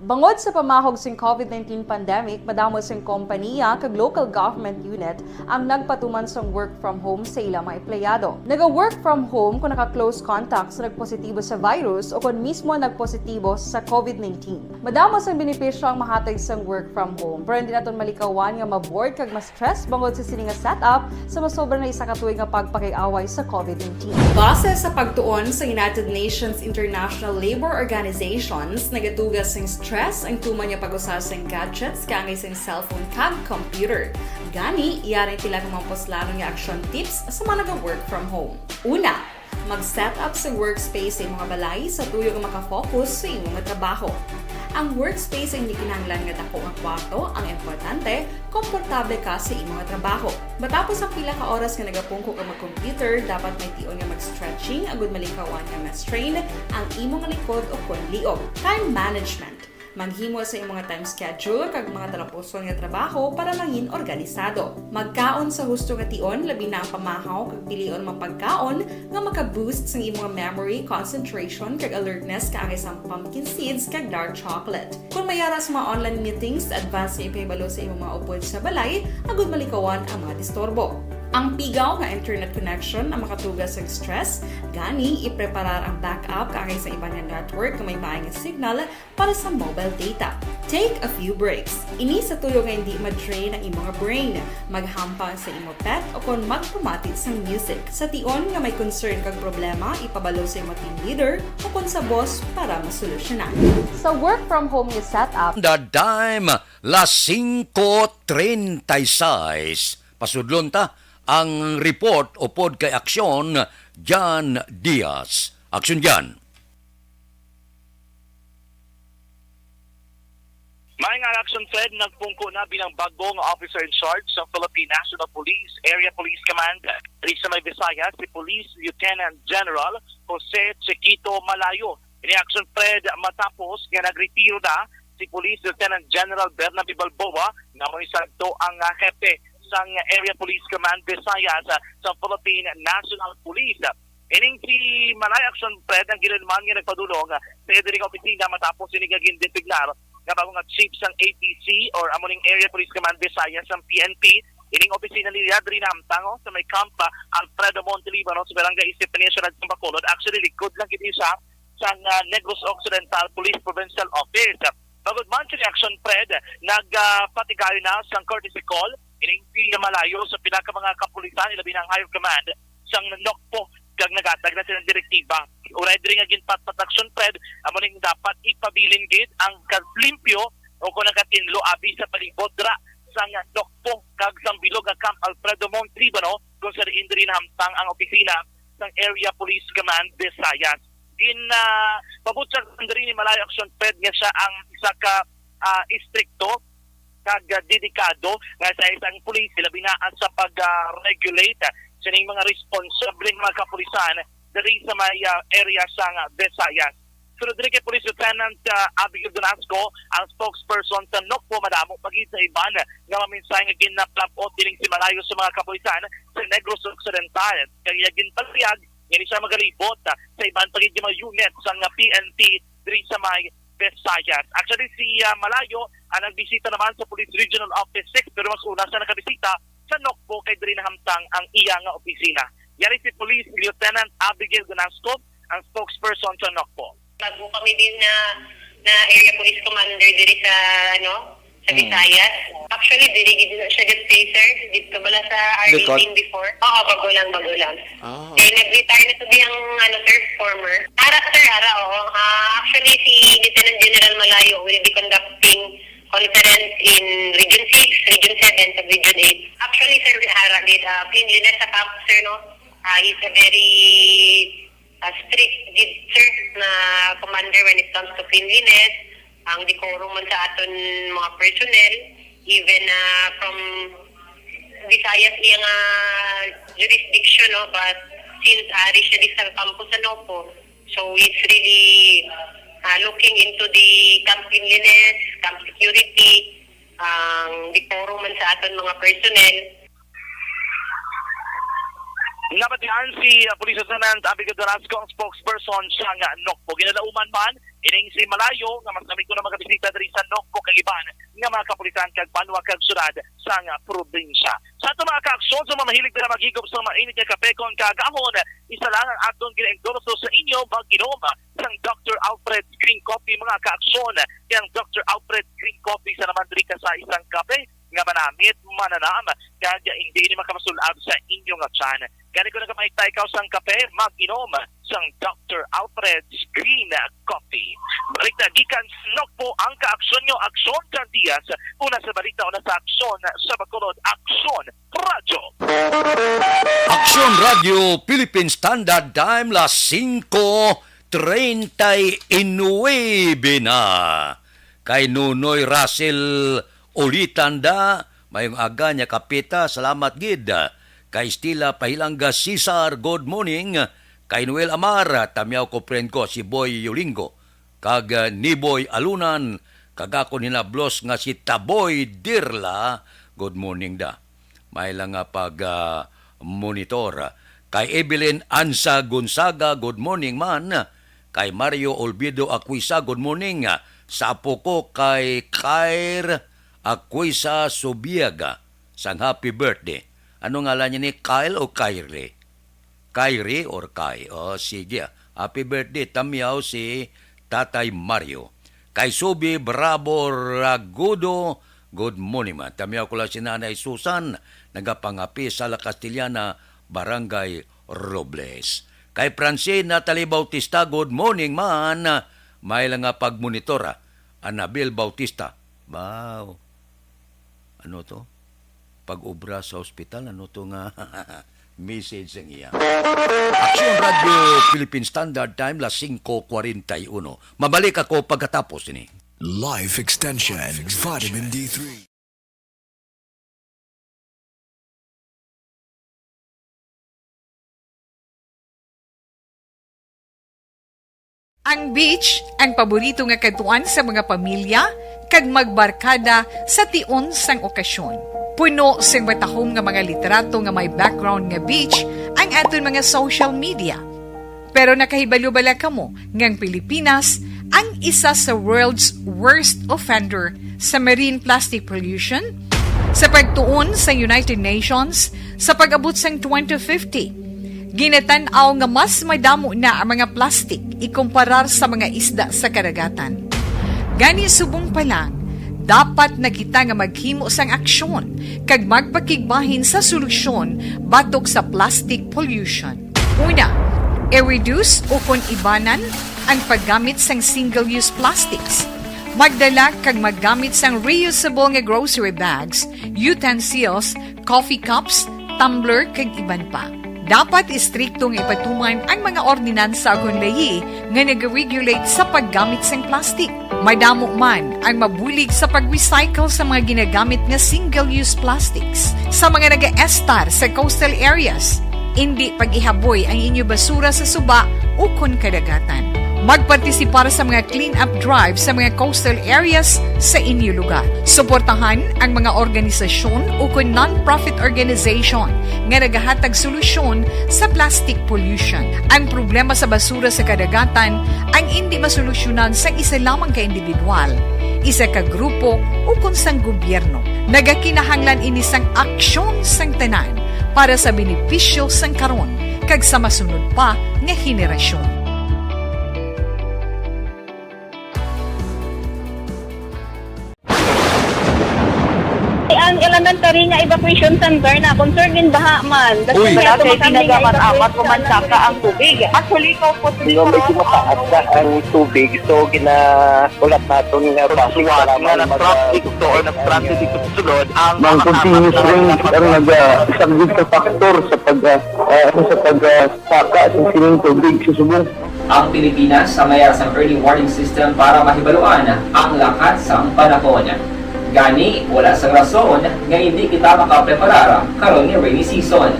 Bangod sa pamahog sing covid nineteen pandemic, madamo sing kompaniya kag local government unit ang nagpatuman sang work from home sa ila mga empleyado. Naga-work from home kon naka-close contact sa nagpositibo sa virus o kon mismo nagpositibo sa covid nineteen. Madamo sang benepisyo ang mahatag sang work from home, pero hindi naton malikawan nga ma-bored kag ma-stress bangod sa sini nga setup sa masobra na isa ka tuig nga pagpakig-away sa covid nineteen. Base sa pagtuon sa United Nations International Labor Organizations, nagatuga sing stress ang tuman nga pag-usa sing gadgets kaangay sing cellphone kag computer. Gani, yari ang pila ka mga puslanon nga action tips sa mga naga-work from home. Una, mag-set up sa workspace sa imo nga balay sa tuyo nga makafocus sa imo nga trabaho. Ang workspace ay hindi kinahanglan nga dako nga kwarto, ang importante, komportable ka sa imo nga trabaho. Matapos ang pila ka oras nga nagapungko ka mag-computer, dapat may tion nga mag-stretching agud malikawan nga ma-strain ang imo nga likod o kon liog. Time management. Maghimo sa imo nga time schedule kag mga talapuson nga trabaho para mangin organisado. Magkaon sa husto nga tion, labi na ang pamahaw kag pilion mga pagkaon nga maka-boost sang imo nga memory, concentration, kag alertness kaangay sang pumpkin seeds kag dark chocolate. Kon may ara sa mga online meetings, advance nga ipahibalo sa imo mga upod sa balay agud malikawan ang mga disturbo. Ang pigaw nga internet connection ang makatuga sa stress, gani ipreparar ang backup kaangay sa iban nga network nga may maay nga signal para sa mobile data. Take a few breaks. Ini sa tuyo nga hindi ma-drain ang imo nga brain. Maghampang sa imo pet o kon magpamati sang music. Sa tion nga may concern kag problema, ipabalo sa imo team leader o kon sa boss para masolusyonan. Sa work from home nga setup, The time, las singko treinta y seis. Pasudlon ta ang report upod kay Aksyon Jan Diaz. Aksyon Jan. Maayong adlaw, Action Fred, nagpungko na bilang bag-o nga officer in charge sa Philippine National Police Area Police Command diri sa may Visayas si Police Lieutenant General Jose Chiquito Malayo. Ini, Action Fred, matapos nga nagretiro na si Police Lieutenant General Bernabe Balboa, nga amo ni sadto ang, ah, hepe sang Area Police Command Visayas, ah, sa Philippine National Police. Ining si Malay Action Fred ang ginhulman nga nagpadulong, ah, sa iya diri nga opisina matapos ini nga gindesignar nga bag-o nga chief sang A P C or amo ning Area Police Command Visayas sang P N P. Ining opisina nila diri nahamtang, oh, sa may Camp, ah, Alfredo Montelibano sa Barangay Estefanía, Siyudad sang Bacolod. Actually, likod lang gid siya sang, ah, Negros Occidental Police Provincial Office. Bangod man sa reaksyon, Fred, nagpatigayon na sang courtesy call ining si Malayo sa pila ka mga kapulisan, ilabi na ang higher command sang NOCPO, kag naghatag na sila direktiba. Uray diri nga ginpatpat aksyon, Fred, amo ning dapat ipabilin gid ang kalimpyo o kung nagatinlo abi sa palibot dira sang NOCPO kag sang bilog nga Camp Alfredo Montelibano, kung sa diin diri nahamtang ang opisina sang Area Police Command Visayas. Gin, ah, pabutyag diri ni Malayo Action Fred nga siya ang isa ka, ah, istrikto kag, ah, dedikado nga sa isang pulis, labi na sa pag, ah, regulate sining mga responsible nga mga kapulisan diri sa may, ah, area sang Visayas. Sunod diri kay Police Lieutenant, ah, Abigail Donasco, ang spokesperson sa NOCPO, madamo pa gid sa iban nga mga mensahe nga ginapalab-ot ining si Malayo sa mga kapulisan sa Negros Occidental. Kag iya ginpalihag nga ini siya magalibot, ah, sa iban pa gid nga mga unit sang, ah, P N P diri sa may Visayas. Actually, si, ah, Malayo ang nagbisita naman sa Police Regional Office six, pero mas una siya nakabisita sa NOCPO kay diri nahamtang ang iya nga opisina. Yari si Police Lieutenant Abigail Donasco, ang spokesperson sa NOCPO. Bago kami din na, na area police commander diri sa, ano, sa Hmm. Visayas. Actually, diri gid na siya gid, sir. Dito bala sa Bicol? R eighteen before. Oo, bago lang, bago lang. Ah. Kaya nag-retire na to di ang, ano, sir, former. Ara, sir, ara, oo. Ah, actually, si Lieutenant General Malayo will be conducting conference in Region six, Region seven, sa Region eight. Actually, sir, ara gid, ah, cleanliness sa camp, sir, no? Ah, he's a very, ah, strict gid, sir, na commander when it comes to cleanliness, ang decorum man sa aton mga personnel, even, ah, from Visayas iya nga jurisdiction, no, but since ari siya di sa kampo sa NOCPO, so it's really, ah, looking into the camp cleanliness, camp security, ang decorum man sa aton mga personnel. Nabatian si, ah, Police Lieutenant Abigail Donasco, ang spokesperson sang NOCPO. Ginalauman man ining si Malayo nga mas dami ko na magabisita diri sa NOCPO kag iban nga mga kapulisan kag banwa kag syudad sang probinsya. Sa ato mga kaaksyon, sa mga mahilig dira maghigop sang mainit nga kape kon kaagahon, isa lang ang aton gina-endorso sa inyo, mag-inom sang Doctor Alfred's Green Coffee, mga kaaksyon. Kay ang Doctor Alfred's Green Coffee sa naman diri ka sa isang kape nga manamit, mananam, kag hindi ini makapasul-ab sa inyo nga tiyan. Gani, kung nagamaita ikaw sang kape, mag-inom sang Doctor Alfred's Green Coffee. Balita gikan sa NOCPO, ang kaaksyon nyo, aksyon kang Diaz. Una sa balita, una sa aksyon, sa Bacolod, Aksyon Radyo. Aksyon Radyo Philippine Standard Time, las singko treinta y nueve na. Kay Nunoy Russell Ulitan da, mayong aga niya kapita, salamat gid. Kay Stella Pahilanga Cesar, good morning. Kay Noel Amar, tamiaw ko friend ko, si Boy Yulingo. Kag, ah, Niboy Alunan, kag ako ni Nablos nga si Taboy Dirla, good morning da. May lang nga pag, ah, monitor. Kay Evelyn Ansa Gonzaga, good morning man. Kay Mario Olvido Aquisa, good morning. Sa apo ko kay Kyr Aquisa Subiaga, sang happy birthday. Ano ngalan niya ni, Kyle o Kyrie? Kyrie or Kai? Oh, sige. Happy birthday, tamiaw si Tatay Mario. Kay Subi Bravo Ragudo, good morning, man. Tamiaw ko lang si Nanay Susan, nagapangapi sa La Castellana, Barangay Robles. Kay Francine Natalie Bautista, good morning, man. May lang nga pagmonitor, ah. Anabel Bautista. Wow. Ano to? Pag-obra sa ospital, ano to nga message ang iya? Aksyon Radyo Philippine Standard Time, las singko kwarenta y uno. Mabalik ako pagkatapos ini. Life Extension, Vitamin D three. Ang beach, ang paborito nga kadtuan sa mga pamilya, kag magbarkada sa tion sang okasyon. Puno sing matahom nga mga litrato nga may background nga beach ang aton mga social media. Pero nakahibalo bala kamo nga ang Pilipinas ang isa sa world's worst offender sa marine plastic pollution? Sa pagtuon sa United Nations, sa pag-abot sang twenty fifty, ginatan-aw nga mas madamo na ang mga plastic ikumparar sa mga isda sa kadagatan. Gani, subong pa lang, dapat na kita nga maghimo sang aksyon kag magpakigbahin sa solusyon batok sa plastic pollution. Una, i-reduce ukon ibanan ang paggamit sang single-use plastics. Magdala kag maggamit sang reusable nga grocery bags, utensils, coffee cups, tumbler, kag iban pa. Dapat istrikto nga ipatuman ang mga ordinansa ukon layi nga nag-regulate sa paggamit sang plastic. Madamo man ang mabulig sa pag-recycle sa mga ginagamit nga single-use plastics. Sa mga nagaestar sa coastal areas, indi pag-ihaboy ang inyo basura sa suba ukon kadagatan. Magpartisipar sa mga clean-up drive sa mga coastal areas sa inyo lugar. Suportahan ang mga organisasyon ukon non-profit organization nga nagahatag solusyon sa plastic pollution. Ang problema sa basura sa kadagatan ang indi masolusyonan sa isa lamang ka individual, isa ka grupo, ukon sang gobyerno. Nagakinahanglan ini sang aksyon sang tanan para sa benepisyo sang karon kag sa masunod pa nga henerasyon. Ang elementary nga evacuation center na, concerned in baha man. Uy, wala kay tinaga man amat ko man saka ang tubig. Actually, ko po Pero medyo mataas na ang tubig, so ginaulat naton nga basi wala nga nag-traffic to or nag-traffic dito sa sulod ang mga continuous rains ang nag-, ah, isang big factor sa pag, ah, ah, sa pag, ah, saka sa sining tubig sa subong. Ang Pilipinas ang may sang early warning system para mahibaluan ang lakat sang panahon. Gani, wala sang rason nga indi kita makapreparar karon nga rainy season.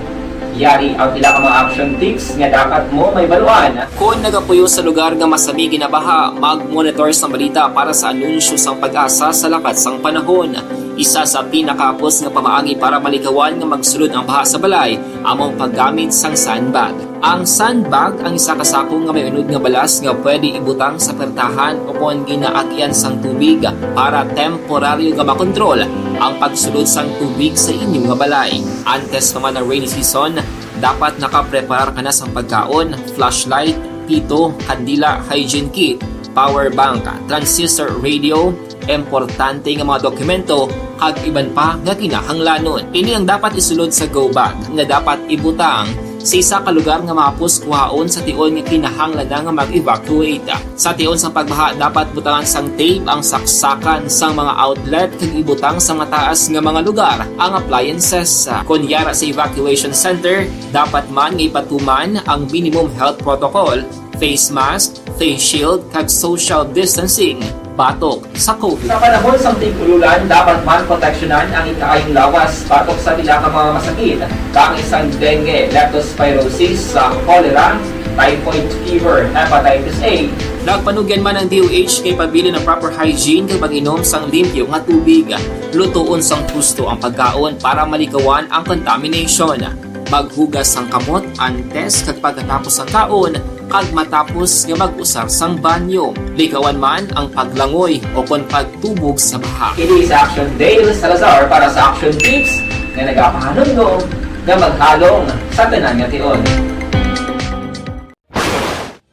Yari ang pila ka mga action tips nga dapat mo mahibaluan. Kon nagapuyo sa lugar nga masami ginabaha, mag-monitor sang balita para sa anunsyo sang PAGASA sa lakat sang panahon. Isa sa pinakahapos nga pamaagi para malikawan nga magsulod ang baha sa balay amo ang paggamit sang sandbag. Ang sandbag ang isa ka sako nga may unod nga balas nga pwede ibutang sa pertahan ukon ginaagian sang tubig para temporaryo nga makontrol ang pagsulod sang tubig sa inyo nga balay. Antes pa man ang rainy season, dapat nakapreparar ka na sang pagkaon, flashlight, pito, kandila, hygiene kit, power bank, transistor radio, importante nga mga dokumento, kag iban pa nga kinahanglanon. Ini ang dapat isulod sa go bag nga dapat ibutang sa isa ka lugar nga mahapos kuhaon sa tion nga kinahanglan na nga mag-evacuate. Sa tion sang pagbaha, dapat butangan sang tape ang saksakan sang mga outlet kag ibutang sa mataas nga mga lugar ang appliances. Kon yara sa evacuation center, dapat man nga ipatuman ang minimum health protocol, face mask, face shield, kag social distancing batok sa COVID. Sa panahon sang tig-ululan, dapat man proteksyonan ang ikaayong lawas batok sa pila ka mga masakit, kaangay sang dengue, leptospirosis, sa cholera, typhoid fever, hepatitis A. Nagpanugyan man ang D O H kay pabilin ang proper hygiene kag pag-inom sang limpyo nga tubig. Lutoon sang husto ang pagkaon para malikawan ang contamination. Maghugas sang kamot antes kag pagkatapos sang kaon kag matapos nga mag-usar sang banyo. Likawan man ang paglangoy o kon pagtubog sa baha. Ini si Action Dale Salazar para sa Action Tips nga nagapahanumdom nga maghalong sa tanan nga tion.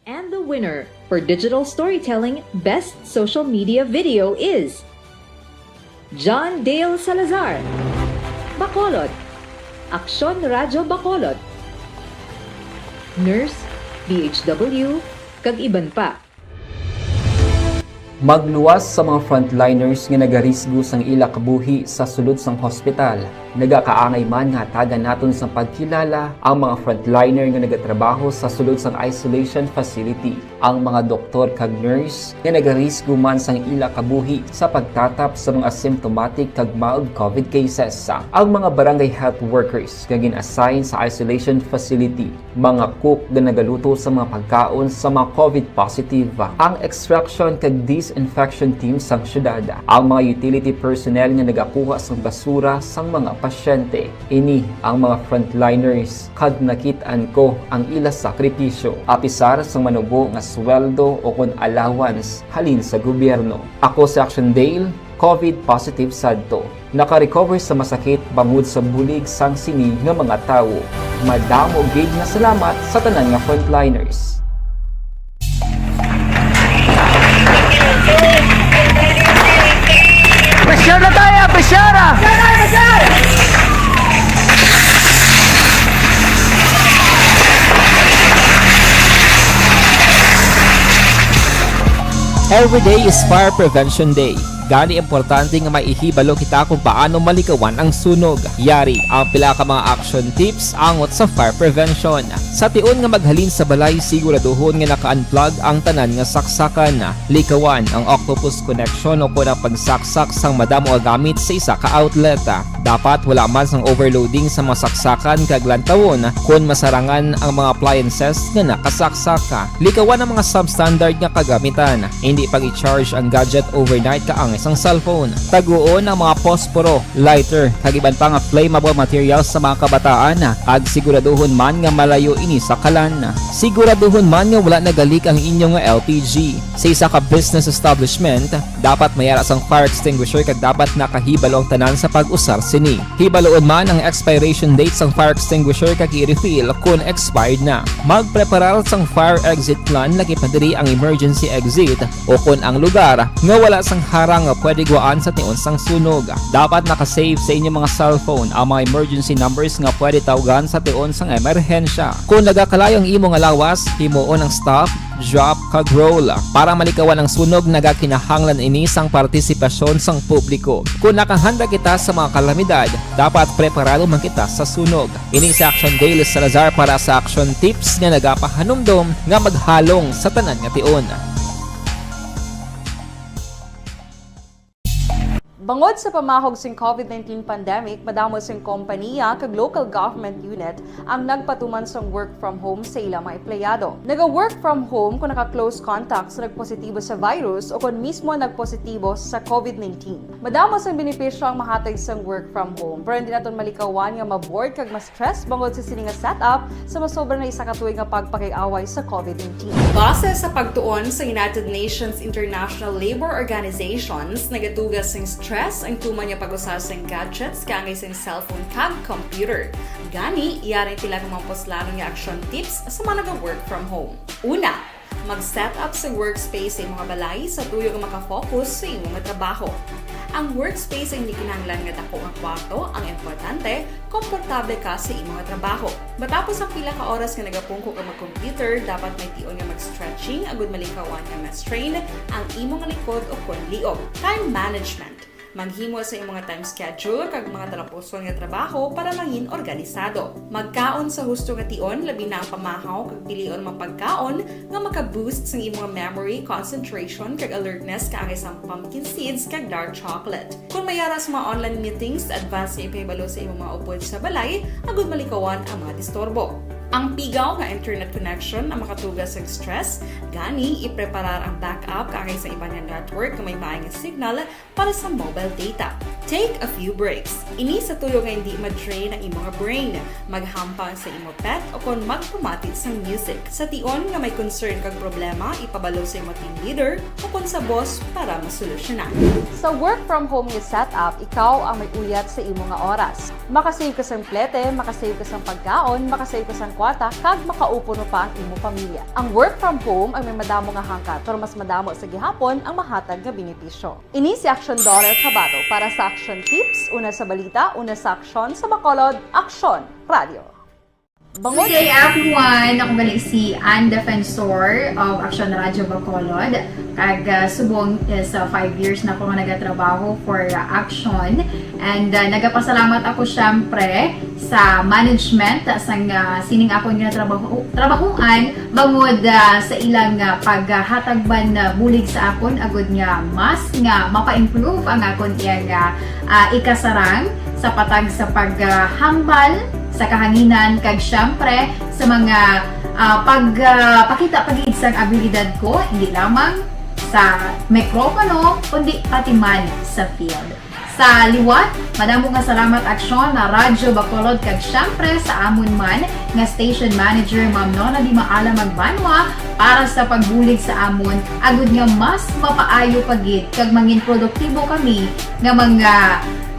And the winner for Digital Storytelling Best Social Media Video is John Dale Salazar, Bacolod, Aksyon Radyo Bacolod, Nurse, D H W, kag iban pa. Magluwas sa mga frontliners nga nagarisgo sang ila kabuhi sa sulod sang hospital. Nagakaangay man nga hatagan naton sang pagkilala ang mga frontliner nga nagatrabaho sa sulod sang isolation facility, ang mga doktor kag nurse nga nagarisgo man sang ila kabuhi sa pagtatap sa mga symptomatic kag mild COVID cases, ang mga barangay health workers nga gin-assign sa isolation facility, mga cook nga nagaluto sa mga pagkaon sa mga COVID positive, ang extraction kag disinfection team sang syudad, ang mga utility personnel nga nagakuha sang basura sang mga pasyente. Ini ang mga frontliners, kag nakit-an ko ang ila sakripisyo, apisar sang manubo nga sweldo o kon allowance halin sa gobyerno. Ako si Action Dale, COVID positive sadto. Naka-recover sa masakit bangod sa bulig sang sini nga mga tawo. Madamo gid nga salamat sa tanan nga frontliners. Pressure na tayo! Pressure na! Every day is Fire Prevention Day. Gani, importante nga may ihibalo kita kung paano malikawan ang sunog. Yari ang pila ka mga action tips angot sa fire prevention. Sa tion nga maghalin sa balay, siguraduhon nga naka-unplug ang tanan nga saksakan. Likawan ang octopus connection o kon ang pagsaksak sang madamo nga gamit sa isa ka outlet. Dapat wala man sang overloading sa mga saksakan kag lantawon kon masarangan ang mga appliances nga nakasaksak. Likawan ang mga substandard nga kagamitan. Indi pag-i-charge ang gadget overnight kaangay sang cellphone. Taguon ang mga posporo, lighter, kag iban pa nga flammable materials sa mga kabataan, kag siguraduhon man nga malayo ini sa kalan. Siguraduhon man nga wala nagalik ang inyo nga L P G. Sa isa ka business establishment, dapat may ara sang fire extinguisher kag dapat nakahibalo ang tanan sa pag-usar sini. Hibaloon man ang expiration date sang fire extinguisher kag i-refill kon expired na. Magpreparar sang fire exit plan, lakip na diri ang emergency exit o kon ang lugar nga wala sang harang nga pwede gwaan sa tion sang sunog. Dapat naka-save sa inyo mga cellphone ang mga emergency numbers nga pwede tawgan sa tion sang emerhensya. Kon nagakalayo ang imo nga lawas, himuon ang stop, drop, kag roll. Para malikawan ang sunog, nagakinahanglan ini sang partisipasyon sang publiko. Kon nakahanda kita sa mga kalamidad, dapat preparado man kita sa sunog. Ini si Action Dale Salazar para sa Action Tips nga nagapahanumdom nga maghalong sa tanan nga tion. Bangod sa pamahog sing COVID nineteen pandemic, madamo sing kompaniya kag local government unit ang nagpatuman sang work from home sa ila mga empleyado. Naga-work from home kon naka-close contact sa nagpositibo sa virus o kon mismo nagpositibo sa COVID nineteen. Madamo sang benepisyo ang mahatag sang work from home, pero hindi naton malikawan nga ma-bored kag ma-stress bangod sa sini nga setup sa masobra na isa ka tuig nga pagpakig-away sa COVID nineteen. Base sa pagtuon sa United Nations International Labor Organizations, nagatuga sing stress ang tuman nga pag-usa sing gadgets kaangay sing cellphone kag computer. Gani, yari ang pila ka mga puslanon nga action tips sa mga naga-work from home. Una, mag-set up sa workspace sa imo nga balay sa tuyo nga maka-focus sa imo nga trabaho. Ang workspace ay hindi kinahanglan nga dako nga kwarto, ang importante, komportable ka sa imo nga trabaho. Matapos ang pila ka oras nga nagapungko ka mag-computer, dapat may tion nga mag-stretching agud malikawan nga ma-strain ang imo nga likod o kon liog. Time management. Maghimo sa imo nga time schedule kag mga talapuson nga trabaho para mangin organisado. Magkaon sa husto nga tion, labi na ang pamahaw kag pilion mga pagkaon nga maka-boost sang imo nga memory, concentration, kag alertness kaangay sang pumpkin seeds kag dark chocolate. Kon may ara sa mga online meetings, advance nga ipahibalo sa imo mga upod sa balay agud malikawan ang mga disturbo. Ang pigaw nga internet connection ang makatuga sang stress, gani ipreparar ang backup kaangay sang iban nga network nga may maay nga signal para sa mobile data. Take a few breaks. Ini sa tuyo nga hindi ma-drain ang imo nga brain. Maghampang sa imo pet o kon magpamati sang music. Sa tion nga may concern kag problema, ipabalo sa imo team leader o kon sa boss para masolusyonan. Sa work from home nga setup, ikaw ang may uyat sa imo nga oras. Makasave ka sang plete, makasave ka sang pagkaon, makasave ka sang kwarta, kag makaupo pa ang imo pamilya. Ang work from home ang may madamo nga hangkat, pero mas madamo sa gihapon ang mahatag nga benepisyo. Ini si Action Daughter Kabato para sa Action Tips, una sa balita, una sa aksyon, sa Bacolod, Aksyon Radio. Good day, everyone! Ako gali si Ann Defensor of Action Radio Bacolod. Kag, ah, subong is, ah, five years na ako nga nagatrabaho for, ah, Action. And, ah, nagapasalamat ako, syempre, sa management, ah, sang, ah, sining akon nga trabaho, trabahoan, bangod, ah, sa ilang, ah, paghatag man, ah, bulig sa akon, agud nga mas nga mapa-improve ang akon iyang, ah, ah, ikasarang sa patag sa paghambal sa kahanginan, kag syempre sa mga, ah, pag, ah, pakita pa gid sang abilidad ko, hindi lamang sa mikropono, kundi pati man sa field. Sa liwat, madamo nga salamat, Aksyon, na Radyo Bacolod, kag syempre sa amon man nga station manager, Ma'am Nona Di Maala Magbanwa, para sa pagbulig sa amon, agud nga mas mapaayo pa gid kag mangin produktibo kami nga mga,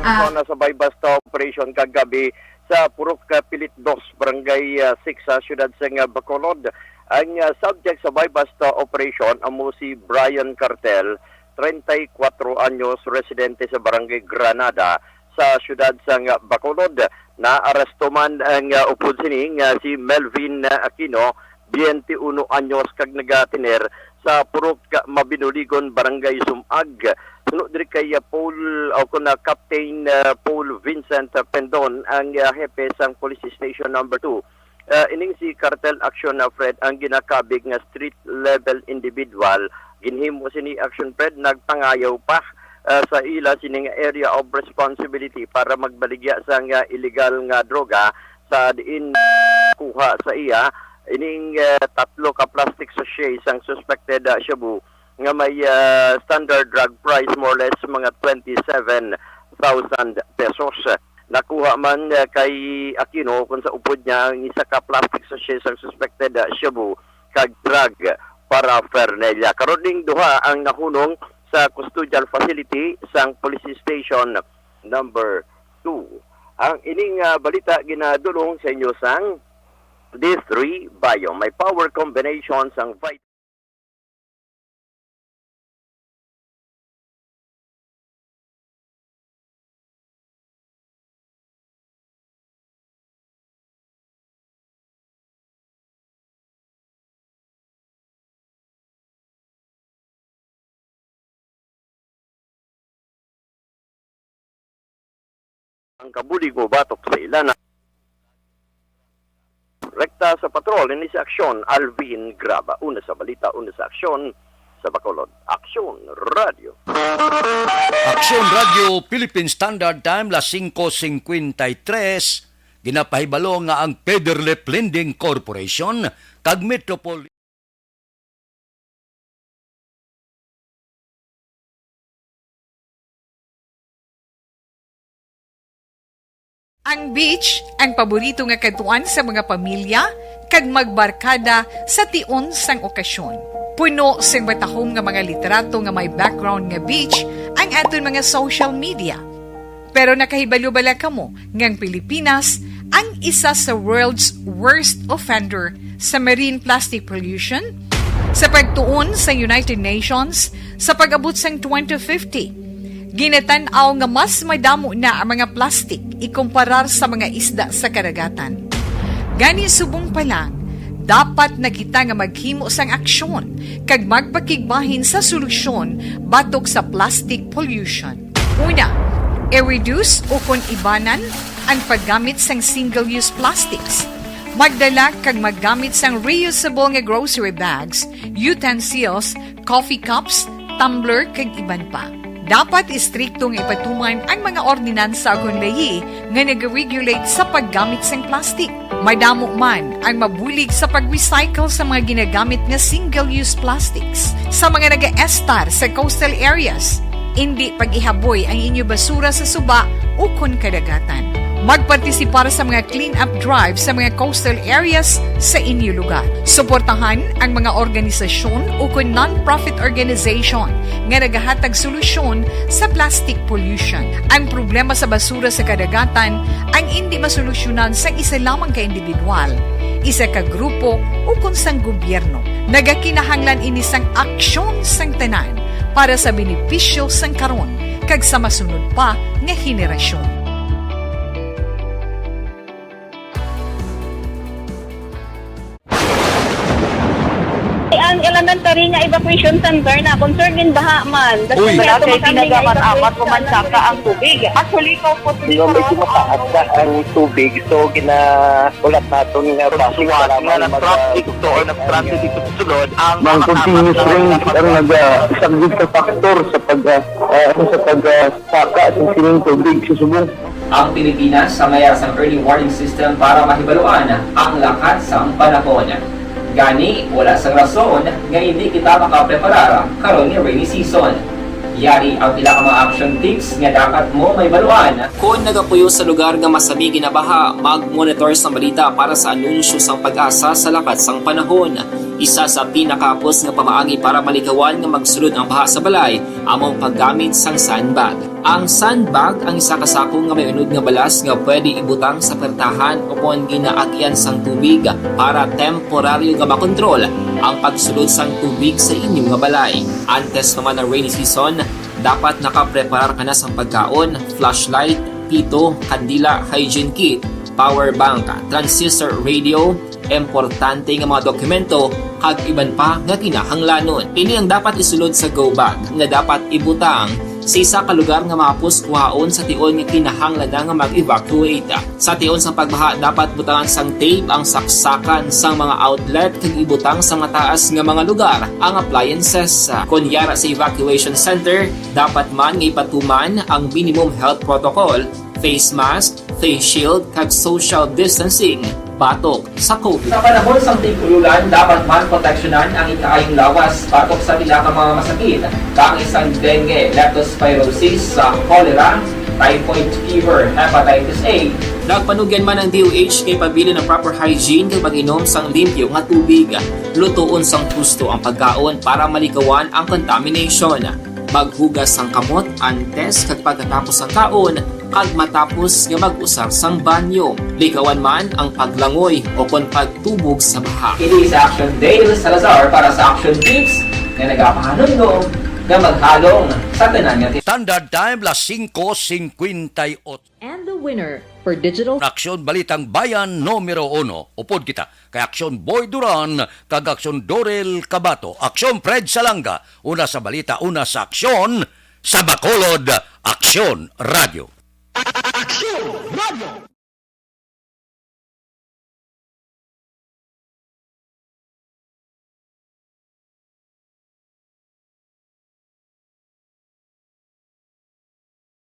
ah, Ako na sa buy-bust operation kagabi sa Purok, ah, Pilit Dos, Barangay, ah, six, sa siyudad sang, ah, Bacolod. Ang, ah, subject sa buy-bust, ah, operation amo si Brian Cartel, treinta y cuatro anyos, residente sa Barangay Granada sa siyudad sang, ah, Bacolod. Naaresto man ang, ah, upod sini nga si Melvin, ah, Aquino, biyente uno anyos, kag nagatener sa Purok Mabinuligon, Barangay Sumag. Suno diri kay, ah, Paul, o kon, ah, Captain, ah, Paul Vincent, ah, Pendon, ang, ah, hepe sang Police Station Number Two. Ah, ining si Cartel Action, ah, Fred, ang ginakabig nga street level individual. Ginhimo sini, Action Fred, nagpangayaw pa, ah, sa ila sining area of responsibility para magbaligya sang, ah, illegal nga droga sa diin kuha sa iya ining, ah, tatlo ka plastic sachet sang suspected, ah, shabu nga may, ah, standard drug price more or less mga twenty-seven thousand pesos. Nakuha man, ah, kay Aquino kon sa upod niya ang isa ka plastic sachet sang suspected, ah, shabu kag drug paraphernalia. Karon ning duha ang nahunong sa custodial facility sang Police Station Number Two. Ang ining, ah, balita ginadulong sa inyo sang D three Bio. May power combination sang vit- Ang kabulig mo batok sa ila na. Rekta sa patrol, ini si Aksyon, Alvin Graba. Una sa balita, una sa aksyon, sa Bacolod. Aksyon Radio. Aksyon Radio, Philippine Standard Time, las singko singkwenta y tres. Ginapahibalo nga ang Federlip Lending Corporation kag Metropol Ang beach, ang paborito nga kadtuan sa mga pamilya kag magbarkada sa tion sang okasyon. Puno sing matahom nga mga litrato nga may background nga beach ang aton mga social media. Pero nakahibalo bala kamo nga ang Pilipinas ang isa sa world's worst offender sa marine plastic pollution? Sa pagtuon sa United Nations, sa pag-abot sang twenty fifty, ginatan-aw nga mas madamo na ang mga plastik ikumparar sa mga isda sa kadagatan. Gani, subong pa lang, dapat na kita nga maghimo sang aksyon kag magpakigbahin sa solusyon batok sa plastic pollution. Una, i-reduce ukon ibanan ang paggamit sang single-use plastics. Magdala kag maggamit sang reusable nga grocery bags, utensils, coffee cups, tumbler, kag iban pa. Dapat istrikto nga ipatuman ang mga ordinansa ukon layi nga nag-regulate sa paggamit sang plastic. Madamo man ang mabulig sa pag-recycle sa mga ginagamit nga single-use plastics. Sa mga nagaestar sa coastal areas, indi pag-ihaboy ang inyo basura sa suba ukon kadagatan. Magpartisipar sa mga clean-up drive sa mga coastal areas sa inyo lugar. Suportahan ang mga organisasyon ukon non-profit organization nga nagahatag solusyon sa plastic pollution. Ang problema sa basura sa kadagatan ang indi masolusyonan sang isa lamang ka individual, isa ka grupo, ukon sang gobyerno. Nagakinahanglan ini sang aksyon sang tanan para sa benepisyo sang karon kag sa masunod pa nga henerasyon. Ang elementary nga evacuation center na concern din baha man. Uy. Wala kay pinagaman amat ko man saka ang tubig. Actually, ko po. Di ba, medyo mataas na ang tubig, so ginahulat naton nga traffic nga na-traffic to or nag-traffic dito sa sulod ang Ang continuous rain ang nag-, ah, isang good factor sa pag, ah, ah, ano, sa pag, ah, saka sa sining tubig sa subong. Ang Pilipinas sa mayar sang early warning system para mahibaluan ang lakat sang panahon. Gani, wala sang rason nga hindi kita makapreparar karon nga rainy season. Yari ang pila ka mga action tips nga dapat mo mahibaluan. Kon nagapuyo sa lugar nga masami ginabaha, mag-monitor sang balita para sa anunsyo sang PAGASA sa lakat sang panahon. Isa sa pinakahapos nga pamaagi para malikawan nga magsulod ang baha sa balay amo ang paggamit sang sandbag. Ang sandbag ang isa ka sako nga may unod nga balas nga pwede ibutang sa pertahan o kon ginaagyan sang tubig para temporaryo nga makontrol ang pagsulod sang tubig sa inyo nga balay. Antes pa man ang rainy season, dapat nakapreparar ka na sang pagkaon, flashlight, pito, kandila, hygiene kit, power bank, transistor radio, importante nga mga dokumento, kag iban pa nga kinahanglanon. Ini ang dapat isulod sa go bag nga dapat ibutang sa isa ka lugar nga mahapos kuhaon sa tion nga kinahanglan na nga mag-evacuate. Sa tion sang pagbaha, dapat butangan sang tape ang saksakan sang mga outlet kag ibutang sa mataas nga mga lugar ang appliances. Kon yara sa evacuation center, dapat man nga ipatuman ang minimum health protocol, face mask, face shield, kag social distancing batok sa COVID. Sa panahon sang tig-ululan, dapat man proteksyonan ang ikaayong lawas batok sa pila ka mga masakit, kaangay sang dengue, leptospirosis, sa cholera, typhoid fever, hepatitis A. Nagpanugyan man ang D O H nga ipabilin ang proper hygiene kag pag-inom sang limpyo nga tubig. Lutoon sang husto ang pagkaon para malikawan ang contamination. Maghugas sang kamot antes kag pagkatapos sang kaon, kag matapos nga mag-usar sang banyo. Likawan man ang paglangoy o kon pagtubog sa baha. Ini sa Action Dale Salazar para sa Action Tips nga nagapahanumdom nga maghalong sa tanan nga ti- Standard Time, las singko singkwenta y otso. And the winner for digital Aksyon Balitang Bayan numero uno. Upod kita kay Aksyon Boy Duran kag Aksyon Dorel Cabato, Aksyon Fred Salanga, una sa balita, una sa aksyon, sa Bacolod, Aksyon Radio. Aksyon Radio.